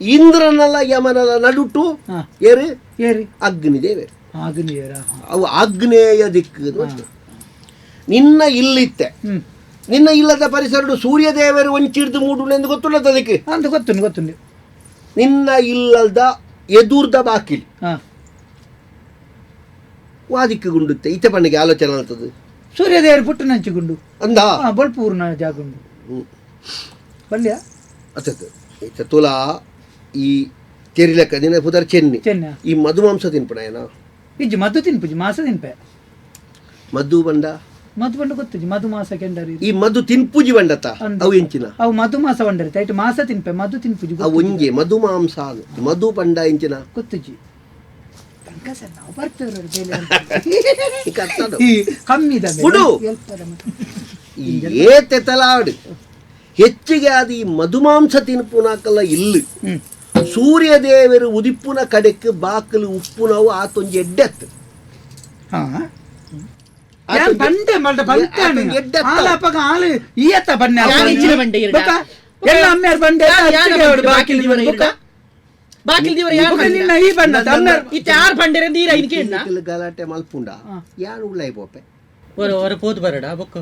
ಇಂದ್ರನಲ್ಲ ಯಮನಲ್ಲ ನಡುಟು ಏರು ಅಗ್ನಿದೇವರು ಅವು ಆಗ್ನೇಯ ದಿಕ್ಕು ನಿನ್ನ ಇಲ್ಲಿತ್ತೆ ನಿನ್ನ ಇಲ್ಲದ ಪರಿಸರ ಸೂರ್ಯದೇವರು ಒಂಚಿಡ್ದು ಮೂಡು ಎಂದು ಗೊತ್ತುಳ್ಳದ ಅದಕ್ಕೆ ಅಂತ ಗೊತ್ತುಂಟು ಗೊತ್ತುಂಟು ನಿನ್ನ ಇಲ್ಲದ ಎದುರ್ದ ಬಾಕಿಲ್ ವಾದಿಕ್ಕೆ ಗುಂಡುತ್ತೆ ಇತ್ತೆ ಪಣ್ಣಿಗೆ ಆಲೋಚನೆ ಆಗ್ತದೆ ಸೂರ್ಯದೇವರು ಪುಟ್ಟು ನಂಚಿಗುಂಡು ಅಂದ ಬಲ್ಪೂರ್ಣ ಜಾಗುಂಡು ಬಲ್ಯ ಅತ್ತ ತುಲಾ ಈ ತೆರಿಲಕ್ಕ ನಿನ್ನ ಪುದರ್ ಚೆನ್ನಿ ಈ ಮಧುಮಾಂಸ ತಿನ್ಪಣ ಏನ ಇಜ್ಜಿ ಮಧು ತಿನ್ಪುಜಿ ಮಾಸ ತಿನ್ಪೆ ಮಧು ಬಂಡ ಮಧು ಬಂಡ ಗೊತ್ತುಜಿ ಮಧು ಮಾಸ ಕೆಂಡರಿ ಈ ಮಧು ತಿನ್ಪುಜಿ ಬಂಡತ ಅವು ಎಂಚಿನ ಅವು ಮಧು ಮಾಸ ಬಂಡರಿ ಐಟ್ ಮಾಸ ತಿನ್ಪೆ ಮಧು ತಿನ್ಪುಜಿ ಅವು ಒಂಜೆ ಮಧು ಮಾಂಸ ಮಧು ಬಂಡ ಎಂಚಿನ ಗೊತ್ತುಜಿ ನಾವು ಬರ್ತೇವೆ ಕಮ್ಮಿ ಏತೆ ತಲಾಡು ಹೆಚ್ಚಿಗೆ ಅದು ಈ ಮಧುಮಾಂಸ ತಿನ್ಪುನಾಕಲ್ಲ ಇಲ್ಲಿ ಸೂರ್ಯದೇವರು ಉದಿಪ್ಪುನ ಕಡೆಕ್ ಬಾಕಲು ಉಪ್ಪುನವು ಆತೊಂಜಿ ಎಡ್ಡೆತ್ತು ಗಲಾಟೆ ಮಲ್ಪುಂಡ ಯಾರು ಉಳ್ಳಾಯಿ ಪೋಪೆ ಪೋದು ಬರಡ ಬೊಕ್ಕ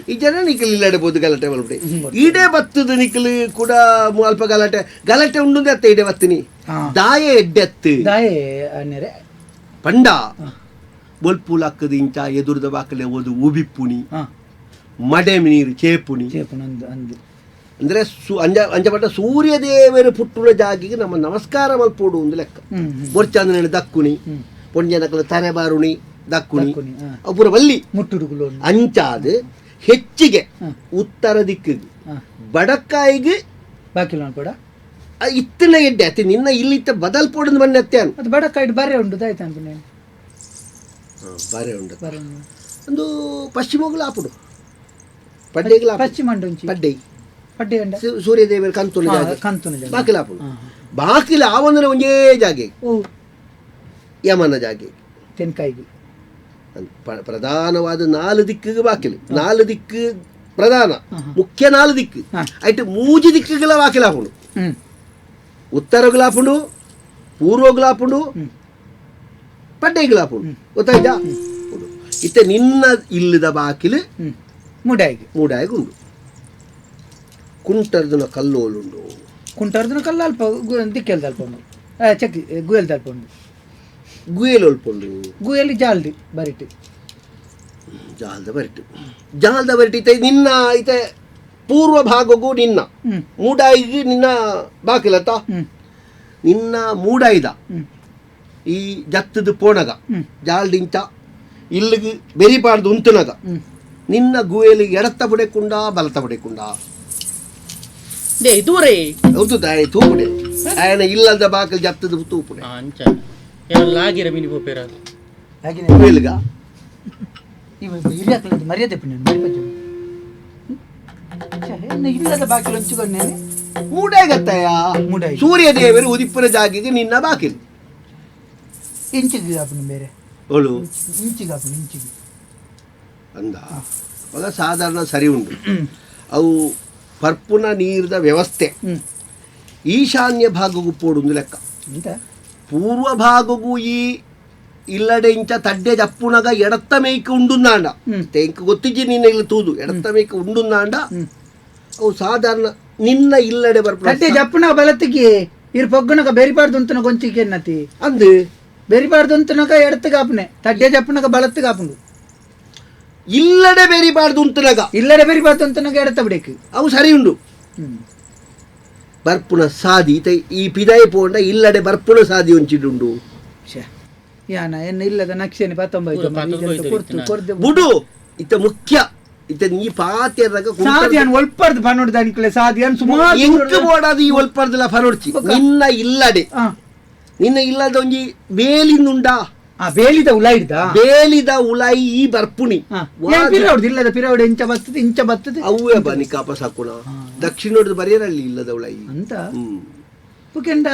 ಈ ಜನ ನಿಖಲ್ ಇಲ್ಲಾಡಬಹುದು ಗಲಾಟೆ ಮಲ್ಪಡಿ ಈಡೇ ಬತ್ತದ ನಿಖಲ್ ಕೂಡ ಅಲ್ಪ ಗಲಾಟೆ ಗಲಾಟೆ ಉಂಡು ಅತ್ತ ಈಡೆ ಬತ್ತಿನಿ ದಾಯ ಎಡ್ಡೆತ್ತು ದಾಯೆ ಅನ್ನರೆ ಪಂಡ ಬೊಲ್ಪುಲಕ್ಕದ ಇಂಚ ಎದುರದ ಬಾಕಲೆ ಓದು ಉಬಿಪ್ಪುನಿ ಮಡೆ ನೀರು ಚೇಪುನಿ ಅಂದ್ರೆ ಅಂಜ ಅಂಜಪಟ್ಟ ಸೂರ್ಯದೇವರು ಪುಟ್ಟುನ ಜಾಗಿಗೆ ನಮ್ಮ ನಮಸ್ಕಾರ ಮಲ್ಪೋಡು ಒಂದು ಲೆಕ್ಕ ಬೊರ್ಚಂದ್ರನ ದಕ್ಕುನಿ ಪೊಂಜನಕಲ ತರೆಬಾರುಣಿ ದಕ್ಕುನಿ ಅಪುರ ಬಲ್ಲಿ ಮುಟ್ಟುಡುಗುಲು ಅಂಚಾದ ಹೆಚ್ಚಿಗೆ ಉತ್ತರ ದಿಕ್ಕಿಗೆ ಬಡಕಾಯಿಗೆ ಬಾಕಿಲ್ ಕೂಡ ಇತ್ತನ ಎಡ್ಡೆ ಅತ್ತೆ ನಿನ್ನ ಇಲ್ಲಿತ್ತ ಬದಲ್ ಪೋಡಂದು ಬನ್ನಿ ಅತ್ತೆ ಅದು ಬಡಕಾಯಿ ಬಾರೆ ಉಂಟು ಆಯ್ತು ಅಂತ ಬಾರೆ ಉಂಟು ಒಂದು ಪಶ್ಚಿಮಗಳು ಆಪುಡು ಪಡ್ಡೆಗಳ ಪಶ್ಚಿಮ ಪಡ್ಡೆ ಪಡ್ಡೆ ಸೂರ್ಯದೇವರ ಕಂತುನ ಜಾಗೆ ಕಂತುನ ಜಾಗೆ ಬಾಕಿಲ ಆಪುಡು ಬಾಕಿಲ ಆವಂದ್ರೆ ಒಂದೇ ಜಾಗೆ ಯಮನ ಜಾಗೆ ತೆನ್ಕಾಯಿಗೆ ಪ್ರಧಾನವಾದ ನಾಲು ದಿಕ್ಕಿಗೆ ಬಾಕಿಲು ನಾಲು ದಿಕ್ಕು ಪ್ರಧಾನ ಮುಖ್ಯ ನಾಲು ದಿಕ್ಕು ಆಯ್ತು ಮೂಜಿ ದಿಕ್ಕುಗಳ ಬಾಕಿಲ ಆಪುಂಡು ಉತ್ತರ ಗುಲಾಪುಂಡು ಪೂರ್ವ ಗುಲಾಪುಂಡು ಪಡ್ಡೆ ಗುಲಾಪುಂಡು ಗೊತ್ತಾಯ್ತಾ ಇತ್ತೆ ನಿನ್ನ ಇಲ್ಲದ ಬಾಕಿಲು ಮೂಡಾಯಿಗೆ ಮೂಡಾಯಿಗೆ ಉಂಡು ಕುಂಟರ್ದನ ಕಲ್ಲೋಲುಂಡು ಕುಂಟರ್ದನ ಕಲ್ಲು ಅಲ್ಪ ದಿಕ್ಕೆಲ್ದ ಅಲ್ಪ ಉಂಡು ಚಕ್ಕಿ ಗುಯಲ್ದ ಅಲ್ಪ ಉಂಡು ಗುಯಲ್ ಒಲ್ಪುಂಡು ಗುಯಲಿ ಜಾಲ್ದಿ ಬರಿಟ್ ಜಾಲ್ದ ಬರಿಟ್ ಜಾಲ್ದ ಬರಿಟ್ ಇತ್ತೆ ನಿನ್ನ ಇತ್ತೆ ಪೂರ್ವ ಭಾಗಗೂ ನಿನ್ನ ಮೂಡಾಯಿಗೆ ನಿನ್ನ ಬಾಕಿಲತ್ತ ನಿನ್ನ ಮೂಡಾಯ್ದ ಈ ಜತ್ತದ ಪೋಣಗ ಜಾಲ್ದಿಂಚ ಇಲ್ಲಿಗೆ ಬೆರಿಪಾಡ್ದು ಉಂತುನಗ ನಿನ್ನ ಗುಯಲಿ ಎಡತ್ತ ಪುಡೆಕುಂಡ ಬಲತ್ತ ಪುಡೆಕುಂಡ ದೂರೇ ಹೌದು ತಾಯಿ ತೂಪುಡೆ ಆಯನ ಇಲ್ಲದ ಬಾಕಲ್ ಜತ್ತದ ತೂಪುಡೆ ಅಂಚ ಲಾಗಿರ ಮಿನಿ ಪೋಪೇರ ಗುಯಲ್ಗ ಮರ್ಯಾದೆ ಇಲ್ಲದ ಬಾಕಿಲು ಹಂಚಿಕೊಂಡೇನೆ ಮೂಡಾಗತ್ತಯ್ಯ ಸೂರ್ಯದೇವರು ಉದಿಪ್ಪುನ ಜಾಗಿಗೆ ನಿನ್ನ ಬಾಕಿಲು ಇಂಚಿಗೆ ಆಪುಂಡು ಬೇರೆ ಅವಳು ಇಂಚಿಗೆ ಆಪುಂಡು ಇಂಚಿಗೆ ಅಂದ ಅವಾಗ ಸಾಧಾರಣ ಸರಿ ಉಂಟು ಅವು ಪರ್ಪುನ ನೀರ್ದ ವ್ಯವಸ್ಥೆ ಈಶಾನ್ಯ ಭಾಗಗೂ ಪೋಡುಂದು ಲೆಕ್ಕ ಪೂರ್ವ ಭಾಗಗೂ ಈ ಇಲ್ಲಡೆ ಇಂಚ ತಡ್ಡೆ ಜಪ್ಪುನಗ ಎಡತ್ತ ಮೇಯ್ಕ ಉಂಡುಂದಾಂಡ ತೆಂಕ್ ಗೊತ್ತಿಜ್ಜಿ ನಿನ್ನ ಇಲ್ಲಿ ತೂದು ಎಡತ್ತ ಮೇಯ್ಕ ಉಂಡುಂದಾಂಡ ಅವು ಸಾಧಾರಣ ನಿನ್ನ ಇಲ್ಲಡೆ ಬರ್ಪುನ ತಡ್ಡೆ ಜಪ್ಪುನ ಬಲತ್ತಿಗೆ ಇರ್ ಪೊಗ್ಗುನಕ ಬೆರಿಪಾಡ್ದು ಉಂತನ ಕೊಂಚಿಗೆ ಎನ್ನತಿ ಅಂದು ಬೆರಿಪಾಡ್ದು ಉಂತನಕ ಎಡತ್ತು ಕಾಪುನೆ ತಡ್ಡೆ ಜಪ್ಪುನಕ ಬಲತ್ತು ಕಾಪುಂಡು ಇಲ್ಲಡೆ ಬೆರಿಬಾರ್ದು ಉಂತನಗ ಇಲ್ಲಡೆ ಬೆರಿಪಾಡ್ದು ಉಂತನಕ ಎಡತ್ತ ಬಿಡಕ್ಕೆ ಅವು ಸರಿ ಉಂಡು ಬರ್ಪುನ ಸಾದಿ ಇತ ಈ ಪಿದಾಯಿ ಪೋಂಡ ಇಲ್ಲಡೆ ಬರ್ಪುನ ಸಾದಿ ಒಂಚಿಡುಂಡು ಯಾನ ಎನ್ನ ಇಲ್ಲದ ನಕ್ಷೆನೆ ಪತ್ತೊಂಬತ್ತು ಬುಡು ಇತ ಮುಖ್ಯ ಇತ ನೀ ಪಾತೆರ್ರಗ ಸಾದಿಯನ್ ಒಲ್ಪರ್ದು ಪನೋಡ್ದ ಅನ್ಕಲೆ ಸಾದಿಯನ್ ಸುಮಾರು ಎಂಕ್ ಬೋಡಾದ ಈ ಒಲ್ಪರ್ದಲ ಪನೋಡ್ಚಿ ನಿನ್ನ ಇಲ್ಲಡೆ ನಿನ್ನ ಇಲ್ಲದ ಒಂಜಿ ಬೇಲಿಂದುಂಡಾ ಆ ಬೇಲಿದ ಉಲಾಯಿಡ್ದ ಬೇಲಿದ ಉಲಾಯಿ ಈ ಬರ್ಪುಣಿ ಪಿರೌಡ್ ಇಲ್ಲದ ಪಿರೌಡ್ ಇಂಚ ಬರ್ತದೆ ಇಂಚ ಬರ್ತದೆ ಅವೇ ಬನ್ನಿ ಕಾಪ ಸಾಕುಣ ದಕ್ಷಿಣೋಡ್ದು ಬರೆಯರಲ್ಲಿ ಇಲ್ಲದ ಉಲಾಯಿ ಅಂತ ಪುಕೆಂಡ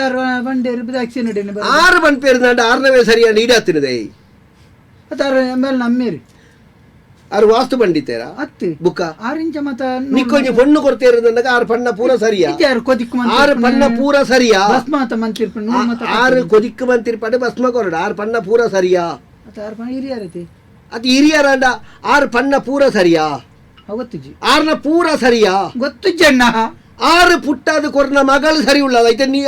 ಬಂಡೇರು ದಕ್ಷಿಣ ಆರು ಬಂಪೇರು ನಾಂಡ ಆರನವೇ ಸರಿಯಾದ ಈಡಾತಿನದೆ ಅತ್ತಾರ ಮೇಲೆ ನಮ್ಮೇರಿ ಆರು ವಾಸ್ತು ಪಂಡಿತೇರಾ ಅತ್ತು ಬುಕ್ಕ ಆರು ಇಂಚ ಮತ ನಿಕ್ಕೊಂಜಿ ಪೊಣ್ಣು ಕೊಡ್ತೇರು ನನಗ ಆರು ಪಣ್ಣ ಪೂರ ಸರಿಯಾ ಕೊದಿಕ್ಕು ಆರು ಪಣ್ಣ ಪೂರ ಸರಿಯಾ ಭಸ್ಮಾತ ಮಂತಿರ್ಪ ಆರು ಕೊದಿಕ್ಕು ಮಂತಿರ್ಪಡೆ ಭಸ್ಮ ಕೊರಡ ಆರು ಪಣ್ಣ ಪೂರ ಸರಿಯಾ ಆರು ಪಣ್ಣ ಹಿರಿಯರತಿ ಅದು ಹಿರಿಯರಂಡ ಆರು ಪಣ್ಣ ಪೂರ ಸರಿಯಾ ಗೊತ್ತುಜಿ ಆರ್ನ ಪೂರ ಸರಿಯಾ ಗೊತ್ತುಜ್ಜಿ ಅಣ್ಣ ಆರು ಪುಟ್ಟಾದ ಕೊರ್ನ ಮಗಳು ಸರಿ ಉಳ್ಳ ಐತೆ ನೀ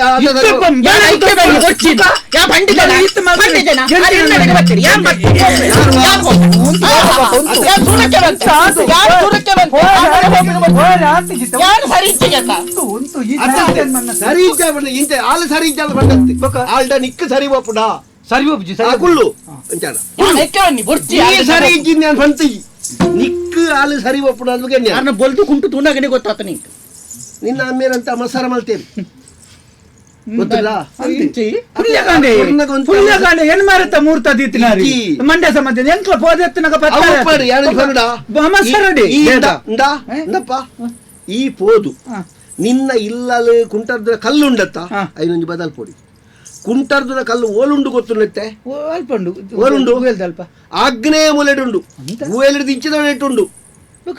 ಸರಿ ಇಂತ ಆಳು ಸರಿ ಇದ್ದ ಆಲ್ಡ ನಿಕ್ಕ ಸರಿ ಒಪ್ಪುಡ ಸರಿ ಒಪ್ಪುಜಿ ಕುಳ್ಳು ಸರಿ ಇದ್ದೀನಿ ನಾನು ಬಂತಿ ನಿಕ್ಕ ಆಳು ಸರಿ ಒಪ್ಪುಡ ಅಂದ್ರೆ ಬೊಲ್ದು ಕುಂಟು ತೂನಾಗನೆ ಗೊತ್ತಾತ ನಿಂಗೆ ನಿನ್ನ ಅಮ್ಮೇರಂತ ಮಸಾರ ಮಲ್ತೇನೆ ಗೊತ್ತಿಲ್ಲ ಏನ್ ಮೂರ್ತ ದೀತಿನಾರಿ ಮಂಡ್ಯ ಸಮಾಜ ಎಂಕ್ಲ ಪೋದೆತ್ತನಕ ಈ ಪೋದು ನಿನ್ನ ಇಲ್ಲಲು ಕುಂಟರ್ದ ಕಲ್ಲುಂಡತ್ತ ಐನೊಂದು ಬದಲ್ ಪೊಡಿ ಕುಂಟರ್ದುನ ಕಲ್ಲು ಓಲುಂಡು ಗೊತ್ತುಂಡತ್ತೆ ಅಲ್ಪ ಉಂಡು ಓಲುಂಡು ಅಲ್ಪ ಆಗ್ನೇಯ ಮೂಲೆಡುಂಡು ಗುವೇಲಿಡ್ದು ಇಂಚಿದ ಉಂಡು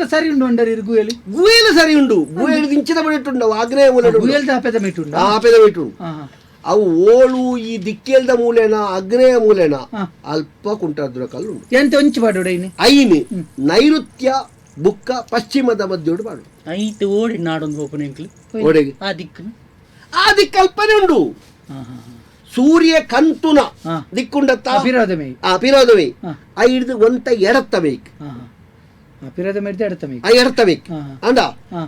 ಸರಿ ಉಂಡು ಅಂಡರ್ ಗುವೇಲಿ ಗುವೇಲು ಸರಿ ಉಂಡು ಗುವೇಲು ಇಂಚಿದ ಬಡಿಟ್ಟುಂಡು ಆಗ್ನೇಯ ಮೂಲೆ ಗುವೇಲ್ದ ಆಪೆದ ಮಿಟ್ಟುಂಡು ಆಪೆದ ಮಿಟ್ಟುಂಡು ಅವು ಓಳು ಈ ದಿಕ್ಕೇಲ್ದ ಮೂಲೆನ ಆಗ್ನೇಯ ಮೂಲೆನ ಅಲ್ಪ ಕುಂಟರ್ದುನ ಕಲ್ಲು ಉಂಡು ಎಂತ ಒಂಚು ಪಾಡೋಡ ಐನು ನೈಋತ್ಯ ಬುಕ್ಕ ಪಶ್ಚಿಮದ ಮಧ್ಯೋಡು ಪಾಡು ಐತು ಓಡಿ ನಾಡೊಂದು ಹೋಪನ ಎಂಕ್ಲು ಓಡೆಗೆ ಆ ದಿಕ್ಕು ಆ ದಿಕ್ಕಲ್ಪನೆ ಉಂಡು ಸೂರ್ಯ ಕಂತುನ ದಿಕ್ಕುಂಡತ್ತ ಪಿರೋದಮೆ ಆ ಪಿರೋದಮೆ ಆ ಹಿಡಿದು ಒಂತ ಎಡತ್ತ ಬೇಕು ಅಂದ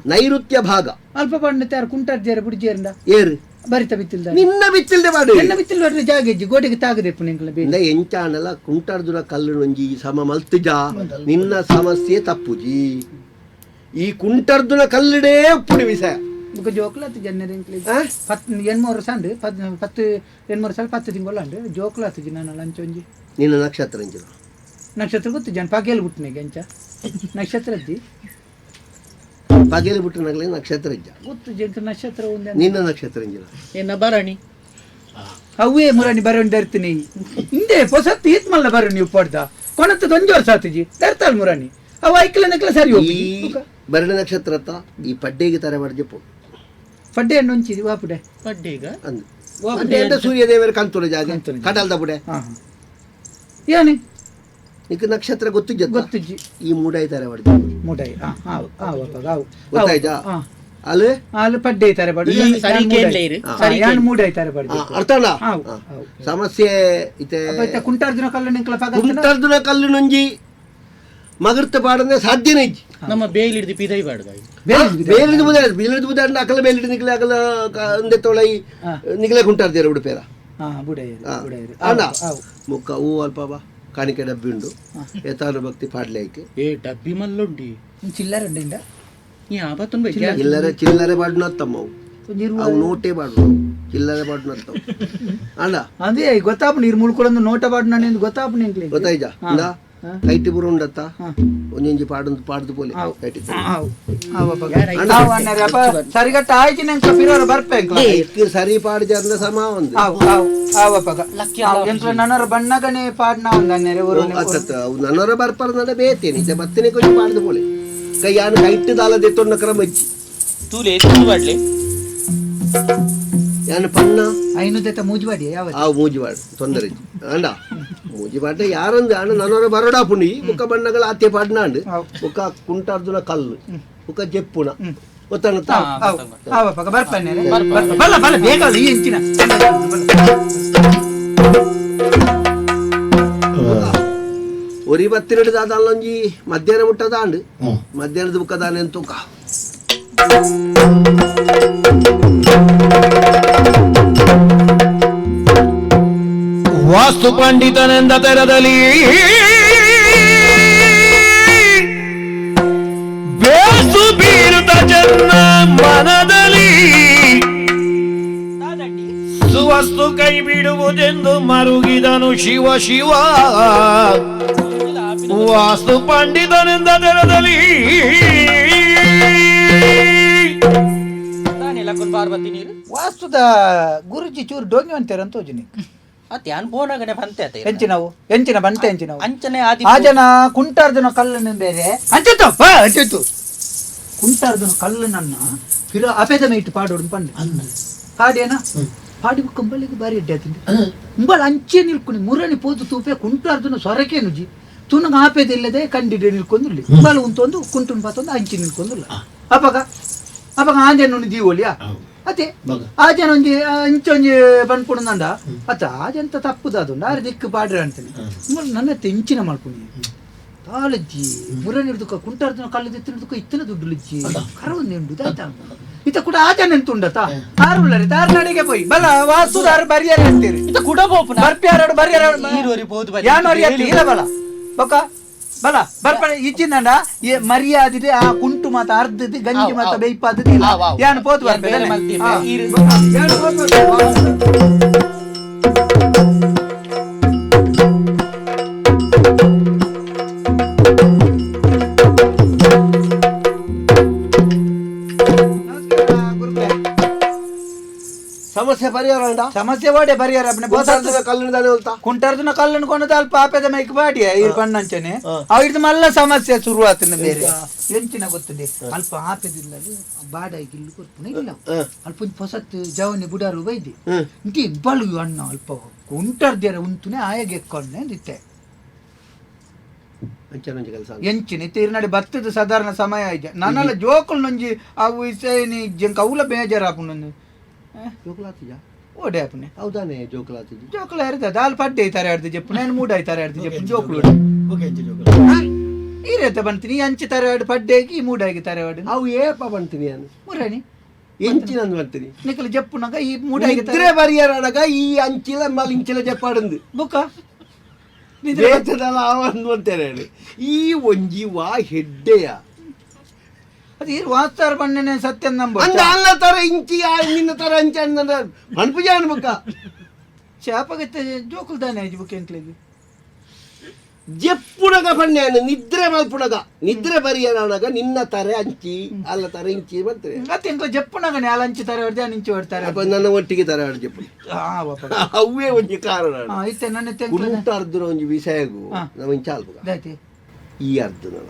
ನೈಋತ್ಯ ಭಾಗ ಅಲ್ಪ ಪಂಡ ಕುಂಟಾರ್ಜೇರ ಬುಡಿಜೇರಂಡ ಏರು ಬರಿತ ಬಿತ್ತಿಲ್ದ ನಿನ್ನ ಬಿತ್ತಿಲ್ದೆ ಮಾಡು ನಿನ್ನ ಬಿತ್ತಿಲ್ ಬರ್ರೆ ಜಾಗ ಇಜ್ಜಿ ಗೋಡೆಗೆ ತಾಗದೆಪ್ಪು ನಿಂಕಲ ಇಂದ ಎಂಚಾನಲ ಕುಂಟಾರ್ದುನ ಕಲ್ಲು ನೊಂಜಿ ಸಮ ಮಲ್ತುಜ ನಿನ್ನ ಸಮಸ್ಯೆ ತಪ್ಪುಜಿ ಈ ಕುಂಟರ್ದುನ ಕಲ್ಲಿಡೇ ಉಪ್ಪುಡಿ ವಿಷಯ ಬುಕ್ಕ ಜೋಕ್ಲಾತು ಜನ್ನರ ಎಂಕ್ಲೆ ಪತ್ತು ಎಣ್ಮೂರು ಸಂಡು ಪತ್ತು ಎಣ್ಮೂರು ಸಾಲ ಪತ್ತು ತಿಂಗಳು ಅಂಡು ಜೋಕ್ಲಾತು ಜಿ ನಾನು ಲಂಚ ಒಂಜಿ ನಿನ್ನ ನಕ್ಷತ್ರ ಅಂಚಿನ ನಕ್ಷತ್ರ ಗೊತ್ತು ಜನ ಪಗೇಲ್ ಬಿಟ್ಟನಿಗೆ ಅಂಚ ನಕ್ಷತ್ರ ಅಜ್ಜಿ ಪಗೇಲ್ ಬಿಟ್ಟನಾಗಲೇ ನಕ್ಷತ್ರ ಇಜ್ಜ ಗೊತ್ತು ಜಂಕ ನಕ್ಷತ್ರ ಒಂದೇ ನಿನ್ನ ನಕ್ಷತ್ರ ಅಂಜಿನ ಎನ್ನ ಬರಣಿ ಅವೇ ಮುರಾಣಿ ಬರಣಿ ದರ್ತೀನಿ ಹಿಂದೆ ಹೊಸತ್ತು ಈತ್ ಮಲ್ಲ ಬರಣಿ ಉಪ್ಪಾಡ್ದ ಕೊನತ್ತದ ಒಂಜಿ ವರ್ಷ ಆತುಜಿ ದರ್ತಾಳ್ ಮುರಾಣಿ ಅವ ಐಕ್ಲ ನಕ್ಲ ಸರಿ ಹೋಗಿ ಈ ಭರಣಿ ನಕ್ಷತ್ರ ಈ ಪಡ್ಡೆಗೆ ತರ ಮಾಡ್ಜಪ್ಪು ಪಡ್ಡೆ ಹಣ್ಣು ಒಂಚಿದಿ ವಾಪುಡೆ ಪಡ್ಡೆಗ ಅಂದು ಪಡ್ಡೆ ಅಂದ್ರೆ ಸೂರ್ಯದೇವರ ಕಂತುರ ಜಾಗ ಕಡಲ್ದ ಬುಡೆ ಏನೇ ನಿಕ್ ನಕ್ಷತ್ರ ಗೊತ್ತಿಜ್ಜ ಗೊತ್ತಿಜ್ಜಿ ಈ ಮೂಡಾಯಿ ತರ ಮಾಡ್ಜ ಮೂಡಾಯಿ ಗೊತ್ತಾಯ್ತಾ ಅಲ್ಲಿ ಅಲ್ಲಿ ಪಡ್ಡೆ ತರ ಬಡ ಮೂಡಾಯಿ ತರ ಬಡ ಅರ್ಥಣ ಸಮಸ್ಯೆ ಇತೆ ಕುಂಟಾರ್ಜುನ ಕಲ್ಲು ನಿಂಕಲ ಕುಂಟಾರ್ಜುನ ಕಲ್ಲು ನೊಂಜಿ ಮಗರ್ತ ಪಾಡಂದ್ರೆ ಸಾಧ್ಯನೇ ಇಜ್ಜಿ ನಮ್ಮ ಬೇಲಿಡ್ದು ಪಿದೈ ಬಾಡ್ದ ಬೇಲಿಡ್ದು ಬುದ ಬೇಲಿಡ್ದು ಬುದ ಅಕಲ ಬೇಲಿಡ್ದು ನಿಕ್ಲೆ ಅಕಲ ಅಂದೆ ತೊಳೈ ನಿಕ್ಲೆ ಕುಂಟಾರ್ದೇರ ಉಡುಪೇರ ಅಣ್ಣ ಮುಕ್ಕ ಹೂ ಅಲ್ಪ ಬಾ ಕಾಣಿಕೆ ಡಬ್ಬಿ ಉಂಡು ಯಥಾನು ಭಕ್ತಿ ಪಾಡ್ಲೇಕೆ ಏ ಡಬ್ಬಿ ಮಲ್ಲುಂಡಿ ಚಿಲ್ಲರೆ ಉಂಡಿಂಡ ಈ ಆಬತ್ತೊಂದು ಚಿಲ್ಲರೆ ಚಿಲ್ಲರೆ ಬಾಡ್ನತ್ತಮ್ಮ ಅವು ನೋಟೇ ಬಾಡು ಚಿಲ್ಲರೆ ಬಾಡ್ನತ್ತವು ಅಣ್ಣ ಅದೇ ಗೊತ್ತಾಪ ನೀರು ಮುಳ್ಕೊಳಂದು ನೋಟ ಬಾಡ್ ನಾನು ಗೊತ್ತಾಪ ನಿಂಕ್ಲೆ ಗೊತ್ತಾಯ್ತಾ ಕೈಟಿ ಪೂರ ಉಂಡತ್ತ ಒಂಜೊಂಜಿ ಪಾಡೊಂದು ಪಾಡ್ದು ಪೋಲೆ ಕೈಟಿ ಸರಿಗಟ್ಟ ಆಯ್ತು ನಂಗೆ ಪಿರೋರ ಬರ್ಪೆ ಸರಿ ಪಾಡ್ಜಾರ್ನ ಸಮ ಒಂದು ನನ್ನರ ಬಣ್ಣಗನೆ ಪಾಡ್ನ ಒಂದು ಅನ್ನೆರೆ ನನ್ನರ ಬರ್ಪರ ನನ್ನ ಬೇತೇನೆ ಇತ್ತೆ ಬತ್ತನೆ ಕೊಂಚ ಪಾಡ್ದು ಪೋಲೆ ಕೈ ಯಾನು ಕೈಟ್ಟು ದಾಲದೆ ತೊಣ್ಣ ಕ್ರಮ ಇಜ್ಜಿ ತೂಲೆ ತೂಲು ಬಾಡ್ಲೆ ಯಾನು ಪಣ್ಣ ಐನು ಮೂಜುವಾಡಿ ಯಾವ ಆ ಮೂಜುವಾಡಿ ತೊಂದರೆ ಇಜ್ಜಿ ಅಂಡ ಮೂಜಿಪಾಟ ಯಾರಂದು ಅಣ್ಣ ನನ್ನವರ ಬರೋಡಾ ಪುಣಿ ಬುಕ್ಕ ಬಣ್ಣಗಳ ಆತೆ ಪಾಡ್ನಾಂಡು ಬುಕ್ಕ ಕುಂಟಾರ್ದುನ ಕಲ್ಲು ಬುಕ್ಕ ಜೆಪ್ಪುನ ಗೊತ್ತಾನತ್ತ ಬರ್ತಾನೆ ಬಲ್ಲ ಬಲ್ಲ ಬೇಗ ಈ ಹೆಂಚಿನ ಒರಿ ಬತ್ತಿರಡು ದಾದ ಅಲ್ಲೊಂಜಿ ಮಧ್ಯಾಹ್ನ ಮುಟ್ಟದಾಂಡು ಮಧ್ಯಾಹ್ನದ ಬುಕ್ಕದಾನೆ ತೂಕ ವಾಸ್ತು ಪಂಡಿತನೆಂದ ತೆರದಲ್ಲಿ ಬೇಸು ಬೀರುತ ಜನ ಮನದಲ್ಲಿ ಸುವಸ್ತು ಕೈ ಬಿಡುವುದೆಂದು ಮರುಗಿದನು ಶಿವ ಶಿವ ವಾಸ್ತು ಪಂಡಿತನೆಂದ ತೆರದಲ್ಲಿ ಪಾರ್ವತಿ ನೀರು ವಾಸ್ತುದ ಗುರುಜಿ ಚೂರು ಡೋಂಗಿ ಅಂತಾರೆ ಅಂತ ಹೋಜಿನಿ ಅತ್ತೆ ಅನ್ಬೋನಾಗನೆ ಬಂತೆ ಅತ್ತೆ ಎಂಚಿನವು ಎಂಚಿನ ಬಂತೆ ಎಂಚಿನವು ಅಂಚನೆ ಆದಿ ಆ ಜನ ಕುಂಟಾರ್ಜುನ ಕಲ್ಲನ್ನು ಬೇರೆ ಅಂಚಿತ್ತು ಬಾ ಅಂಚಿತ್ತು ಕುಂಟಾರ್ಜುನ ಕಲ್ಲನ್ನ ಫಿರ ಅಪೇದ ಮೇಟ್ ಪಾಡೋಡು ಪಂಡೆ ಪಾಡೇನ ಪಾಡಿ ಕಂಬಳಿಗೆ ಬಾರಿ ಎಡ್ಡೆ ಆತಿಂದು ಉಂಬಳ ಅಂಚೆ ನಿಲ್ಕುನಿ ಮುರಣಿ ಪೋದು ತೂಪೆ ಕುಂಟಾರ್ಜುನ ಸೊರಕೆ ನುಜಿ ತುನಗ ಆಪೇದಿಲ್ಲದೆ ಕಂಡಿಡೆ ನಿಲ್ಕೊಂದುಲ್ಲಿ ಉಂಬಳ ಉಂತೊಂದು ಕುಂಟುನ್ ಪಾತೊಂದು ಅಂಚೆ ನಿಲ್ಕೊಂದುಲ್ಲ ಅಪಗ ಅಪಗ ಆಂಜನ ಜೀವೋಲಿಯಾ ಅದೇ ಆಜನ ಒಂಜಿ ಇಂಚೊಂಜಿ ಪನ್ಪುಣಂದ ಅತ್ತ ಆಜಂತ ತಪ್ಪುದಾದುಂಡು ಆರು ದಿಕ್ಕು ಪಾಡ್ರೆ ಅಂತಾನೆ ನನ್ನ ತೆಂಚಿನ ಮಲ್ಪುಣಿ ತಾಳಜ್ಜಿ ಮುರನಿಡ್ದುಕ ಕುಂಟಾರ್ಜುನ ಕಲ್ಲು ದಿತ್ತಿನದುಕ ಇತ್ತನ ದುಡ್ಡು ಲಿಜ್ಜಿ ಕರವೊಂದು ಉಂಡು ದಾತ ಇತ ಕೂಡ ಆಜನ ಎಂತ ಉಂಡತ ಆರು ಉಳ್ಳರಿ ತಾರು ನಡಿಗೆ ಪೋಯಿ ಬಲ ವಾಸುದಾರು ಬರಿಯರೆ ಅಂತೀರಿ ಇತ ಕೂಡ ಬೋಪುನ ಬರ್ಪ್ಯಾರಡು ಬರ್ಯಾರ ಈರೋರಿ ಬೋದು ಬರಿ ಯಾನೋರಿ ಅತ್ತಿ ಇಲ್ಲ ಬಲ ಬೊಕ ಬಲ ಬರ್ಪಣೆ ಇಚ್ಚಿಂದಂಡ ಮರ್ಯಾದಿದೆ ಆ ಕುಂಟು ಮಾತ ಅರ್ಧದಿ ಗಂಜಿ ಮಾತ ಬೇಯ್ಪಾದದಿ ಇಲ್ಲ ಯಾನು ಪೋತು ಬರ್ಪೆ ಯಾನು ಪೋತು ಸಮಸ್ಯೆ ಪರಿಹಾರ ಉಂಟಾ? ಸಮಸ್ಯೆ ಓಡೆ ಪರಿಹಾರ ಅಪ್ನೆ ಕುಂಟಾರ್ಜುನ ಕಲ್ಲನ್ನು ತಾನೇ ಹೋಲ್ತಾ? ಕುಂಟಾರ್ಜುನ ಕಲ್ಲನ್ನು ಕೊಂಡು ಅಲ್ಪ ಆಪೆದ ಮೈಕ್ ಬಾಡಿಯ ಇರ್ ಪಣ್ಣಂಚನೆ ಅವ್ ಮಲ್ಲ ಸಮಸ್ಯೆ ಶುರುವಾತನ ಬೇರೆ ಎಂಚಿನ ಗೊತ್ತದೆ ಅಲ್ಪ ಆಪೆದಿಲ್ಲ ಬಾಡಾಗಿ ಇಲ್ಲಿ ಕೊರ್ಪುನ ಇಲ್ಲ ಅಲ್ಪ ಒಂಜಿ ಪೊಸತ್ ಜವನಿ ಬುಡಾರು ಬೈದಿ ಇಂಟಿ ಇಬ್ಬಳು ಅಣ್ಣ ಅಲ್ಪ ಕುಂಟಾರ್ದ್ಯರ ಉಂತುನೆ ಆಯಗೆ ಎಕ್ಕೊಂಡೆ ಅಂದಿತ್ತೆ ಅಂಚನೆ ಕೆಲಸ ಎಂಚಿನ ಇತ್ತೆ ಇರ್ನಡೆ ಬತ್ತದ ಸಾಧಾರಣ ಸಮಯ ಆಯ್ತು ನನ್ನೆಲ್ಲ ಜೋಕುಲ್ ನೊಂಜಿ ಅವು ಇಸೇನಿ ಜಂಕ ಅವುಲ ಬೇಜಾರಾಪುನೊಂದು ಜೋಕುಲಾತಿಜ ಓಡೆ ಆಪುನೆ ಹೌದಾನೆ ಜೋಕುಲಾತಿಜಿ ಜೋಕುಲ ಇರ್ತದೆ ದಾಲ್ ಪಡ್ಡೆ ಐತಾರೆ ಆಡ್ದು ಜೆಪ್ಪು ನಾನು ಮೂಡ ಐತಾರೆ ಆಡ್ದು ಜೆಪ್ಪು ಜೋಕುಲು ಈ ರೀತಿ ಬಂತೀನಿ ಅಂಚಿ ತರೆ ಪಡ್ಡೆಗೆ ಈ ಮೂಡಾಗಿ ತರೆ ಅವು ಏಪ ಬಂತೀನಿ ನಾನು ಮುರಣಿ ಎಂಚಿನ ಬರ್ತೀನಿ ನಿಕಲು ಜಪ್ಪುನಾಗ ಈ ಮೂಡಾಗಿ ನಿದ್ರೆ ಬರಿಯರಾಡಗ ಈ ಅಂಚಿಲ ಮಲ್ ಇಂಚಿಲ ಜಪ್ಪಾಡಂದು ಬುಕ್ಕ ದೇಶದಲ್ಲ ಅವಂದು ಅಂತಾರೆ ಹೇಳಿ ಈ ಒಂಜಿ ವಾ ಹೆಡ್ಡೆಯ ಅದು ಈ ವಾಸ್ತಾರ ಬಣ್ಣನೆ ಸತ್ಯ ನಂಬ ಅಂದ ಅಲ್ಲ ತರ ಇಂಚಿ ನಿನ್ನ ತರ ಅಂಚ ಅಂದ ಮನ್ಪುಜ ಅನ್ಬುಕ್ಕ ಶಾಪಗತ್ತೆ ಜೋಕುಲ್ ದಾನೆ ಬುಕ್ ಎಂಕ್ಲೆಗ್ ಜೆಪ್ಪುಡಗ ಪಣ್ಣೆ ನಿದ್ರೆ ಮಲ್ಪುಡಗ ನಿದ್ರೆ ಬರಿಯರಾಡಗ ನಿನ್ನ ತಾರೆ ಅಂಚಿ ಅಲ್ಲ ತರ ಇಂಚಿ ಬರ್ತಾರೆ ಮತ್ತೆ ಎಂಕ್ಲ ಜಪ್ಪುನಗನೆ ಅಲ್ಲ ಅಂಚಿ ತಾರೆ ಹೊಡ್ದೆ ಅಂಚಿ ಹೊಡ್ತಾರೆ ಅಪ್ಪ ನನ್ನ ಒಟ್ಟಿಗೆ ತಾರೆ ಹೊಡ್ದು ಜೆಪ್ಪು ಅವೇ ಒಂಜಿ ಕಾರಣ ಇತ್ತೆ ನನ್ನ ಕುಂಟ ಅರ್ಧನ ಒಂಜಿ ವಿಷಯಗೂ ನಮ್ಮ ಇಂಚ ಅಲ್ಪುಗ ಈ ಅರ್ಧನ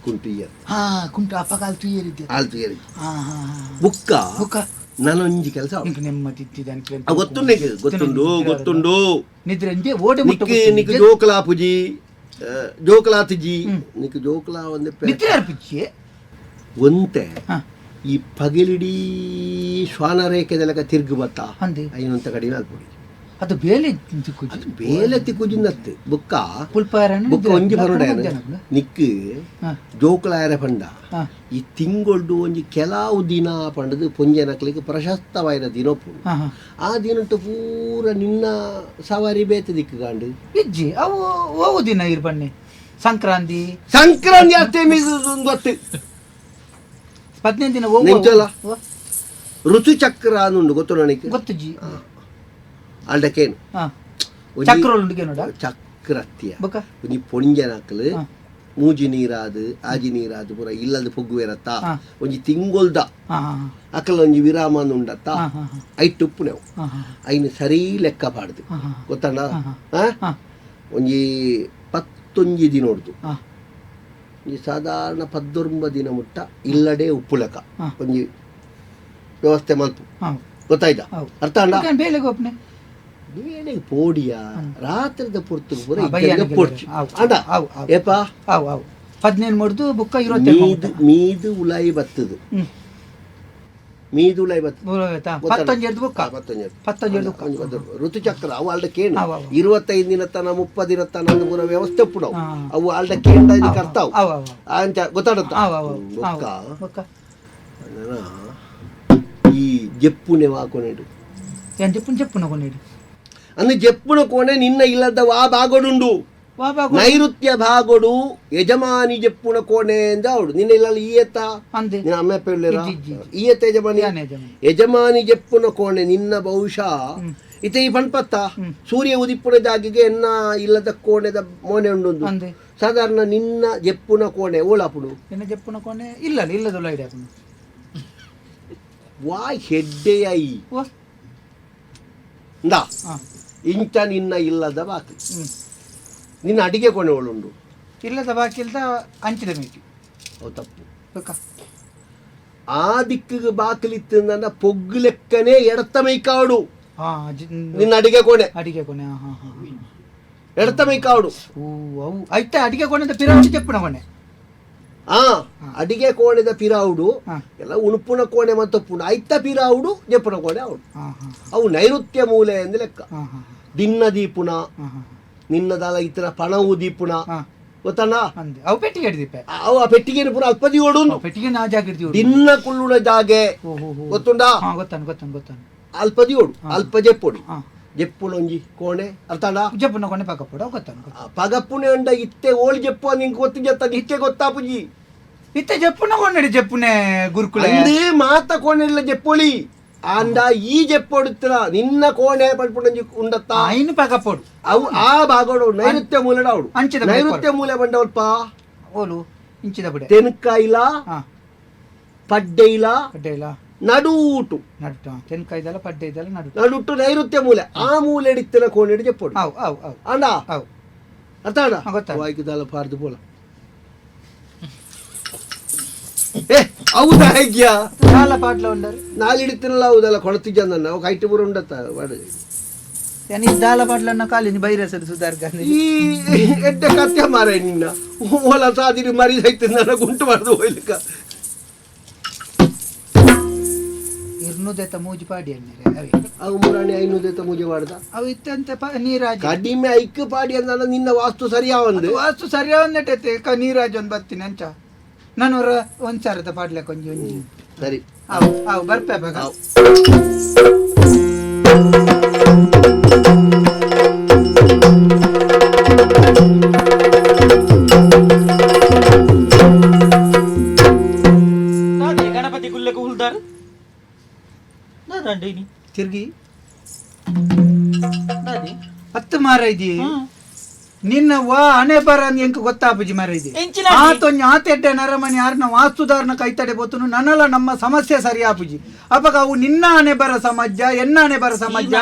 ಕುಂಟು ಇಯರ್ ಹಾ ಕುಂಟು ಅಪ್ಪ ಕಾಲ್ ತುಯ್ಯರಿದ್ದೆ ಕಾಲ್ ತುಯ್ಯರಿದ್ದೆ ಬುಕ್ಕ ಬುಕ್ಕ ನಾನೊಂಜಿ ಕೆಲಸ ನೆಮ್ಮದಿ ಗೊತ್ತುಂಡು ಗೊತ್ತುಂಡು ಗೊತ್ತುಂಡು ನಿದ್ರೆ ಅಂಜೆ ಓಡೆ ನಿಕ್ ನಿಕ್ ಜೋಕಲಾ ಪುಜಿ ಜೋಕಲಾತಿಜಿ ನಿಕ್ ಜೋಕಲಾ ಒಂದೆ ನಿದ್ರೆ ಅರ್ಪಿಚ್ಚಿ ಒಂತೆ ಈ ಪಗಲಿಡೀ ಶ್ವಾನ ರೇಖೆದೆಲಕ ತಿರುಗು ಬತ್ತ ಐನೊಂತ ಕಡಿಮೆ ಅಲ್ಪುಡಿ ಅದು ಬೇಲೆ ತಿಕ್ಕುಜಿ ಅದು ಬೇಲೆ ತಿಕ್ಕುಜಿ ನತ್ತು ಬುಕ್ಕ ಬುಕ್ಕ ಒಂಜಿ ಪರೋಡ ನಿಕ್ ಜೋಕುಲಾಯರ ಪಂಡ ಈ ತಿಂಗೊಳ್ಡು ಒಂಜಿ ಕೆಲವು ದಿನ ಪಂಡದು ಪೊಂಜೆನಕ್ಲಿಗೆ ಪ್ರಶಸ್ತವಾಯಿನ ದಿನೊಪ್ಪು ಆ ದಿನಂಟು ಪೂರ ನಿನ್ನ ಸವಾರಿ ಬೇತೆ ದಿಕ್ಕುಗಾಂಡು ಇಜ್ಜಿ ಅವು ಓವು ದಿನ ಇರ್ ಬನ್ನಿ ಸಂಕ್ರಾಂತಿ ಸಂಕ್ರಾಂತಿ ಅಷ್ಟೇ ಗೊತ್ತು 15 ದಿನ ನಿಂಚಲ್ಲ ಋತುಚಕ್ರ ಅನ್ನುಂಡು ಗೊತ್ತು ನನಗೆ ಗೊತ್ತು ಜಿ ಅಲ್ಡಕೇನು ಚಕ್ರತ್ಯ ಒಂಜಿ ಪೊಂಜೆನಕ್ಲು ಮೂಜಿ ನೀರಾದು ಆಜಿ ನೀರಾದು ಪೂರ ಇಲ್ಲದ ಪೊಗ್ಗುವೆರತ್ತ ಒಂಜಿ ತಿಂಗೊಲ್ದ ಅಕಲ ಒಂಜಿ ವಿರಾಮ ಉಂಡತ್ತ ಐಟ್ ಉಪ್ಪುನೆವು ಐನು ಸರಿ ಲೆಕ್ಕ ಪಾಡ್ದು ಗೊತ್ತಣ್ಣ ಒಂಜಿ 11 ದಿನ ಹೊಡ್ದು ಒಂಜಿ ಸಾಧಾರಣ 19 ದಿನ ಮುಟ್ಟ ಇಲ್ಲಡೆ ಉಪ್ಪು ಲೆಕ್ಕ ಒಂಜಿ ವ್ಯವಸ್ಥೆ ಮಲ್ಪು ಗೊತ್ತಾಯ್ತಾ ಅರ್ಥ ಅಣ್ಣ ಬೇಳೆ ಪೋಡಿಯ ರಾತ್ರಿದ ಪೊರ್ತು ಪೂರ ಪೊರ್ಚು ಅಣ್ಣ ಏಪಾ 15 ಮುಡ್ದು ಬುಕ್ಕ 20 ಮೀದು ಉಲಾಯಿ ಬತ್ತದು ಮೀದು ಉಲಾಯಿ ಬತ್ತದು 19 ಬುಕ್ಕ 19 ಬುಕ್ಕ ಋತುಚಕ್ರ ಅವು ಅಲ್ಡ ಕೇನು 25 ದಿನ ತನ 30 ದಿನ ತನ ಪೂರ ವ್ಯವಸ್ಥೆ ಪುಡವು ಅವು ಅಲ್ಡ ಕೇಂಡ ಇದಕ್ಕೆ ಅರ್ಥ ಅಂಚ ಗೊತ್ತಾಡುತ್ತ ಬುಕ್ಕ ಈ ಜೆಪ್ಪುನೆ ವಾಕೊನೆಡು ಜೆಪ್ಪುನ ಜೆಪ್ಪುನ ಕೊನೆಡು ಅಂದು ಜೆಪ್ಪುನ ಕೋಣೆ ನಿನ್ನ ಇಲ್ಲದ ವಾ ಬಾಗೊಡುಂಡು ನೈಋತ್ಯ ಭಾಗೊಡು ಯಜಮಾನಿ ಜೆಪ್ಪುನ ಕೋಣೆ ಅಂದ ಅವಡು ನಿನ್ನ ಇಲ್ಲ ಈ ಎತ್ತ ನಿನ್ನ ಅಮ್ಮ ಅಪ್ಪ ಈ ಎತ್ತ ಯಜಮಾನಿ ಯಜಮಾನಿ ಜೆಪ್ಪುನ ಕೋಣೆ ನಿನ್ನ ಬಹುಶಃ ಇತ್ತೆ ಈ ಪಣ್ಪತ್ತ ಸೂರ್ಯ ಉದಿಪ್ಪುನ ಜಾಗಿಗೆ ಎನ್ನ ಇಲ್ಲದ ಕೋಣೆದ ಮೋನೆ ಉಂಡು ಸಾಧಾರಣ ನಿನ್ನ ಜೆಪ್ಪುನ ಕೋಣೆ ಓಳಾಪುಡು ನಿನ್ನ ಜೆಪ್ಪುನ ಕೋಣೆ ಇಲ್ಲ ಇಲ್ಲದೊಲ್ಲ ಐಡಿಯಾ ವಾ ಹೆಡ್ಡೆಯ ಇಂದ ಇಂಚ ನಿನ್ನ ಇಲ್ಲದ ಬಾಕಿ ನಿನ್ನ ಅಡಿಗೆ ಕೋಣೆ ಒಳ್ಳುಂಡು ಇಲ್ಲದ ಬಾಕಿ ಇಲ್ದ ಅಂಚಿದ ಮೇಟಿ ಅವು ತಪ್ಪು ಆ ದಿಕ್ಕಿಗೆ ಬಾಕಿಲಿತ್ತು ನನ್ನ ಪೊಗ್ಗು ಲೆಕ್ಕನೆ ಎಡತ್ತ ಮೈಕಾಡು ನಿನ್ನ ಅಡಿಗೆ ಕೋಣೆ ಅಡಿಗೆ ಕೋಣೆ ಎಡತ್ತ ಮೈಕಾಡು ಅವು ಐತೆ ಅಡಿಗೆ ಕೋಣೆ ಪಿರಾವುಡು ಚೆಪ್ಪುನ ಕೋಣೆ ಅಡಿಗೆ ಕೋಣೆದ ಪಿರಾವುಡು ಎಲ್ಲ ಉಣುಪುನ ಕೋಣೆ ಮತ್ತು ಪುಣ ಐತ ಪಿರಾವುಡು ಜೆಪ್ಪುನ ಕೋಣೆ ಅವಡು ಅವು ನೈಋತ್ಯ ಮೂಲೆ ಎಂದು ಲೆಕ್ಕ ದಿನ್ನ ದೀಪುನ ನಿನ್ನದಲ್ಲ ಇತರ ಪಣವು ದೀಪುನ ಗೊತ್ತಣ್ಣ ಅವು ಪೆಟ್ಟಿಗೆ ಹಿಡಿದಿಪ್ಪೆ ಅವು ಆ ಪೆಟ್ಟಿಗೆ ಪೂರ ಅಲ್ಪದಿ ಓಡು ಪೆಟ್ಟಿಗೆ ನಾ ಜಾಗ ದಿನ್ನ ಕುಳ್ಳುನ ಜಾಗೆ ಗೊತ್ತುಂಡಾ ಗೊತ್ತಾನು ಗೊತ್ತಾನು ಗೊತ್ತಾನು ಅಲ್ಪದಿ ಓಡು ಅಲ್ಪ ಜೆಪ್ಪೊಡು ಜೆಪ್ಪುನೊಂಜಿ ಕೋಣೆ ಅರ್ಥಾಡ ಜೆಪ್ಪುನ ಕೋಣೆ ಪಗಪ್ಪುಡ ಗೊತ್ತಾನು ಪಗಪ್ಪುನೆ ಅಂಡ ಇತ್ತೆ ಓಳ್ ಜೆಪ್ಪು ನಿಂಗೆ ಗೊತ್ತು ಜತ್ತ ಇತ್ತೆ ಗೊತ್ತಾಪುಜಿ ಇತ್ತೆ ಜೆಪ್ಪುನ ಕೋಣೆ ಜೆಪ್ಪುನೆ ಗುರುಕುಲ ಅಂದೇ ಮಾತ ಕೋಣೆ ಇಲ್ಲ ಜೆಪ್ಪೊಳಿ ಅಂದ ಈ ಜೆಪ್ಪೊಡುತ್ತಿರ ನಿನ್ನ ಕೋಣೆ ಪಡ್ಪುಣಂಜಿ ಉಂಡತ್ತ ಐನು ಪಗಪ್ಪೊಡು ಅವು ಆ ಭಾಗಡು ನೈಋತ್ಯ ಮೂಲೆ ಅವಡು ಅಂಚಿದ ನೈಋತ್ಯ ಮೂಲೆ ಬಂಡವಲ್ಪ ಓಲು ಇಂಚಿದ ಬುಡೆ ತೆನ್ಕಾಯಿಲ ಪಡ್ಡೆಯಿಲ ಪಡ್ಡೆಯಿಲ ನಡುಟು ನಡುಟು ತೆನ್ಕಾಯ್ದಲ್ಲ ಪಡ್ಡೆಯ್ದಲ್ಲ ನಡು ನಡುಟು ನೈಋತ್ಯ ಮೂಲೆ ಆ ಮೂಲೆ ಇಡಿತ್ತಿನ ಕೋಣೆ ಜೆಪ್ಪೊಡು ಅವು ಅವು ಅವು ಅಂಡ ಅವು ಅರ್ಥ ಅಣ್ಣ ಗೊತ್ತಾಯ್ತು ವಾಯ್ಕದಲ್ಲ ಪಾರ್ದು ಪೋಲ ಏ ಹೌದಾ ಹೇಗ್ಯಾ చాలా ಪಾಟ್ಲ ಉಂಡರು ನಾಲಿಡ್ತಿರಲ್ಲ ಹೌದಲ್ಲ ಕೊಳತಿದ್ದ ನನ್ನ ಅವು ಕೈಟು ಪೂರ ಉಂಡತ್ತ ವಾಡು ಯಾನಿ ದಾಲ ಪಾಟ್ಲನ್ನ ಕಾಲಿನಿ ಬೈರಸಡು ಸುಧಾರ್ಕ ಈ ಎಡ್ಡೆ ಕತ್ತೆ ಮಾರ ನಿನ್ನ ಓಲ ಸಾದಿರಿ ಮರಿ ಸೈತ ನನ್ನ ಗುಂಟು ಮಾಡ್ದು ಹೋಯ್ಲಿಕ್ಕ ಇರ್ನುದೆತ ಮೂಜಿ ಪಾಡಿ ಅನ್ನಿರೆ ಅವೆ ಅವು ಮುರಾಣಿ ಐನೂದೆತ ಮೂಜಿ ಮಾಡ್ದ ಅವು ಇತ್ತಂತೆ ನೀರಾಜ್ ಕಡಿಮೆ ಐಕ್ ಪಾಡಿ ಅಂದ ನಿನ್ನ ವಾಸ್ತು ಸರಿಯಾವಂದು ವಾಸ್ತು ಸರಿಯಾವಂದಟ್ಟೈತೆ ಕ ನೀರಾಜ್ ಒಂದು ಬರ್ತೀನಿ ಅಂಚ ನಾನು ಒಂದು ಸಾರದ ಪಾಡ್ಲಕ್ಕೆ ಒಂಜಿ ಒಂಜಿ ಸರಿ ಅವು ಅವು ಬರ್ಪೆ ಬಗ ಗಣಪತಿ ಗುಲ್ಲೆಗೆ ಹುಲ್ದಾರ ದಂಡಿ ತಿರ್ಗಿ ಹತ್ತು ಮಾರ ಇದಿ ನಿನ್ನ ವಾ ಹಣೆ ಬರ ಎಂಕ್ ಗೊತ್ತಾಪುಜಿ ಮಾರ ಇದೆ ಆತೊಂಜಿ ಆತೆಡ್ಡೆ ನರಮನಿ ಯಾರನ್ನ ವಾಸ್ತುದಾರನ ಕೈತಡೆ ಬೋತನು ನನ್ನಲ್ಲ ನಮ್ಮ ಸಮಸ್ಯೆ ಸರಿ ಆಪುಜಿ ಅಪಗ ಅವು ನಿನ್ನ ಹಣೆ ಬರ ಸಮಾಜ ಎನ್ನ ಹಣೆ ಬರ ಸಮಾಜ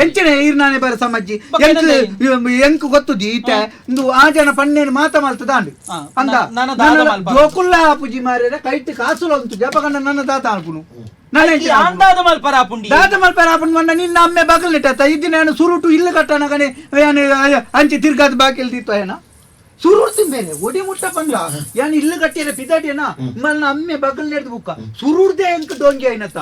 ಎಂಚಿನ ಈರ್ನ ಹಣೆ ಬರ ಸಮಾಜ ಎಂಕ್ ಎಂಕ್ ಗೊತ್ತುದಿ ಈತ ಇಂದು ಆ ಜನ ಪಣ್ಣೇನು ಮಾತ ಮಲ್ತದಾಂಡು ಅಂದ ಜೋಕುಲ್ಲ ಆಪುಜಿ ಮಾರ್ರೆ ಕೈಟ್ ಕಾಸುಲ ಉಂಟು ಜಪಕಂಡ ನನ್ನ ದಾತ ಆಲ್ಪುನು ದಾದ ಮಲ್ಪರ ಆಪುಂಡು ಮನ್ನ ನಿನ್ನ ಅಮ್ಮೆ ಬಗಲ್ ನೆಟ್ಟ ಇದ್ದಿನ ನಾನು ಸುರುಟು ಇಲ್ಲು ಕಟ್ಟನಗನೆ ಅಂಚೆ ತಿರ್ಗಾದ ಬಾಕಿ ಇಲ್ದಿತ್ತು ಏನ ಸುರುಟು ತಿಂಬೇನೆ ಒಡಿ ಮುಟ್ಟ ಪಂಡ ಯಾನ್ ಇಲ್ಲು ಕಟ್ಟಿರ ಪಿದಾಟೇನ ಮನ್ನ ಅಮ್ಮೆ ಬಗಲ್ ನೆಡ್ದು ಬುಕ್ಕ ಸುರುಡ್ದೆ ಎಂಕ್ ಡೋಂಗಿ ಐನತ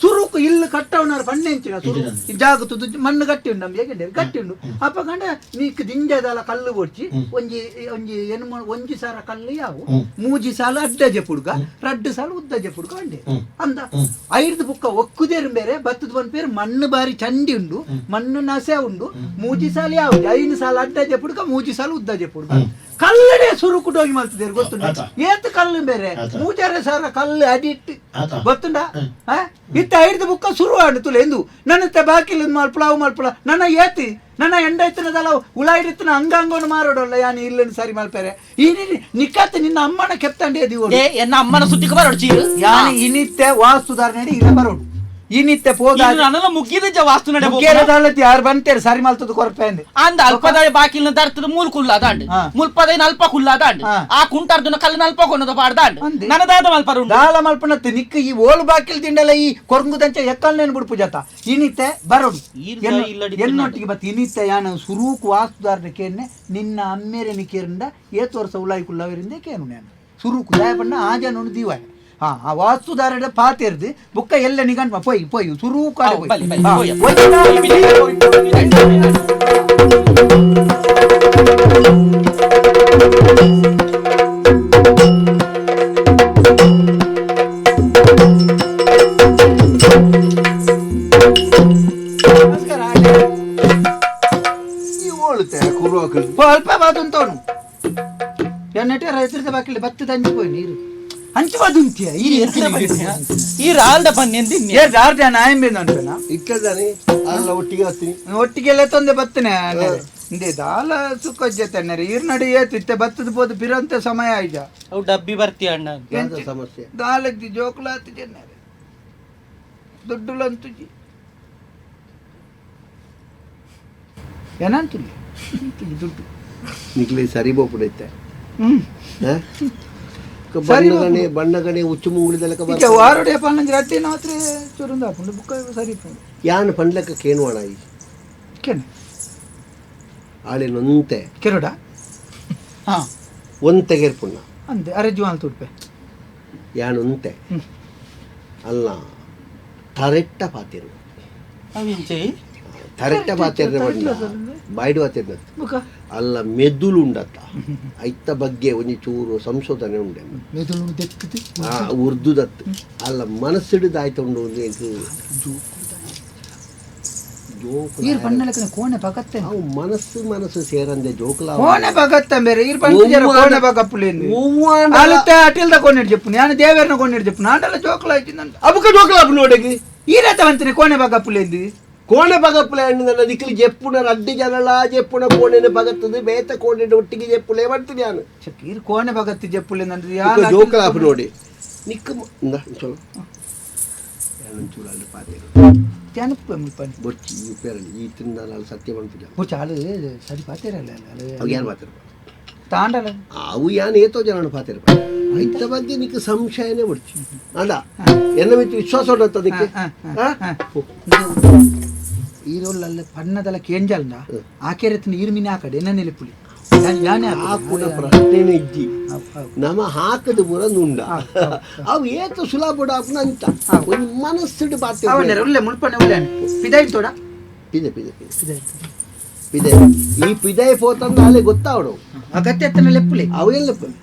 ಸುರುಕು ಇಲ್ಲು ಕಟ್ಟವನಾರ ಪಣ್ಣೆ ಎಂಚಿನ ಸುರು ಜಾಗ ತುದು ಮಣ್ಣು ಗಟ್ಟಿ ಉಂಡು ನಮ್ಗೆ ಹೇಗೆ ಗಟ್ಟಿ ಉಂಡು ಅಪ್ಪ ಕಂಡ ನೀಕ್ ದಿಂಜದಲ್ಲ ಕಲ್ಲು ಬೊಡ್ಚಿ ಒಂಜಿ ಒಂಜಿ ಏನು ಒಂಜಿ ಸಾರ ಕಲ್ಲು ಯಾವು ಮೂಜಿ ಸಾಲ ಅಡ್ಡ ಜೆಪುಡ್ಗ ರಡ್ಡು ಸಾಲ ಉದ್ದ ಜೆಪುಡ್ಗ ಅಂಡೆ ಅಂದ ಐದು ಬುಕ್ಕ ಒಕ್ಕುದೇರು ಬೇರೆ ಬತ್ತದ ಬಂದ ಪೇರು ಮಣ್ಣು ಬಾರಿ ಚಂಡಿ ಉಂಡು ಮಣ್ಣು ನಸೆ ಉಂಡು ಮೂಜಿ ಸಾಲ ಯಾವು 5 ಸಾಲ ಅಡ್ಡ ಜೆಪುಡ್ಗ ಮೂಜಿ ಸಾಲ ಉದ್ದ ಜೆಪುಡ್ಗ ಕಲ್ಲಡೆ ಸುರುಕು ಡೋಗಿ ಮಲ್ತದೇರು ಗೊತ್ತುಂಡ ಏತ್ ಕಲ್ಲು ಬೇರೆ ಮೂಜಾರೆ ಸಾರ ಕಲ್ಲು ಅಡಿಟ್ಟು ಗೊತ್ತುಂಡ ಇತ್ತ ಐದು ಬುಕ್ಕ ಸುರು ಆಡು ತುಲೆ ಎಂದು ನನ್ನ ಬಾಕಿಲ್ ಮಲ್ಪುಳ ಅವು ಮಲ್ಪುಳ ನನ್ನ ಏತಿ ನನ್ನ ಎಂಡ ಇತ್ತನದಲ್ಲ ಉಳ ಹಿಡಿತನ ಅಂಗಾಂಗವನ್ನು ಮಾರೋಡಲ್ಲ ಯಾನು ಇಲ್ಲನ್ನು ಸರಿ ಮಲ್ಪೇರೆ ಈ ನಿಕ್ಕತ್ತೆ ನಿನ್ನ ಅಮ್ಮನ ಕೆತ್ತಂಡಿ ಎನ್ನ ಅಮ್ಮನ ಸುದ್ದಿಗೆ ಬರೋಡು ಚೀರು ಯಾನು ಇನಿತ್ತೆ ವಾಸ್ತುದಾರ ನಡಿ ಇಲ್ಲ ಬರೋಡು ಇನಿತ್ತೆ ಪೋದ ನನಲ ಮುಗ್ಗಿದ ವಾಸ್ತು ನಡೆ ಮುಗ್ಗೇರದಾಲತಿ ಯಾರು ಬಂತೇರು ಸರಿ ಮಲ್ತದ ಕೊರಪೆ ಅಂದೆ ಅಂದ ಅಲ್ಪದಾಯ ಬಾಕಿಲ್ನ ದರ್ತದ ಮೂಲ್ ಕುಲ್ಲಾದಾಂಡ್ ಮುಲ್ಪದೈನ ಅಲ್ಪ ಕುಲ್ಲಾದಾಂಡ್ ಆ ಕುಂಟಾರ್ದುನ ಕಲ್ಲನ ಅಲ್ಪ ಕೊನದ ಪಾಡ್ದಾಂಡ್ ನನದಾದ ಮಲ್ಪರು ದಾಲ ಮಲ್ಪನತ್ತು ನಿಕ್ಕ ಈ ಓಲು ಬಾಕಿಲ್ ತಿಂಡಲ ಈ ಕೊರಂಗುದಂಚ ಎಕ್ಕಲ್ನೇನು ಬಿಡ್ಪು ಜಾತ ಇನಿತ್ತೆ ಬರೋಡು ಎನ್ನೊಟ್ಟಿಗೆ ಬತ್ತ ಇನಿತ್ತೆ ಯಾನ ಸುರೂಕು ವಾಸ್ತುದಾರನ ಕೇನ್ನೆ ನಿನ್ನ ಅಮ್ಮೇರೆ ನಿಕೇರಿಂದ ಏತು ವರ್ಷ ಉಲಾಯಿ ಕುಲ್ಲವರಿಂದ ಕೇನು ನಾನು ಸುರೂಕು ದಾಯಪಣ್ಣ ಆ ಜನ ದೀವಾಯ ಹಾ ಆ ವಾಸ್ತುದಾರರ ಪಾತೆರ್ದು ಬುಕ್ಕ ಎಲ್ಲ ನಿಗಂಟ ಪೋಯ್ ಪೋಯ್ ಸುರೂಕು ಅಲ್ಪ ಬಾದುಂತವನು ಎನ್ನಟೆ ರೈತರದ ಬಾಕಿಲ್ಲ ಬತ್ತದ ಅಂಚು ಪೋಯ್ ನೀರು ಅಂಚು ಬಾದುಂತಿಯ ಈ ರಾಲ್ದ ಬನ್ನಿ ಅಂದ ಇಕ್ಕದಾನೆ ಅಲ್ಲ ಒಟ್ಟಿಗೆ ಹತ್ತೀನಿ ಒಟ್ಟಿಗೆಲ್ಲ ತೊಂದೆ ಬತ್ತನೆ ಇಂದೆ ದಾಲ ಸುಖ ತಣ್ಣರೆ ಈರ್ ನಡಿ ಏತು ಇತ್ತೆ ಬತ್ತದ ಪೋದು ಬಿರಂತ ಸಮಯ ಆಯ್ತ ಅವು ಡಬ್ಬಿ ಬರ್ತೀಯ ಅಣ್ಣ ಸಮಸ್ಯೆ ದಾಲಗ್ದಿ ಜೋಕುಲಾತು ಜನ್ನರೆ ದುಡ್ಡುಲಂತುಜಿ ಏನಂತುಲಿ ದುಡ್ಡು ನಿಕ್ಲಿ ಸರಿ ಬೋಪುಡೈತೆ ಬಣ್ಣಗಣೆ ಬಣ್ಣಗಣೆ ಉಚ್ಚು ಮುಂಗುಳಿದಲಕ ವಾರುಡೆ ಪನ್ನಂಜಿ ರಟ್ಟಿ ನಾತ್ರೆ ಚುರುಂದ ಹಾಕೊಂಡು ಬುಕ್ಕ ಸರಿ ಯಾನ್ ಪಂಡ್ಲಕ್ಕ ಕೇನುವಾಣ ಈ ಕೇನು ಆಳೆ ನೊಂತೆ ಕೆರುಡ ಹಾ ಒಂತೆ ಗೆರ್ಪುಣ್ಣ ಅಂದೆ ಅರೆ ಜೀವನ ತುಡ್ಪೆ ಯಾನೊಂತೆ ಅಲ್ಲ ತರೆಟ್ಟ ಪಾತಿರು ತರೆಟ್ಟ ಪಾತಿರ್ನ ಬಣ್ಣ ಬಾಯ್ಡು ಪಾತಿರ್ನ ಅಲ್ಲ ಮೆದುಳು ಉಂಡತ್ತ ಐತ ಬಗ್ಗೆ ಒಂಜಿ ಚೂರು ಸಂಶೋಧನೆ ಉಂಡೆ ಉರ್ದುದತ್ತು ಅಲ್ಲ ಮನಸ್ಸಿಡಿದ ಆಯ್ತು ಉಂಡು ಒಂದು ಕೋಣೆ ಪಗತ್ತೆ ಅವು ಮನಸ್ಸು ಮನಸ್ಸು ಸೇರಂದೆ ಜೋಕುಲ ಕೋಣೆ ಪಗತ್ತ ಬೇರೆ ಈರ್ ಪಂಚರ ಕೋಣೆ ಪಗಪ್ಪುಲೇಂದು ಅಲುತ್ತೆ ಅಟಿಲ್ದ ಕೋಣೆ చెప్పు ನಾನು ದೇವೇರ್ನ ಕೋಣೆ చెప్పు ನಾಂಡಲ ಜೋಕುಲ ಆಯ್ತು ಅಬಕ ಜೋಕುಲ ಅಪ್ಪು ನೋಡಗಿ ಈ ರಥ ಅಂತೀನಿ ಕೋಣೆ ಪಗಪ್ಪುಲೇಂದು ಕೋಣೆ ಪಗಪ್ಪುಲೆ ನನ್ನ ದಿಕ್ಕಲಿ ಜೆಪ್ಪುನ ರಡ್ಡಿ ಜನಲ ಜೆಪ್ಪುನ ಕೋಣೆನ ಪಗತ್ತದು ಬೇತ ಕೋಣೆ ಒಟ್ಟಿಗೆ ಜೆಪ್ಪುಲೆ ಬರ್ತೀನಿ ನಾನು ಈರ್ ಕೋಣೆ ಪಗತ್ತಿ ಜೆಪ್ಪುಲೆ ನನ್ನ ಜೋಕುಲ ಅಪ್ಪು ನೋಡಿ ನಿಕ್ಕ ಚಲೋ ಚೂರು ಪಾತೆ ಬೊಚ್ಚಿ ಈ ಪೇರಲಿ ಈ ತಿಂದ ಸತ್ಯ ಪನ್ಪುಜ ಬೊಚ್ಚಿ ಆಳು ಸರಿ ಪಾತೇರಲ್ಲ ಅವು ಯಾರು ಪಾತಿರ ತಾಂಡಲ ಅವು ಯಾನ್ ಏತೋ ಜನ ಪಾತಿರ ಐತ ಬಗ್ಗೆ ನಿಕ್ಕ ಸಂಶಯನೇ ಬೊಡ್ಚಿ ಅಲ್ಲ ಎನ್ನ ಮಿತ್ತು ವಿಶ್ವಾಸ ಉಂಟು ಅದಕ್ಕೆ ಈರೋಲ್ಲ ಪಣ್ಣದಲ್ಲ ಕೇಂಜಲ್ನ ಆಕೆರೆತ್ತಿನ ಈರು ಮೀನು ಆ ಕಡೆ ಎನ್ನ ನೆಲೆಪುಲಿ ಹಾಕುನ ಪ್ರಶ್ನೆನೇ ಇಜ್ಜಿ ನಮ ಹಾಕದ ಪೂರ ನುಂಡ ಅವು ಏತ ಸುಲಭ ಆಪುನ ಅಂತ ಒಂದು ಮನಸ್ಸಿಡು ಪಾತೆ ಉಲ್ಲೆ ಮುಲ್ಪನೆ ಉಲ್ಲೆ ಪಿದಾಯಿ ತೋಡ ಪಿದೆ ಪಿದೆ ಪಿದೆ ಪಿದೆ ಈ ಪಿದಾಯಿ ಪೋತಂದ ಅಲ್ಲೇ ಗೊತ್ತಾವಡು ಅಗತ್ಯ ಎತ್ತನ ಲೆಪ್ಪುಲಿ ಅವು ಎಲ್ಲ ಲೆಪ್ಪುಲಿ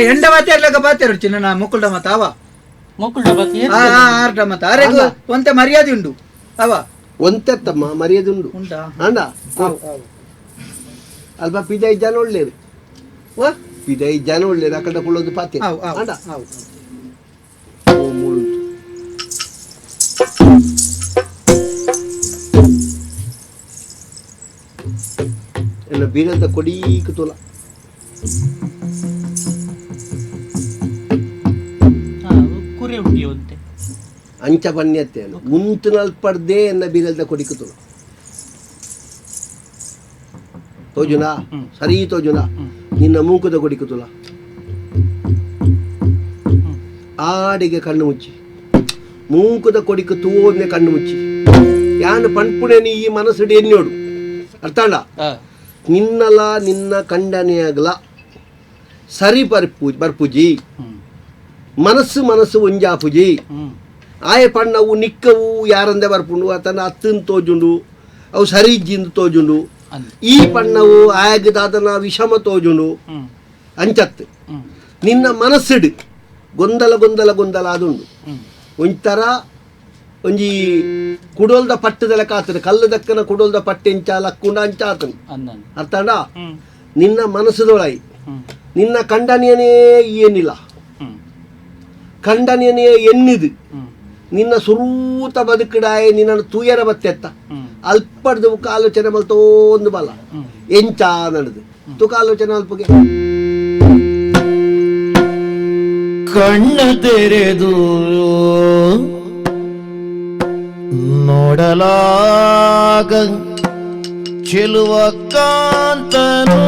ಎಂಡ ಮಾತೇರ್ಲಕ ಬಾತೇರು ಚಿನ್ನ ಮುಕ್ಕುಲ್ಡ ಮತ ಅವ ಮುಕ್ಕುಲ್ಡ ಬಾತಿ ಆರ್ಡ ಮತ ಅರೆ ಒಂತೆ ಮರ್ಯಾದೆ ಉಂಡು ಅವ ಒಂತೆ ತಮ್ಮ ಮರ್ಯಾದೆ ಉಂಡು ಉಂಟಾ ಅಂಡ ಅಲ್ಪ ಪಿದಾಯಿ ಜನ ಒಳ್ಳೇದು ಪಿದಾಯಿ ಜನ ಒಳ್ಳೇದು ಅಕಡೆ ಕುಳ್ಳೋದು ಪಾತೆ ಅಂಡ ಮೂರು ಎಲ್ಲ ಬೀರಂತ ಕೊಡೀಕ ತೋಲ ಕುರಿ ಉಂಟಿಯುವಂತೆ ಅಂಚ ಬನ್ಯತ್ತೆ ಉಂತು ನಲ್ಪಡ್ದೆ ಎನ್ನ ಬೀರಲ್ದ ಕೊಡಿಕ ತೋಲ ತೋಜುನಾ ಸರಿ ತೋಜುನಾ ನಿನ್ನ ಮೂಕದ ಕೊಡಿಕ ತೋಲ ಆಡಿಗೆ ಕಣ್ಣು ಮುಚ್ಚಿ ಮೂಕದ ಕೊಡಿಕ ತೂವೊಂದೆ ಕಣ್ಣು ಮುಚ್ಚಿ ಯಾನು ಪಣ್ಪುಣೆ ನೀ ಈ ಮನಸ್ಸುಡು ಎನ್ನೋಡು ಅರ್ಥಾಂಡ ನಿನ್ನಲ ನಿನ್ನ ಕಂಡನೆಯಾಗಲ ಸರಿ ಬರ್ಪುಜಿ ಮನಸ್ಸು ಮನಸ್ಸು ಒಂಜಾಪುಜಿ ಆಯೆ ಪಣ್ಣವು ನಿಕ್ಕವು ಯಾರಂದೆ ಬರ್ಪುಂಡು ಆತನ ಅತ್ತನ್ ತೋಜುಂಡು ಅವು ಸರಿ ಇಜ್ಜಿಂದು ತೋಜುಂಡು ಈ ಪಣ್ಣವು ಆಯಗದಾದನ ವಿಷಮ ತೋಜುಂಡು ಅಂಚತ್ತು ನಿನ್ನ ಮನಸ್ಸಿಡು ಗೊಂದಲ ಗೊಂದಲ ಗೊಂದಲ ಅದುಂಡು ಒಂಥರ ಒಂಜಿ ಕುಡೋಲ್ದ ಪಟ್ಟದಲ್ಲ ಕಾತನ ಕಲ್ಲು ದಕ್ಕನ ಕುಡೋಲ್ದ ಪಟ್ಟೆ ಇಂಚ ಲಕ್ಕುಂಡ ಅಂಚ ಆತನು ಅರ್ಥಾಂಡ ನಿನ್ನ ಮನಸ್ಸುದೊಳೈ ನಿನ್ನ ಕಂಡನಿಯನೇ ಏನಿಲ್ಲ ಕಂಡನಿಯನೇ ಎನ್ನಿದು ನಿನ್ನ ಸುರೂತ ಬದುಕಿಡಾಯ ನಿನ್ನನ್ನು ತೂಯರ ಬತ್ತೆತ್ತ ಅಲ್ಪಡ್ದು ಬುಕ್ಕ ಆಲೋಚನೆ ಮಲ್ತೋಂದು ಬಲ ಎಂಚ ನಡೆದು ತುಕ ಆಲೋಚನೆ ಅಲ್ಪಗೆ ಕಣ್ಣ ತೆರೆದು ನೋಡಲಾಗ ಚೆಲುವ ಕಾಂತನು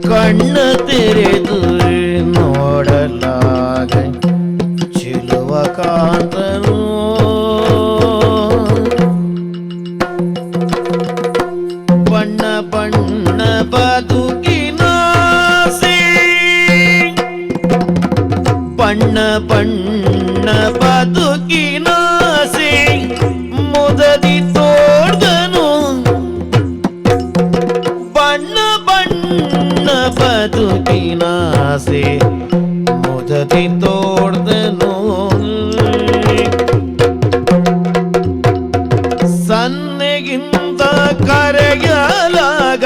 ಕಣ್ಣ ತೆರೆದು ನೋಡಲಾಗ ಚೆಲುವ ಕಾಂತನು ಬಣ್ಣ ಬಣ್ಣ ಬದುಕಿನಾಸೆ ಬಣ್ಣ ಬಣ್ಣ ಬದುಕಿನಾಸೆ ಮುದದಿ ತೋರ್ದನು ಬಣ್ಣ ಬಣ್ಣ ಬದುಕಿನಾಸೆ ಮುದದಿ ತೋರ್ದನು ಸನ್ನೆಗಿಂತ ಕರೆಯಲಾಗ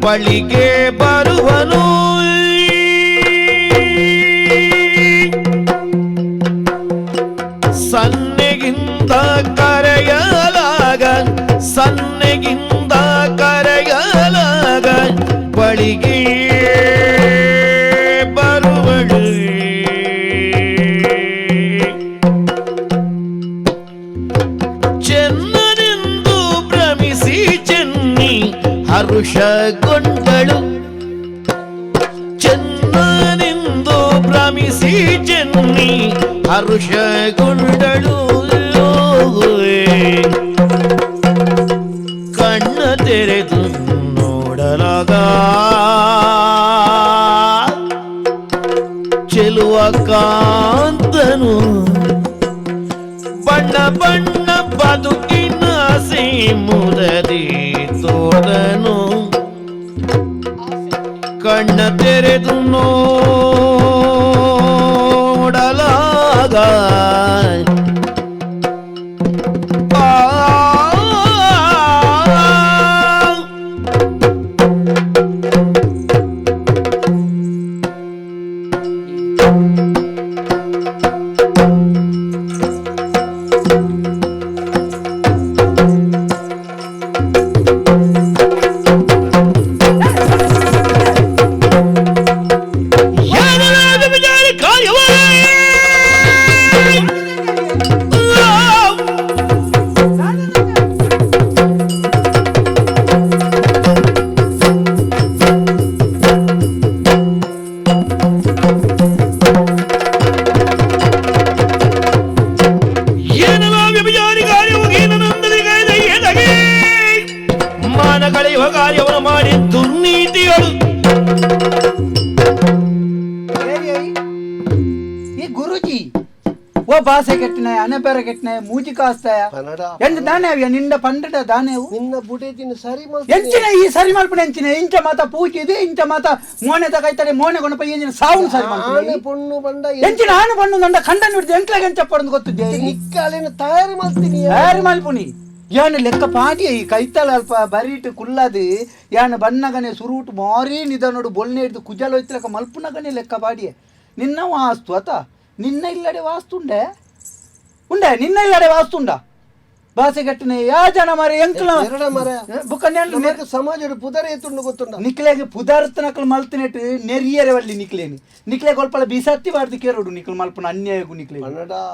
ಬಳಿಗೆ ಬರುವನು ಸನ್ನೆಗಿಂತ ಕರೆಯಲಾಗ ಸನ್ನೆಗಿಂತ ಕರೆಯಲಾಗ ಬಳಿಗೆ ಬರುವಳು ಚೆನ್ನನೆಂದು ಭ್ರಮಿಸಿ ಚೆನ್ನಿ ಹರುಷಗೊಂಡಳು ಚೆನ್ನನೆಂದು ಭ್ರಮಿಸಿ ಚೆನ್ನಿ ಹರುಷಗೊಂಡಳು ಕಣ್ಣ ತೆರೆದು ನೋಡಲಾಗ ಚೆಲುವ ಕಾಂತನು ಬಣ್ಣ ಬಣ್ಣ ಬದುಕಿನ ಮುದದಿ ತೋದನು ಕಣ್ಣ ತೆರೆದು ನೋಡಲಾಗ ಮಾನ ಕಳೆಯುವ ಕಾರ್ಯವನ್ನು ಮಾಡಿ ದುರ್ನೀತಿಗಳು. ಈ ಗುರುಜಿ ಓ ಭಾಷೆ ಕೆಟ್ಟನಾಯ, ಅನಬೇರ ಕೆಟ್ಟನಾಯ, ಮೂಜಿ ಕಾಸ್ತಾಯ ಎಂತ ದಾನೆ ಅವ್ಯ ನಿಂಡ ಪಂಡಡ ದಾನೆವು ನಿನ್ನ ಬುಡೇದಿನ ಸರಿ ಎಂಚಿನ ಈ ಸರಿ ಮಲ್ಪಣ ಎಂಚಿನ ಇಂಚ ಮಾತ ಪೂಜಿದೆ ಇಂಚ ಮಾತ ಮೋನೆ ತಗೈತಾರೆ ಮೋನೆ ಕೊಣಪ ಎಂಚಿನ ಸಾವು ಸರಿ ಆನೆ ಪೊಣ್ಣು ಬಂಡ ಎಂಚಿನ ಆನೆ ಪಣ್ಣು ನಂಡ ಖಂಡನ ಬಿಡ್ದು ಎಂಟ್ಲಾಗ ಎಂಚ ಪಡಂದು ಗೊತ್ತಿದ್ದೆ ನಿಕ್ಕಾಲೇನು ತಯಾರಿ ಮಲ್ತೀನಿ ತಯಾರಿ ಮಲ್ಪುನಿ ಯಾನ ಲೆಕ್ಕ ಪಾಟಿ ಈ ಕೈತಲ ಅಲ್ಪ ಬರೀಟು ಕುಲ್ಲದು ಯಾನ ಬನ್ನಗನೆ ಸುರೂಟು ಮಾರಿ ನಿಧಾನೋಡು ಬೊಲ್ನೆ ಹಿಡ್ದು ಕುಜಲ ಹೋಯ್ತಲಕ ಮಲ್ಪುನಗನೆ ಲೆಕ್ಕ ಪಾಡಿಯೆ ನಿನ್ನ ವಾಸ್ತು ಅತ ನಿನ್ನ ಇಲ್ಲಡೆ ವಾಸ್ತುಂಡೆ ಉಂಡೆ ನಿನ್ನ ಇಲ್ಲಡೆ ವಾಸ್ತುಂಡ ಭಾಷೆ ಗಟ್ಟನೆ ಯಾ ಜನ ಮಾರೆ ಎಂಕ್ಲ ಬುಕ್ಕ ಸಮಾಜ ಪುದರ ಎತ್ತುಂಡು ಗೊತ್ತುಂಡ ನಿಕ್ಲೆಗೆ ಪುದರ್ತನಕಲ್ ಮಲ್ತಿನೆಟ್ಟು ನೆರಿಯರೆ ವಲ್ಲಿ ನಿಕ್ಲೇನಿ ನಿಕ್ಲೆ ಕೊಲ್ಪಲ ಬೀಸತ್ತಿ ಬಾರ್ದು ಕೇರೋಡು ನಿಕ್ಲು ಮಲ್ಪನ ಅನ್ಯಾಯಗು ನಿಕ್ಲೆ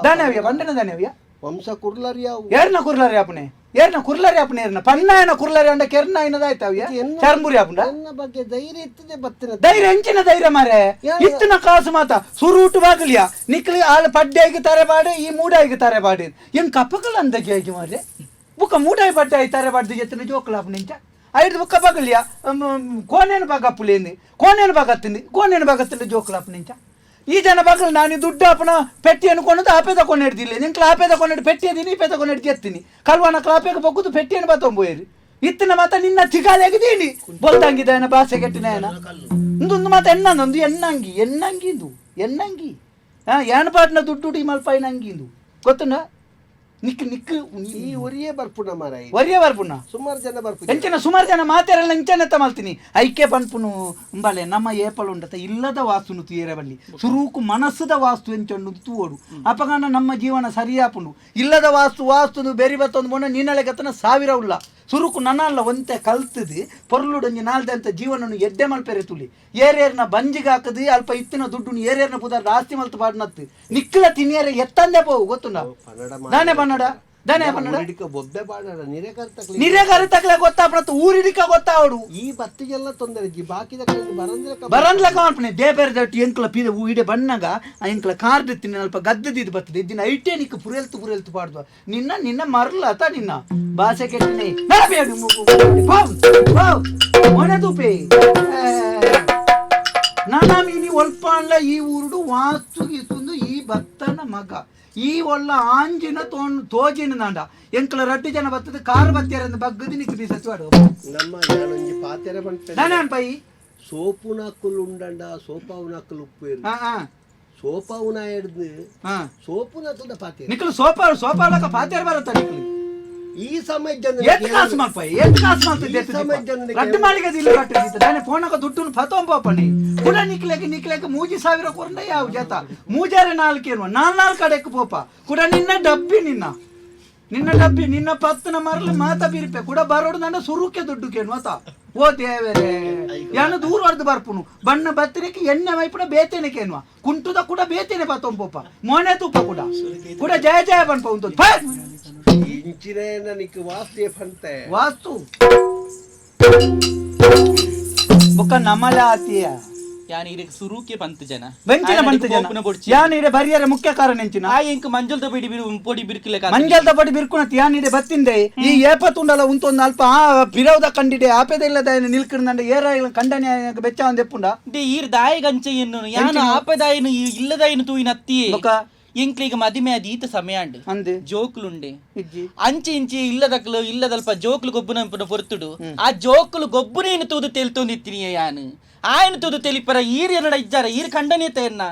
ದಾನವ್ಯ ಬಂಡನ ದಾನವ್ಯ ವಂಶ ಕುರ್ಲರ್ ಯಾವು ಏರ್ನ ಕುರ್ಲರ್ ಯಾಪನೆ ಏರ್ನ ಕುರ್ಲರ್ ಯಾಪನೆ ಏರ್ನ ಪನ್ನಾಯನ ಕುರ್ಲರ್ ಅಂಡ ಕೆರ್ನ ಐನದಾಯ್ತಾವ್ಯ ಚರ್ಮುರಿ ಯಾಪುಂಡ ನನ್ನ ಬಗ್ಗೆ ಧೈರ್ಯ ಇತ್ತದೆ ಬತ್ತಿನ ಧೈರ್ಯ ಎಂಚಿನ ಧೈರ್ಯ ಮಾರೆ ಇತ್ತಿನ ಕಾಸು ಮಾತ ಸುರೂಟು ಬಾಗಲಿಯ ನಿಕ್ಲಿ ಆಲ್ ಪಡ್ಡೆ ತಾರೆ ಬಾಡು ಈ ಮೂಡಾಯಿಗೆ ತಾರೆ ಬಾಡು ಏನ್ ಕಪ್ಪಕಲ್ ಅಂದಾಜಿ ಆಗಿ ಮಾರೆ ಬುಕ್ಕ ಮೂಡಾಯಿ ಪಡ್ಡೆ ಆಗಿ ತಾರೆ ಬಾಡ್ದು ಎತ್ತಿನ ಜೋಕುಲಾಪು ನಿಂಚ ಐದು ಬುಕ್ಕ ಬಗಲಿಯ ಕೋನೇನು ಬಾಗಪ್ಪುಲೇನು ಕೋನೇನು ಬಾಗತ್ತಿಂది ಕೋನೇನು ಬಾಗತ್ತಿಂದ ಜೋಕುಲಾಪು ನಿಂಚ ಈ ಜನ ಬಗಲು ನಾನು ದುಡ್ಡು ಅಪ್ಪನ ಪೆಟ್ಟಿ ಅನ್ಕೊಂಡು ಆಪೆ ತಗೊಂಡು ನಿಂಕ್ಲ ಆಪೆ ತಗೊಂಡು ಪೆಟ್ಟಿ ಅದೀನಿ ಈ ಪೆ ತಗೊಂಡು ಎತ್ತೀನಿ ಕಲ್ವಾನ ಕ್ಲಾಪೆಗೆ ಬಗ್ಗುದು ಪೆಟ್ಟಿಯನ್ನು ಬತ್ತೊಂಬೋಯರಿ ಇತ್ತಿನ ಮಾತ ನಿನ್ನ ಚಿಗಾಲೆಗಿದೀನಿ ಬೊಲ್ದಂಗಿದ್ದಾಯನ ಭಾಷೆ ಕೆಟ್ಟಿನಾಯನ ಇಂದೊಂದು ಮಾತ ಎಣ್ಣಂದೊಂದು ಎಣ್ಣಂಗಿ ಎಣ್ಣಂಗಿ ಇಂದು ಎಣ್ಣಂಗಿ ಹಾಂ ಏನ್ ಪಾಟ್ನ ದುಡ್ಡು ಈ ಮಲ್ಪಾಯಿನ ಅಂಗಿ ಇಂದು ಗೊತ್ತುನ ನಿಕ್ ನಿಕ್ ಈ ಒರಿಯೇ ಬರ್ಪುಣ ಮಾರ ಒರಿಯೇ ಬರ್ಪುಣ ಸುಮಾರು ಜನ ಬರ್ಪು ಎಂಚಿನ ಸುಮಾರು ಜನ ಮಾತಾರಲ್ಲ ಇಂಚನೆತ್ತ ಮಲ್ತೀನಿ ಐಕೆ ಪನ್ಪುನು ಅಂಬಾಲೆ ನಮ್ಮ ಏಪಲು ಉಂಡತ ಇಲ್ಲದ ವಾಸ್ತುನು ತೀರಬಲ್ಲಿ ಸುರೂಕು ಮನಸ್ಸದ ವಾಸ್ತು ಎಂಚೊಂಡು ತೂವಡು ಅಪಗಾನ ನಮ್ಮ ಜೀವನ ಸರಿಯಾಪುಂಡು ಇಲ್ಲದ ವಾಸ್ತು ವಾಸ್ತುನು ಬೇರಿ ಬತ್ತೊಂದು ಮೊನ್ನೆ ನೀನಲೆಗತ್ತನ ಸಾವಿರ ಉಲ್ಲ ಸುರುಕು ನನಲ್ಲ ಒಂತೆ ಕಲ್ತದು ಪೊರ್ಲುಡೊಂಜಿ ನಾಲ್ದಂತ ಜೀವನನು ಎಡ್ಡೆ ಮಲ್ಪೆರೆ ತುಲಿ ಏರೇರ್ನ ಬಂಜಿಗೆ ಹಾಕದು ಅಲ್ಪ ಇತ್ತಿನ ದುಡ್ಡು ಏರೇರ್ನ ಪುದಾರ್ದ ಆಸ್ತಿ ಮಲ್ತು ಪಾಡ್ನತ್ತು ನಿಕ್ಕಲ ತಿನಿಯರೆ ಎತ್ತಂದೆ ಪೋವು ಗೊತ್ತುಂಡ ದಾನೆ ಬನ್ನಡ ದಾನೆ ಬನ್ನಡ ಬೊಬ್ಬೆ ಬಾಡಡ ನಿರೆಕರ್ತಕ್ಲೆ ನಿರೆಗಾರ ತಕ್ಲೆ ಗೊತ್ತಾಪಣತ್ತು ಊರಿಡಿಕ ಗೊತ್ತಾವಡು ಈ ಬತ್ತಿಗೆಲ್ಲ ತೊಂದರೆ ಜಿ ಬಾಕಿದ ಬರಂದ್ರೆ ಬರಂದ್ಲಕ ಮಲ್ಪನೆ ದೇಬೇರೆ ದಟ್ಟಿ ಎಂಕ್ಲ ಪೀದ ಇಡೆ ಬಣ್ಣಗ ಆ ಎಂಕ್ಲ ಕಾರ್ಡ್ ತಿನ್ನ ಅಲ್ಪ ಗದ್ದದಿದ್ದು ಬರ್ತದೆ ದಿನ ಐಟೇ ನಿಕ್ಕ ಪುರೆಲ್ತು ಪುರೆಲ್ತು ಪಾಡ್ದು ನಿನ್ನ ನಿನ್ನ ಮರ್ಲ ಅತ ನಿನ್ನ ಭಾಷೆ ಕೆಟ್ಟನೆ ಮೊನೆ ತೂಪೆ ನಾನಾ ಮೀನಿ ಒಲ್ಪಾಂಡ್ಲ ಈ ಊರುಡು ವಾಸ್ತು ಗೀಸ್ತುಂದು ಈ ಭಕ್ತನ ಮಗ ಈ ಒಳ್ಳ ಆಂಜಿನ ತೋನ್ ತೋಜಿನ ನಾಂಡ ಎಂಕ್ಲ ರಡ್ಡು ಜನ ಬರ್ತದೆ ಕಾರ್ ಬತ್ತಿಯರಂದು ಬಗ್ಗದಿ ನಿಕ್ಕ ಬೀಸತ್ತು ನಮ್ಮ ನಾನೊಂಜಿ ಪಾತೆರೆ ಪನ್ಪೆ ನಾನೇ ಅನ್ಪೈ ಸೋಪುನಕ್ಕುಲು ಉಂಡಂಡ ಸೋಪಾವುನಕ್ಕುಲು ಉಪ್ಪು ಸೋಪಾವುನ ಹಿಡ್ದು ಸೋಪುನಕ್ಕುಲ್ದ ಪಾತೆ ನಿಕ್ಕಲು ಸೋಪ ಸೋಪಾಲಕ ಪಾತೆರ ಬರತ್ತ ನಿಕ್ಕಲು ಈ ಸಮಯ ಏತ್ ಕಾಸು ಮಲ್ಪ ಏತ್ ಕಾಸು ಮಲ್ತಿದ್ದೆ ರಡ್ಡು ಮಾಳಿಗೆ ಇಲ್ಲ ಕಟ್ಟಿದ್ದೆ ದಾನೆ ಫೋನಕ ದುಡ್ಡುನು ಫತೊಂಪನಿ ಕುಡ ನಿಕ್ಲೆಗೆ ನಿಕ್ಲೆಗೆ ಮೂಜಿ ಸಾವಿರ ಕೊರಂಡ ಯಾವ ಜತ ಮೂಜಾರೆ ನಾಲ್ಕೇನು ನಾಲ್ ನಾಲ್ಕು ಕಡೆಕ್ ಪೋಪ ಕುಡ ನಿನ್ನ ಡಬ್ಬಿ ನಿನ್ನ ನಿನ್ನ ಡಬ್ಬಿ ನಿನ್ನ ಪತ್ತನ ಮರಲು ಮಾತ ಬಿರಿಪೆ ಕುಡ ಬರೋಡು ನನ್ನ ಸುರುಕೆ ದುಡ್ಡು ಕೇನು ಆತ ಓ ದೇವರೇ ಯಾನು ದೂರ ಹೊಡೆದು ಬರ್ಪುನು ಬಣ್ಣ ಬತ್ತರಿಕೆ ಎಣ್ಣೆ ಮೈಪುಡ ಬೇತೇನೆ ಕೇನುವ ಕುಂಟುದ ಕೂಡ ಬೇತೇನೆ ಪತೊಂಪೋಪ ಮೋನೆ ತೂಪ ಕೂಡ ಕೂಡ ಜಯ ಜಯ ಬನ್ಪ ಉಂಟು ಇಂಚಿನ ನಿಕ್ ವಾಸ್ತು ಫಂತೆ ವಾಸ್ತು ಬೊಕ್ಕ ನಮಲ ಆತಿಯ ಯಾನ್ ಇರೆಗ್ ಸುರುಕೆ ಪಂತ್ ಜನ ಬೆಂಚಿನ ಪಂತ್ ಜನ ಯಾನ್ ಇರೆ ಬರಿಯರ ಮುಖ್ಯ ಕಾರಣ ಎಂಚಿನ ಆ ಎಂಕ್ ಮಂಜಲ್ದ ಬಿಡಿ ಬಿರು ಪೊಡಿ ಬಿರ್ಕುಲೆ ಮಂಜಲ್ದ ಪೊಡಿ ಬಿರ್ಕುನತ್ ಯಾನ್ ಇರೆ ಬತ್ತಿಂದೆ ಈ ಏಪತ್ತುಂಡಲ ಉಂತೊಂದು ಅಲ್ಪ ಆ ಬಿರೌದ ಕಂಡಿಡೆ ಆಪೆದ ಇಲ್ಲದ ನಿಲ್ಕಿರ್ನಂಡ ಏರ ಕಂಡನೆ ಬೆಚ್ಚ ಒಂದ್ ಎಪ್ಪುಂಡ ಡೆ ಈರ್ ದಾಯಿಗಂಚ ಎನ್ನು ಯಾನ್ ಆಪೆದಾಯಿನ ಇಲ್ಲದಾಯಿನ ತೂಯಿನ ಅತ್ತಿ ಎಂಕ್ಲಿಗ ಮದಿಮೆ ಅದ ಈತ ಸಮಯ ಅಂಡ್ ಅಂದೆ ಜೋಕ್ಲುಂಡೆ ಅಂಚೆ ಇಂಚೆ ಇಲ್ಲದಕ್ಲು ಇಲ್ಲದಲ್ಪ ಜೋಕ್ಲು ಗೊಬ್ಬುನ ಪೊರ್ತುಡು ಆ ಜೋಕ್ಲು ಗೊಬ್ಬುನೇನು ತೂದು ತೆಲ್ತೊಂದಿತ್ತೀನಿ ಯಾನು ಆಯನ ತೂದು ತೆಲಿಪರ ಈರ್ ಎನ್ನಡ ಇಜ್ಜಾರ ಈರ್ ಖಂಡನೆ ಎನ್ನ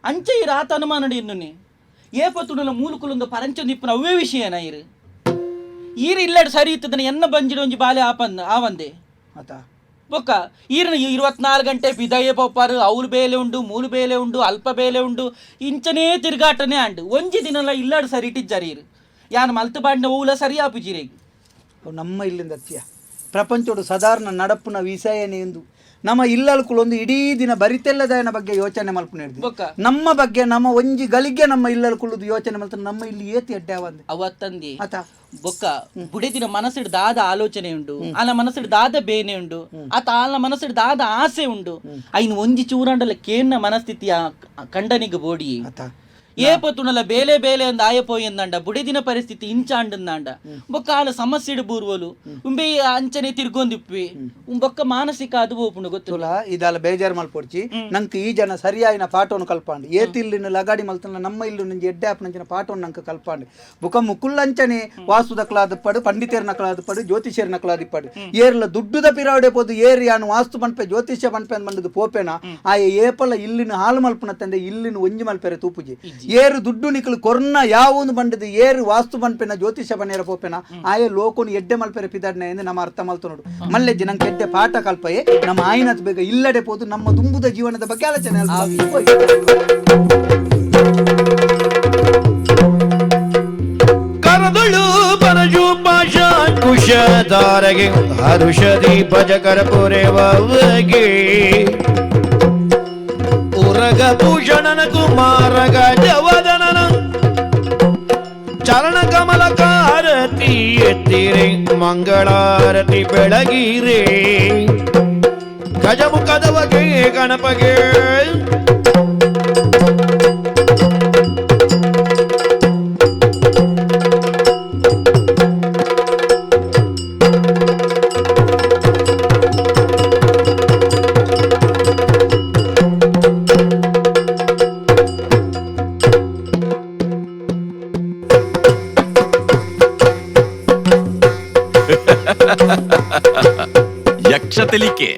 ಅಂಚೆ ಈರ್ ಆತ ಅನುಮಾನಡು ಎನ್ನುನೆ ಏಪತ್ತುಡಲ ಮೂಲಕುಲೊಂದು ಪರಂಚೊಂದಿಪ್ಪನ ಅವೇ ವಿಷಯನ ಈರು ಈರ್ ಇಲ್ಲಡ್ ಸರಿ ಇತ್ತದನ ಎನ್ನ ಬಂಜಿಡ ಒಂಜಿ ಬಾಲೆ ಆಪಂದ ಆವಂದೆ ಆತ ಬೊಕ್ಕ ಈರನ 24 ಗಂಟೆ ಬಿದಯೆ ಪೋಪಾರು ಅವ್ಲು ಬೇಲೆ ಉಂಡು ಮೂಲು ಬೇಲೆ ಉಂಡು ಅಲ್ಪ ಬೇಲೆ ಉಂಡು ಇಂಚನೇ ತಿರುಗಾಟನೇ ಅಂಡು ಒಂಜಿ ದಿನಲ ಇಲ್ಲಾಡು ಸರಿ ಇಟ್ಟಿಜ್ಜಾರಿ ಈರು ಯಾನ್ ಮಲ್ತು ಬಾಂಡ ಓಲ ಸರಿ ಆಪುಜಿರೇಗ್ ನಮ್ಮ ಇಲ್ಲಿಂದ ಅತ್ಯ ಪ್ರಪಂಚೋಡು ಸಾಧಾರಣ ನಡಪುನ ವಿಷಯನೇ ಎಂದು ನಮ್ಮ ಇಲ್ಲಲ್ಕುಲೊಂದು ಇಡೀ ದಿನ ಬರಿತೆಲ್ಲದನ ಬಗ್ಗೆ ಯೋಚನೆ ಮಲ್ಪುನ ನಮ್ಮ ಬಗ್ಗೆ ನಮ್ಮ ಒಂಜಿ ಗಳಿಗೆ ನಮ್ಮ ಇಲ್ಲಲ್ಕುಳುದು ಯೋಚನೆ ಮಲ್ತ ನಮ್ಮ ಇಲ್ಲಿ ಏತಿ ಅಡ್ಡೆ ಅವಂದೆ ಅವತ್ತಂದಿ ಆತ ಬೊಕ್ಕ ಬುಡೆದಿನ ಮನಸ್ಸಿಡ್ ದಾದ ಆಲೋಚನೆ ಉಂಡು ಆನ ಮನಸ್ಸಿಡ್ ದಾದ ಬೇನೆ ಉಂಡು ಆತ ಆನ ಮನಸ್ಸಿಡ್ ದಾದ ಆಸೆ ಉಂಡು ಐನ್ ಒಂಜಿ ಚೂರಂಡಲ ಕೇನ್ನ ಮನಸ್ಥಿತಿಯ ಕಂಡನಿಗೆ ಬೋಡಿ ಏಪತ್ತುನಲ ಬೇಲೆ ಬೇಲೆ ಅಂದ ಆಯಪೋಯಂದಾಂಡ ಬುಡೆದಿನ ಪರಿಸ್ಥಿತಿ ಇಂಚಾಂಡಂದಾಂಡ ಬೊಕ್ಕ ಆಲ ಸಮಸ್ಯೆಡ್ ಬೂರ್ವಲು ಉಂಬೆ ಅಂಚನೆ ತಿರ್ಗೊಂದಿಪ್ಪಿ ಬೊಕ್ಕ ಮಾನಸಿಕ ಅದು ಹೋಪುಂಡು ಗೊತ್ತುಲ ಇದಲ್ಲ ಬೇಜಾರು ಮಲ್ಪೊಡ್ಚಿ ನಂಗೆ ಈ ಜನ ಸರಿಯಾಯಿನ ಪಾಠವನ್ನು ಕಲ್ಪಾಂಡು ಏತಿಲ್ಲಿನ ಲಗಾಡಿ ಮಲ್ತನ ನಮ್ಮ ಇಲ್ಲು ನಂಜಿ ಎಡ್ಡೆ ಆಪನಂಚಿನ ಪಾಠವನ್ನು ನಂಗೆ ಕಲ್ಪಾಂಡು ಬೊಕ್ಕ ಮುಕುಲ್ಲಂಚನೆ ವಾಸ್ತುದಕ್ಲಾದ ಪಡು ಪಂಡಿತೇರ್ ನಕಲಾದ ಪಡು ಜ್ಯೋತಿಷ್ಯರ ನಕಲಾದ ಪಡು ಏರ್ಲ ದುಡ್ಡುದ ಪಿರಾವಡೆ ಪೋದು ಏರ್ ಯಾನು ವಾಸ್ತು ಪನ್ಪೆ ಜ್ಯೋತಿಷ್ಯ ಪನ್ಪೆ ಅಂದ್ ಬಂದದ್ದು ಪೋಪೆನ ಆ ಏಪಲ ಇಲ್ಲಿನ ಹಾಲು ಮಲ್ಪುನ ತಂದೆ ಇಲ್ಲಿನ ಒಂಜಿ ಮಲ್ಪೆರೆ ತೂಪುಜಿ ಏರು ದುಡ್ಡು ನಿಕಲು ಕೊರ್ನ ಯಾವೊಂದು ಬಂಡದು ಏರು ವಾಸ್ತು ಪನ್ಪೆನ ಜ್ಯೋತಿಷ್ಯ ಬನ್ನೇರ ಪೋಪೆನ ಆಯೆ ಲೋಕೋನು ಎಡ್ಡೆ ಮಲ್ಪೆರೆ ಪಿದಾಡ್ನ ಎಂದು ನಮ್ಮ ಅರ್ಥ ಮಲ್ತು ನೋಡು ಮಲ್ಲೆಜ್ಜಿ ನಂಗೆ ಎಡ್ಡೆ ಪಾಠ ಕಲ್ಪಯೆ ನಮ್ಮ ಆಯ್ನತ್ ಬೇಗ ಇಲ್ಲಡೆ ಪೋದು ನಮ್ಮ ದುಂಬುದ ಜೀವನದ ಬಗ್ಗೆ ಆಲೋಚನೆ ಕರದಳು ಬರಜು ಪಾಶ ಕುಶಧಾರಗೆ ಹರುಷದಿ ಭಜ ಕರಪುರೆವಗೆ ಉರಗ ಭೂಷಣನ ಕುಮಾರ ಗಜವದನನ ಚರಣ ಕಮಲಕಾರತಿ ಎತ್ತಿರೆ ಮಂಗಳಾರತಿ ಬೆಳಗಿರೆ ಗಜಮುಖದವಗೆ ಗಣಪಗೆ. ಯಕ್ಷ ತೆಲಿಕೆ.